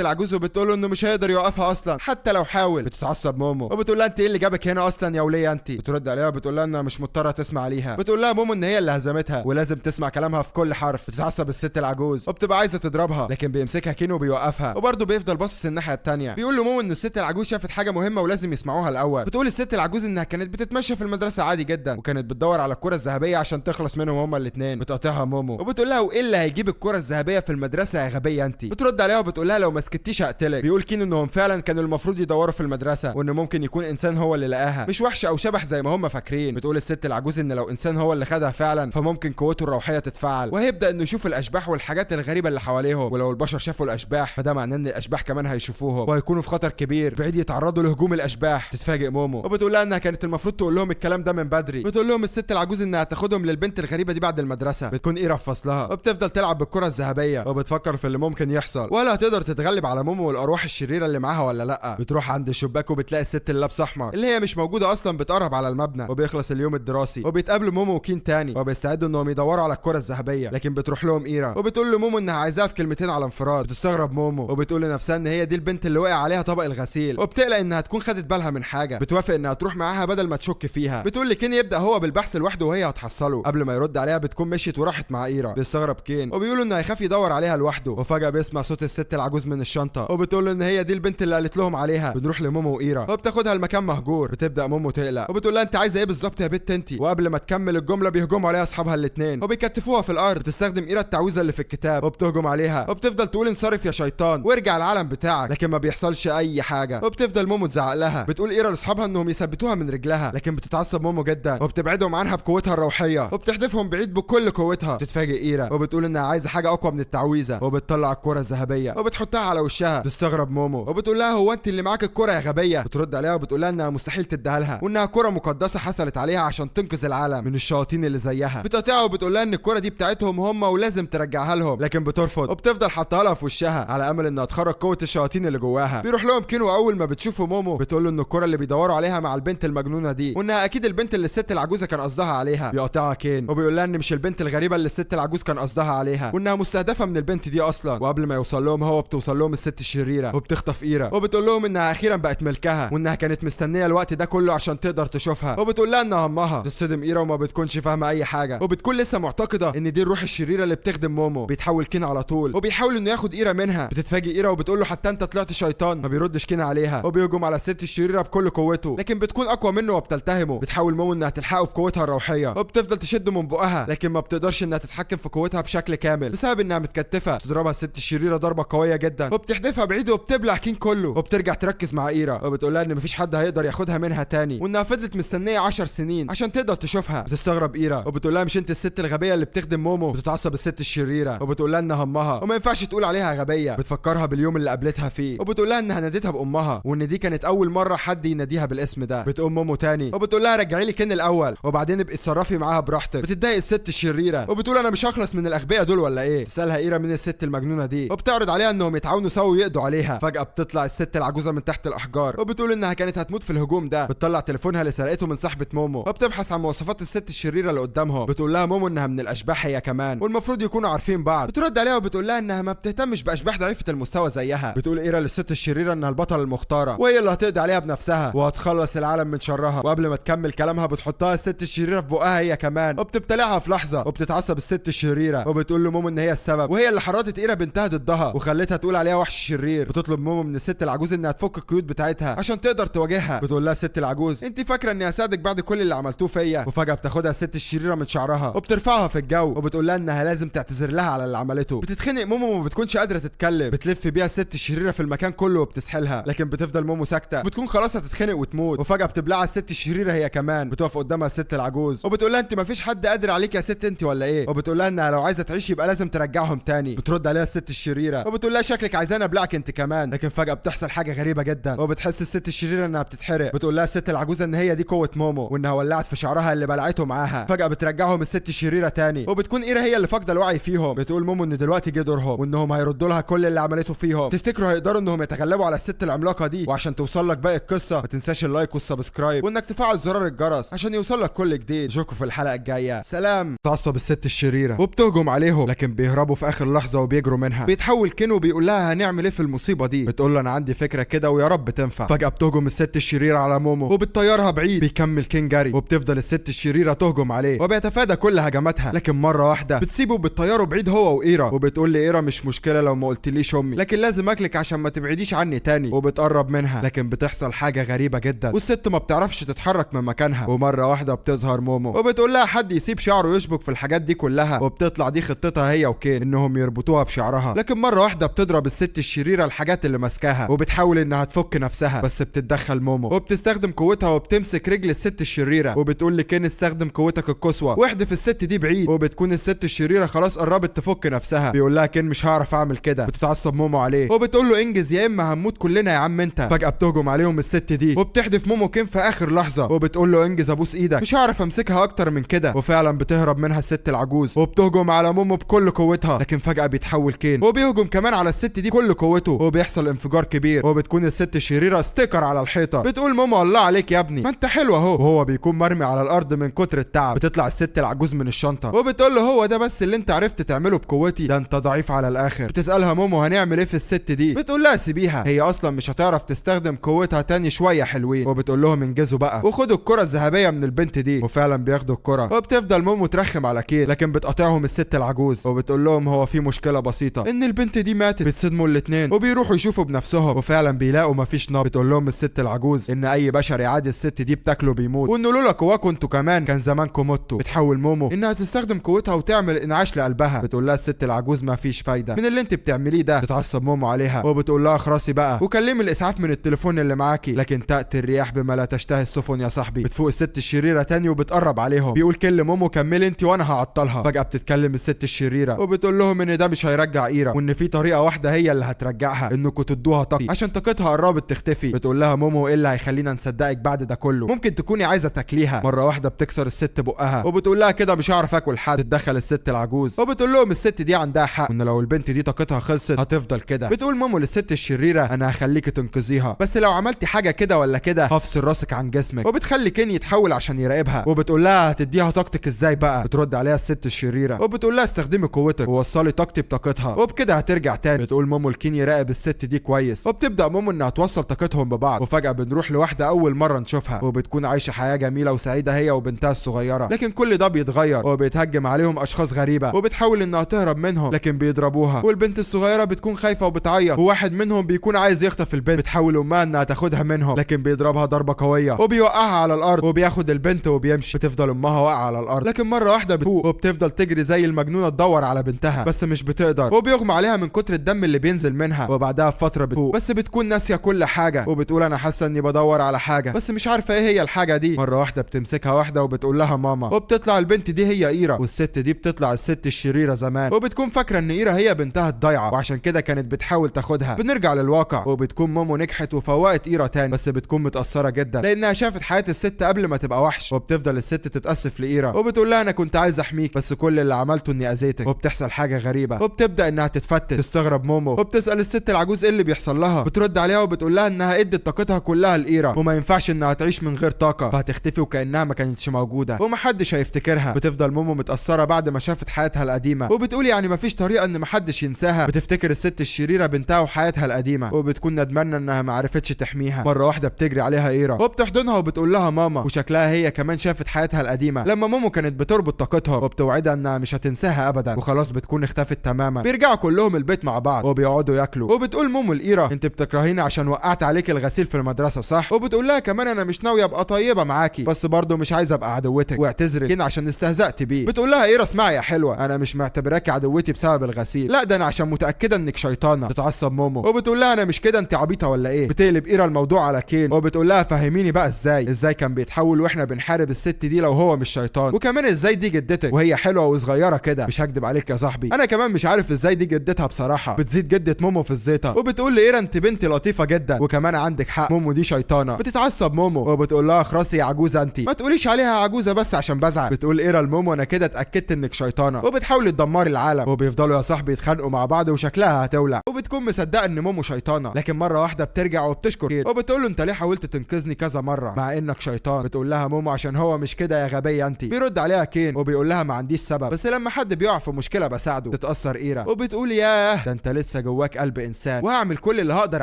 العجوز وبتقول له انه مش هيقدر يوقفها اصلا حتى لو حاول. بتتعصب مومو وبتقول لها انت ايه اللي جابك هنا اصلا يا وليه انت؟ بترد عليها وبتقول لها انها مش مضطرة تسمع ليها. بتقول لها مومو ان هي اللي هزمتها ولازم تسمع كلامها في كل حرف. بتتعصب الست العجوز وبتبقى عايزه تضربها لكن بيمسكها كين وبيوقفها وبرضه بيفضل باصص الناحية الثانية. بيقول لمومو ان الست العجوز شافت حاجة مهمة ولازم يسمعوها الاول. بتقول الست العجوز انها كانت بتتمشى في المدرسة عادي جدا وكانت بتدور على الكره الذهبية عشان تخلص منهم هما الاثنين. بتقاطعها مومو وبتقول لها وايه اللي هيجيب الكره الذهبية في المدرسة يا غبية انت؟ بترد عليها وبتقول لها لو ما سكتيش هقتلك. بيقول كين انهم فعلا كانوا المفروض يدوروا في المدرسة وان ممكن يكون انسان هو اللي لقاها مش وحش او شبح زي ما هم فاكرين. بتقول الست العجوز ان لو انسان هو اللي خدها فعلا فممكن قوته الروحية تتفعل وهيبدا انه يشوف الاشباح والحاجات الغريبة اللي حواليهم، ولو البشر شافوا الاشباح فده معناه ان الاشباح كمان هيشوفوهم وهيكونوا في خطر كبير بعيد يتعرضوا لهجوم الاشباح. تتفاجئ مومو وبتقول لها انها كانت المفروض تقول لهم الكلام ده من بدري. بتقول لهم الست العجوز انها هتاخدهم للبنت الغريبة دي بعد المدرسة. بتكون ايرا في فصلها وبتفضل تلعب بالكرة الذهبية وبتفكر في اللي ممكن يحصل ولا هتقدر تتغلب على مومو والارواح الشريرة اللي معاها ولا لا. بتروح عند الشباك وبتلاقي الست اللي لابسه احمر اللي هي مش موجودة اصلا بتقرب على المبنى. وبيخلص اليوم الدراسي وبيتقابلوا مومو وكين تاني وبيستعدوا انهم يدوروا على الكره الذهبية لكن بتروح لهم ايرا وبتقول لمومو انها عايزاها في كلمتين على انفراد. بتستغرب مومو وبتقول لنفسها ان هي دي البنت اللي وقع عليها طبق الغسيل وبتقلق انها تكون خدت بالها من حاجة. بتوافق انها تروح معاها بدل ما تشك فيها. بتقول لكين يبدا هو بالبحث لوحده وهي هتحصله. قبل ما يرد عليها بتكون مشيت وراحت مع ايرا. بيستغرب كين وبيقول انه هيخاف يدور عليها لوحده. وفجاة بيسمع صوت الست العجوز من الشنطة وبتقول له ان هي دي البنت اللي قالت لهم عليها. بنروح لمومو وايرا وبتاخدها لمكان مهجور. بتبدا مومو تقلق وبتقول لها انت عايزه ايه بالظبط يا بنت انت؟ وقبل ما تكمل الجملة بيهجموا عليها اصحابها الاثنين وبيكتفوها في الارض. بتستخدم ايرا التعويذه اللي في الكتاب وبتهجم عليها وبتفضل تقول انصرف يا شيطان وارجع العالم بتاعك، لكن ما بيحصلش اي حاجة. وبتفضل مومو تزعق لها. بتقول ايرا لاصحابها انهم يثبتوها من رجلها لكن بتتعصب مومو جدا وبتبعدهم عنها بقوتها الروحية وبتحدفهم بعيد بكل قوتها. بتتفاجئ ايرا وبتقول انها عايزه حاجة اقوى من التعويذه وبتطلع الكره الذهبية وبتحطها على وشها. تستغرب مومو وبتقول لها هو انت اللي معاك الكره يا غبية؟ بترد عليها وبتقول لها انها مستحيل تديها لها وانها كره مقدسة حصلت عليها عشان تنقذ العالم من الشياطين اللي زيها. بتقطعها وبتقول لها ان الكره دي بتاعتهم هم ولازم ترجعها لهم لكن بترفض وبتفضل حاطها لها في وشها على امل انها تخرج قوة الشياطين اللي جواها. بيروح لهم كينو اول ما بتشوفوا مومو بتقول له ان الكره اللي بيدوروا عليها مع البنت المجنونة دي وانها اكيد البنت اللي الست العجوزة كان قصدها عليها. بيقاطعها كين وبيقول لها ان مش البنت الغريبة اللي الست العجوز كان قصدها عليها وانها مستهدفه من البنت دي اصلا. وقبل ما يوصل لهم هو بتوصل لهم الست الشريرة وبتخطف ايرا وبتقول لهم انها اخيرا بقت ملكها وانها كانت مستنيه الوقت ده كله عشان تقدر تشوفها وبتقول لها انها امها. بتتصدم ايرا وما بتكونش فاهمه اي حاجة وبتكون لسه معتقده ان دي الروح الشريرة اللي بتخدم مومو. بيتحول كين على طول وبيحاول انه ياخد ايرا منها. بتتفاجئ ايرا وبتقول له حتى انت طلعت شيطان. ما بيردش كين عليها وبيهجم على الست الشريرة بكل قوته لكن بتكون اقوى منه وبتلتهمه. بتحاول مومو انها تلحقه بقوتها الروحية وبتفضل تشده من بقها لكن ما بتقدرش انها تتحكم في قوتها بشكل كامل بسبب انها متكتفه. بتضربها الست الشريرة ضربه قوية جدا وبتحدفها بعيد وبتبلع كين كله. وبترجع تركز مع ايرا وبتقول لها ان مفيش حد هيقدر ياخدها منها تاني وانها فضلت مستنيه 10 سنين عشان تقدر تشوفها. بتستغرب ايرا وبتقول لها مش انت الست الغبية اللي بتخدم مومو؟ بتتعصب الست الشريرة وبتقول لها انها امها وما ينفعش تقول عليها غبية. بتفكرها باليوم اللي قابلتها فيه وبتقول لها انها نادتها بامها وان دي كانت اول مرة حد يناديها بالاسم ده. بتقوم مومو تاني وبتقول لها رجعي لي كين الاول وبعدين ابقي اتصرفي معاها براحتك. بتتضايق الست الشريرة وبتقول انا مش هخلص من الاغبياء دول ولا ايه؟ تسالها ايرا من الست المجنونة دي وبتعرض عليها انهم يتعاونوا سوا ويقضوا عليها. فجاة بتطلع الست العجوزة من تحت الاحجار وبتقول انها كانت هتموت في الهجوم ده. بتطلع تليفونها اللي سرقته من صاحبه مومو وبتبحث عن مواصفات الست الشريرة اللي قدامهم. بتقول لها مومو انها من الاشباح هي كمان والمفروض يكونوا عارفين بعض. بترد عليها وبتقول لها انها ما بتهتمش باشباح ضعيفة المستوى زيها. بتقول ايرا للست الشريرة انها البطلة المختارة وهي اللي هتقضي عليها بنفسها وهتخلص العالم من شرها. وقبل ما تكمل كلامها بتحطها الست الشريرة في بقها هي كمان وبتبتلعها في لحظة. وبتتعصب الست الشريرة وبتقول لمومو ان هي السبب وهي اللي حرضت ايرا بنتها ضدها وخلتها تقول عليها وحش شرير. بتطلب مومو من الست العجوز انها تفك القيود بتاعتها عشان تقدر تواجهها. بتقول لها الست العجوز انت فاكره اني هساعدك بعد كل اللي عملتوه فيا؟ وفجاة بتاخدها الست الشريرة من شعرها وبترفعها في الجو وبتقول لها انها لازم تعتذر لها على اللي عملته. بتتخنق مومو وما بتكونش قادرة تتكلم. بتلف بيها الست الشريرة في المكان كله وبتسحلها لكن بتفضل مومو ساكته. بتكون خلاص هتتخنق وتموت وفجاة بتبلعها الست الشريرة هي كمان. بتقف قدامها الست العجوز وبتقول لها انت ما فيش حد قادر عليك يا ست انت ولا ايه؟ وبتقول لها انها لو عايزه تعيش يبقى لازم ترجعهم تاني. بترد عليها الست الشريرة وبتقول لها شكلك عايزاني ابلعك انت كمان. لكن فجاة بتحصل حاجة غريبة جدا وبتحس الست الشريرة انها بتتحرق. بتقول لها الست العجوزة ان هي دي قوة مومو وانها ولعت في شعرها اللي بلعته معاها. فجاة بترجعهم الست الشريرة تاني وبتكون ايرا هي اللي فاقده الوعي فيهم. بتقول مومو ان دلوقتي جه دورهم وانهم هيردوا لها كل اللي عملته فيهم. تفتكروا هيقدروا انهم يتغلبوا على الست العجوزة العملاقة دي. وعشان توصل لك باقي القصة ما تنساش ال like وال subscribe وانك تفعل زرار الجرس عشان يوصل لك كل جديد. اشوفكم في الحلقة الجاية، سلام. تعصب الست الشريرة وبتهجم عليهم، لكن بيهربوا في اخر لحظة وبيجروا منها. بيتحول كين وبيقول لها هنعمل ايه في المصيبة دي؟ بتقول له انا عندي فكرة كده ويا رب تنفع. فجاة بتهجم الست الشريرة على مومو وبتطيرها بعيد. بيكمل كين جري وبتفضل الست الشريرة تهجم عليه وبيتفادى كل هجماتها، لكن مرة واحدة بتسيبه وبتطيره بعيد هو وايرا، وبتقول لايرا مش مشكلة لو ما قلتليش امي، لكن لازم اكلك عشان ما تبعديش عني تاني. وبتقرب منها، لكن بتحصل حاجة غريبة جدا والست ما بتعرفش تتحرك من مكانها. ومرة واحدة بتظهر مومو وبتقول لها حد يسيب شعره يشبك في الحاجات دي كلها، وبتطلع دي خطتها هي وكين انهم يربطوها بشعرها. لكن مرة واحدة بتضرب الست الشريرة الحاجات اللي ماسكاها وبتحاول انها تفك نفسها، بس بتتدخل مومو وبتستخدم قوتها وبتمسك رجل الست الشريرة وبتقول لكين استخدم قوتك القصوى واحدف الست دي بعيد. وبتكون الست الشريرة خلاص قربت تفك نفسها، بيقول لها كين مش هعرف اعمل كده. بتتعصب مومو عليه وبتقول له انجز يا اما هنموت كلنا يا عم انت. فجاة بتهجم عليهم الست دي وبتحدف مومو كين في اخر لحظة وبتقول له انجز ابوس ايدك مش هعرف امسكها اكتر من كده. وفعلا بتهرب منها الست العجوز وبتهجم على مومو بكل قوتها، لكن فجاة بيتحول كين وبيهجم كمان على الست دي بكل قوته وبيحصل انفجار كبير وبتكون الست الشريرة sticker على الحيطة. بتقول مومو الله عليك يا ابني ما انت حلو اهو، وهو بيكون مرمي على الارض من كتر التعب. بتطلع الست العجوز من الشنطة وبتقول له هو ده بس اللي انت عرفت تعمله بقوتي، ده انت ضعيف على الاخر. بتسالها مومو هنعمل ايه في الست دي؟ بتقول لها سيبيها هي اصلا مش هتعرف تستخدم قوتها تاني شوية حلوين. وبتقول لهم انجزوا بقى وخدوا الكره الذهبية من البنت دي، وفعلا بياخدوا الكره. وبتفضل مومو ترخم على كين، لكن بتقاطعهم الست العجوز وبتقول لهم هو في مشكلة بسيطة ان البنت دي ماتت. بتصدموا الاثنين وبيروحوا يشوفوا بنفسهم وفعلا بيلاقوا مفيش نار. بتقول لهم الست العجوز ان اي بشر يعادي الست دي بتاكله بيموت، وانه لولا قواكم انتوا كمان كان زمانكم متوا. بتحاول مومو انها تستخدم قوتها وتعمل انعاش لقلبها. بتقول لها الست العجوز مفيش فايده من اللي انت بتعمليه ده. تتعصب مومو عليها وبتقول لها اخرسي بقى وكلمي الاسعاف من التليفون اللي معاكي، لكن تاتي الرياح بما لا تشتهي السفن يا صاحبي. بتفوق الست الشريرة تاني وبتقرب عليهم. بيقول كل مومو كملي انت وانا هعطلها. فجاة بتتكلم الست الشريرة وبتقول لهم ان ده مش هيرجع ايرا، وان في طريقه واحدة هي اللي هترجعها، انكم تدوها طاقتي عشان طاقتها قربت تختفي. بتقول لها مومو ايه اللي هيخلينا نصدقك بعد ده كله؟ ممكن تكوني عايزه تاكليها. مرة واحدة بتكسر الست بقها وبتقول لها كده مش هعرف اكل حد. تتدخل الست العجوز وبتقول لهم الست دي عندها حق، وان لو البنت دي طاقتها خلصت هتفضل كده. بتقول مومو للست الشريرة انا هخليكي تنقذيها، بس لو عملتي حاجة كده ولا كده هفصل راسك عن جسمك. وبتخلي كين يتحول عشان يراقبها وبتقول لها هتديها طاقتك ازاي بقى؟ بترد عليها الست الشريرة وبتقول لها استخدمي قوتك ووصلي طاقتي بطاقتها وبكده هترجع تاني. بتقول مومو لكين يراقب الست دي كويس، وبتبدا مومو انها توصل طاقتهم ببعض. وفجاة بنروح لواحدة اول مرة نشوفها وبتكون عايشه حياة جميلة وسعيدة هي وبنتها الصغيرة، لكن كل ده بيتغير وبيتهجم عليهم اشخاص غريبة وبتحاول انها تهرب منهم لكن بيضربوها، والبنت الصغيرة بتكون خايفة وبتعيط، وواحد منهم بيكون عايز يخطف البنت. بتحاول امها انها تاخدها منهم لكن بيضربها ضربه قوية وبيوقعها على الارض وبياخد البنت وبيمشي. بتفضل امها واقعه على الارض، لكن مرة واحدة بتفوق وبتفضل تجري زي المجنونة تدور على بنتها بس مش بتقدر، وبيغمى عليها من كتر الدم اللي بينزل منها. وبعدها بفترة بتفوق بس بتكون ناسيه كل حاجة وبتقول انا حاسه اني بدور على حاجة بس مش عارفه ايه هي الحاجة دي. مرة واحدة بتمسكها واحدة وبتقول لها ماما، وبتطلع البنت دي هي ايرا، والست دي بتطلع الست الشريرة زمان، وبتكون فاكره ان ايرا هي بنتها الضايعه وعشان كده كانت بتحاول تاخدها. بنرجع للواقع وبتكون مومو نجحت وفوقت ايرا تاني، بس بتكون متاثرة جدا لانها شافت حياة الست قبل ما تبقى وحش. وبتفضل الست تتاسف لايرا وبتقول لها انا كنت عايز احميك بس كل اللي عملته اني اذيتك. وبتحصل حاجة غريبة وبتبدا انها تتفتت. تستغرب مومو وبتسال الست العجوز ايه اللي بيحصل لها. بترد عليها وبتقول لها انها ادت طاقتها كلها لايرا وما ينفعش انها تعيش من غير طاقة، فهتختفي وكانها ما كانتش موجودة ومحدش هيفتكرها. بتفضل مومو متاثرة بعد ما شافت حياتها القديمة وبتقول يعني مفيش طريقه ان محدش ينساها. بتفتكر الست الشريرة بنتها وحياتها القديمة وبتكون ندمانه انها ما عرفتش تحميها. مرة واحدة بتجري عليها ايرا وبتحضنها وبتقول لها ماما، وشكلها هي كمان شافت حياتها القديمة لما مومو كانت بتربط طاقتها، وبتوعدها انها مش هتنساها ابدا. وخلاص بتكون اختفت تماما. بيرجعوا كلهم البيت مع بعض وبيقعدوا ياكلوا، وبتقول مومو لايرا انت بتكرهيني عشان وقعت عليك الغسيل في المدرسة صح؟ وبتقول لها كمان انا مش ناوية ابقى طيبة معاكي بس برضه مش عايزه ابقى عدوتك، واعتذري كده عشان استهزأت بيه. بتقول لها ايرا اسمعي يا حلوة انا مش معتبراكي عدوتي بسبب الغسيل، لا ده انا عشان متاكدة انك شيطانه. تتعصب مومو وبتقول لها انا مش كده انت عبيطه ولا ايه؟ بتقلب ايرا الموضوع على كين وبتقول لها فهميني بقى ازاي كان بيتحول واحنا بنحارب الست دي لو هو مش شيطان، وكمان ازاي دي جدتك وهي حلوة وصغيره كده. مش هكدب عليك يا صاحبي انا كمان مش عارف ازاي دي جدتها بصراحة. بتزيد جده مومو في الزيطة وبتقول لايرا انت بنت لطيفة جدا وكمان عندك حق، مومو دي شيطانه. بتتعصب مومو وبتقول لها اخرسي يا عجوزه انت، ما تقوليش عليها عجوزه بس عشان بزعل. بتقول ايرا لمومو انا كده اتاكدت انك شيطانه وبتحاولي تدمري العالم. وبيفضلوا يا صاحبي يتخانقوا مع بعض وشكلها هتولع، وبتكون مصدقه ان مومو شيطانه. لكن مرة واحدة بترجع وبتشكر كين وبتقول له انت ليه حاولت تنقذني كذا مرة مع انك شيطان؟ بتقول لها مومو عشان هو مش كده يا غبية انت. بيرد عليها كين وبيقول لها ما عنديش سبب، بس لما حد بيقع في مشكلة بساعده. تتاثر ايرا وبتقول ياه ده انت لسه جواك قلب انسان، وهعمل كل اللي هقدر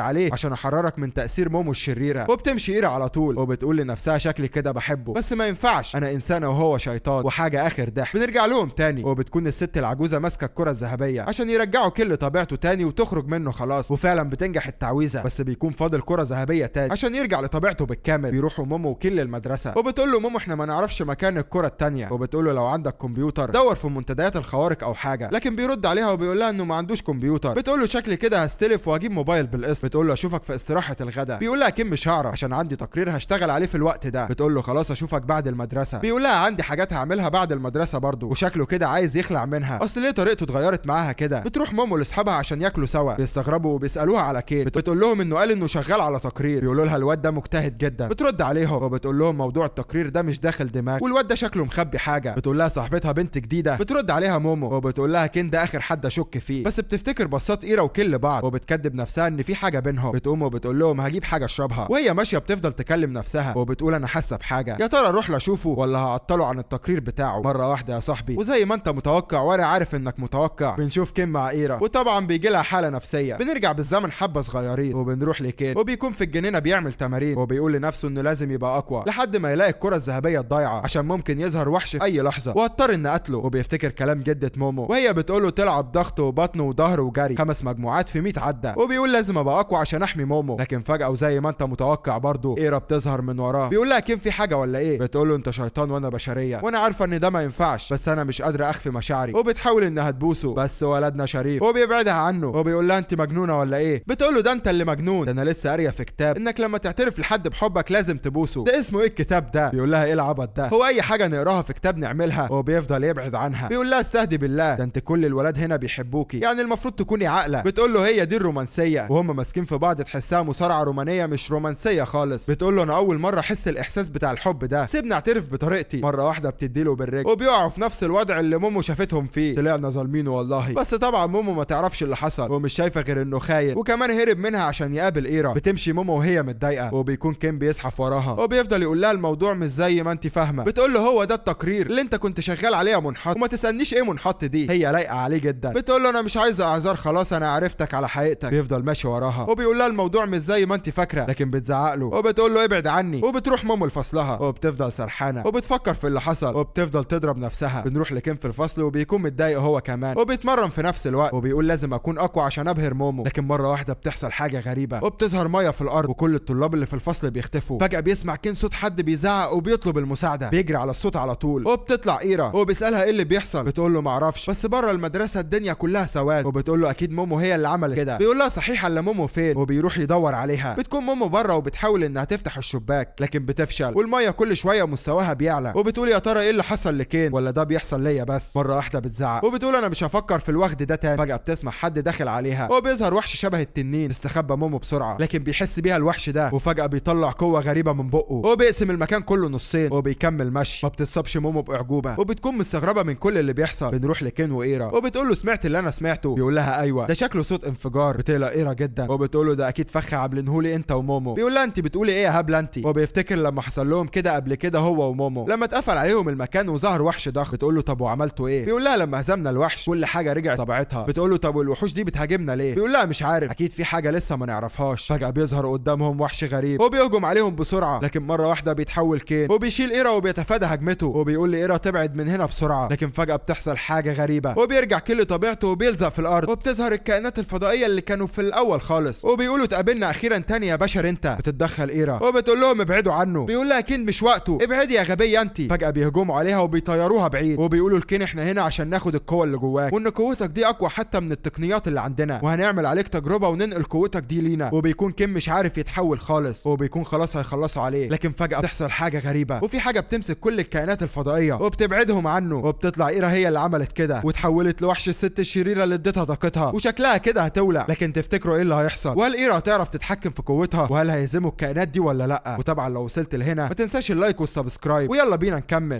عليه عشان احررك من تاثير مومو الشريرة. وبتمشي ايرا على طول وبتقول لنفسها شكلي كده بحبه، بس ما ينفعش انا انسانه وهو شيطان، وحاجه اخر ضحك. بنرجع لهم تاني وبتكون الست العجوزة ماسكه الكره الذهبية عشان يرجعوا كل طبيعته تاني وتخرج منه خلاص، وفعلا بتنجح التعويذه، بس بيكون فاضل كره ذهبية تاني عشان يرجع لطبيعته بالكامل. بيروحوا مومو وكل المدرسة وبتقول له مومو احنا ما نعرفش مكان الكره التانية، وبتقول له لو عندك كمبيوتر دور في منتديات الخوارق او حاجة، لكن بيرد عليها وبيقول لها انه ما عندوش كمبيوتر. بتقول له شكلي كده هستلف واجيب موبايل بالقسط. بتقول له اشوفك في استراحة الغداء. بيقول لها كم مش هعرف عشان عندي تقرير هشتغل عليه في الوقت ده. بتقول له خلاص اشوفك بعد المدرسة. بيقول لها عندي حاجات هعملها بعد المدرسة برضه، وشكله كده عايز يخلع منها، اصل ليه طريقته اتغيرت معاها كده. بتروح مومو لاصحابها عشان ياكلوا سوا، بيستغربوا وبيسالوها على كين. بتقول لهم انه قال انه شغال على تقرير. بيقولوا لها الواد ده مجتهد جدا. بترد عليهم وبتقول لهم موضوع التقرير ده مش داخل دماغ، والواد ده شكله مخبي حاجة. بتقول لها صاحبتها بنت جديدة. بترد عليها مومو وبتقول لها كين ده اخر حد اشك فيه، بس بتفتكر بصات ايرا وكل بعض وبتكدب نفسها ان في حاجة بينهم. بتقوم وبتقول لهم هجيب حاجة اشربها، وهي ماشية بتفضل تكلم نفسها وبتقول انا حاسه بحاجة، يا ترى اروح اشوفه ولا هعطله عن التقرير بتاعه. مرة واحدة يا صاحبي، وزي ما انت متوقع وانا عارف انك متوقع، بنشوف كين مع ايرا وطبعا بيجي لها حاله نفسية. بنرجع بالزمن حبه صغيرين وبنروح لكين وبيكون في الجنينة بيعمل تمارين وبيقول لنفسه انه لازم يبقى اقوى لحد ما يلاقي الكره الذهبية الضايعه عشان ممكن يظهر وحش في اي لحظة واضطر ان قتله. وبيفتكر كلام جده مومو وهي بتقول له تلعب ضغط وبطن وظهر وجري 5 مجموعات في 100 عده، وبيقول لازم ابقى اقوى عشان احمي مومو. لكن فجاة وزي ما انت متوقع برضه ايرا بتظهر من وراه. بيقول لها كين في حاجة ولا ايه؟ بتقول له انت شيطان وانا بشرية وانا عارفه ان ده ما ينفعش، بس انا مش قادرة اخفي مشاعري. وبتحاول انها تبوسه بس ولدنا شريف وبيبعدها عنه وبيقول لها انت مجنونة ولا ايه؟ بتقول له ده انت اللي مجنون، ده انا لسه قارية في كتاب انك لما تعترف لحد بحبك لازم تبوسه، ده اسمه ايه الكتاب ده؟ بيقول لها ايه العبط ده، هو اي حاجة نقراها في كتاب نعملها؟ وبيفضل يبعد عنها. بيقول لها استهدي بالله، ده انت كل الولاد هنا بيحبوكي، يعني المفروض تكوني عاقلة. بتقول له هي دي الرومانسية، وهم ماسكين في بعض تحسها مصارعه رومانية مش رومانسية خالص. بتقول له انا اول مرة احس الاحساس بتاع الحب ده، سيبني اعترف بطريقتي. مرة واحدة بتديله بالرجل وبيقعوا في نفس الوضع اللي مومو شافتهم فيه. طلعنا ظالمينه والله، بس طبعا مومو ما تعرفش اللي حصل ومش شايفه غير انه خاين، وكمان هرب منها عشان يقابل ايرا. بتمشي مومو وهي متضايقة وبيكون كين بيزحف وراها وبيفضل يقول لها الموضوع مش زي ما انت فاهمه. بتقول له هو ده التقرير اللي انت كنت شغال عليه يا منحط، وما تسالنيش ايه منحط دي، هي لايقة عليه جدا. بتقول له انا مش عايزه اعذار، خلاص انا عرفتك على حقيقتك. بيفضل ماشي وراها وبيقول لها الموضوع مش زي ما انت فاكره، لكن بتزعق له وبتقول له ابعد عني. وبتروح مومو لفصلها وبتفضل سرحانه وبتفكر في اللي حصل وبتفضل تضرب نفسها. بنروح لكين في الفصل وبيكون متضايق هو كمان وبيتمرن في نفس الوقت وبيقول لازم اكون اقوى عشان ابهر مومو. لكن مرة واحدة بتحصل حاجة غريبة وبتظهر مية في الارض وكل الطلاب اللي في الفصل بيختفوا. فجاة بيسمع كين صوت حد بيزعق وبيطلب المساعدة، بيجري على الصوت على طول وبتطلع ايرا وبيسالها ايه اللي بيحصل. بتقول له معرفش، بس بره المدرسة الدنيا كلها سواد. وبتقول له اكيد مومو هي اللي عملت كده. بيقول لها صحيح الا مومو فين؟ وبيروح يدور عليها. بتكون مومو بره وبتحاول انها تفتح الشباك لكن بتفشل والمية كل شوية مستواها بيعلى. وبتقول يا ترى ايه اللي حصل لكين ولا ده بيحصل ليا بس؟ مرة واحدة بتزعق وبتقول انا مش هفكر في الوغد ده تاني. فجاة بتسمع حد داخل عليها وبيظهر وحش شبه التنين. استخبى مومو بسرعة لكن بيحس بيها الوحش ده، وفجاة بيطلع قوة غريبة من بقه وبيقسم المكان كله نصين وبيكمل مشي. ما بتتصابش مومو باعجوبه وبتكون مستغربه من كل اللي بيحصل. بنروح لكين وايرا وبتقول له سمعت اللي انا سمعته؟ بيقول لها ايوه، ده شكله صوت انفجار. بتقلق ايرا جدا وبتقول له ده اكيد فخ عاملينهولي انت ومومو. بيقول لها انت بتقولي ايه يا هبلة انت؟ وبيفتكر لما حصل لهم كده قبل كده هو ومومو لما اتقفل عليهم المكان وظهر وحش ضخم. بتقول له طب وعملتوا ايه؟ بيقول لها لما هزمنا الوحش كل حاجة رجعت طبيعتها. بتقول له طب والوحوش دي بتهاجمنا ليه؟ بيقول لها مش عارف، اكيد في حاجة لسه ما نعرفهاش. فجاة بيظهر قدامهم وحش غريب وبيهجم عليهم بسرعة، لكن مرة واحدة بيتحول كين وبيشيل ايرا وبيتفادى هجمته وبيقول لايرا تبعد من هنا بسرعة. لكن فجاة بتحصل حاجة غريبة وبيرجع كل طبيعته وبيلزق في الارض وبتظهر الكائنات الفضائية اللي كانوا في الاول خالص وبيقولوا اتقابلنا اخيرا تاني يا بشر انت. بتتدخل ايرا وبتقول لهم ابعدوا عنه. بيقول لها كين مش وقته، ابعدي يا غبية انت. فجاة بيهجموا عليها وبيطيروها بعيد وبيقولوا لكين احنا هنا عشان ناخد القوة اللي جواك، وان قوتك دي اقوى حتى من التقنيات اللي عندنا، وهنعمل عليك تجربه وننقل قوتك دي لينا. وبيكون كين مش عارف يتحول خالص وبيكون خلاص هيخلصوا عليه، لكن فجاة بتحصل حاجة غريبة وفي حاجة بتمسك كل الكائنات الفضائية وبتبعدهم عنه، وبتطلع ايرا هي اللي عملت كده وتحولت لوحش الست الشريرة اللي اديتها طاقتها وشكلها كده هتولع. لكن تفتكروا ايه اللي هيحصل؟ وهل ايرا هتعرف تتحكم في قوتها؟ وهل هيهزموا الكائنات دي ولا لا؟ وطبعا لو وصلت لهنا ما تنساش ال like وال subscribe، ويلا بينا نكمل.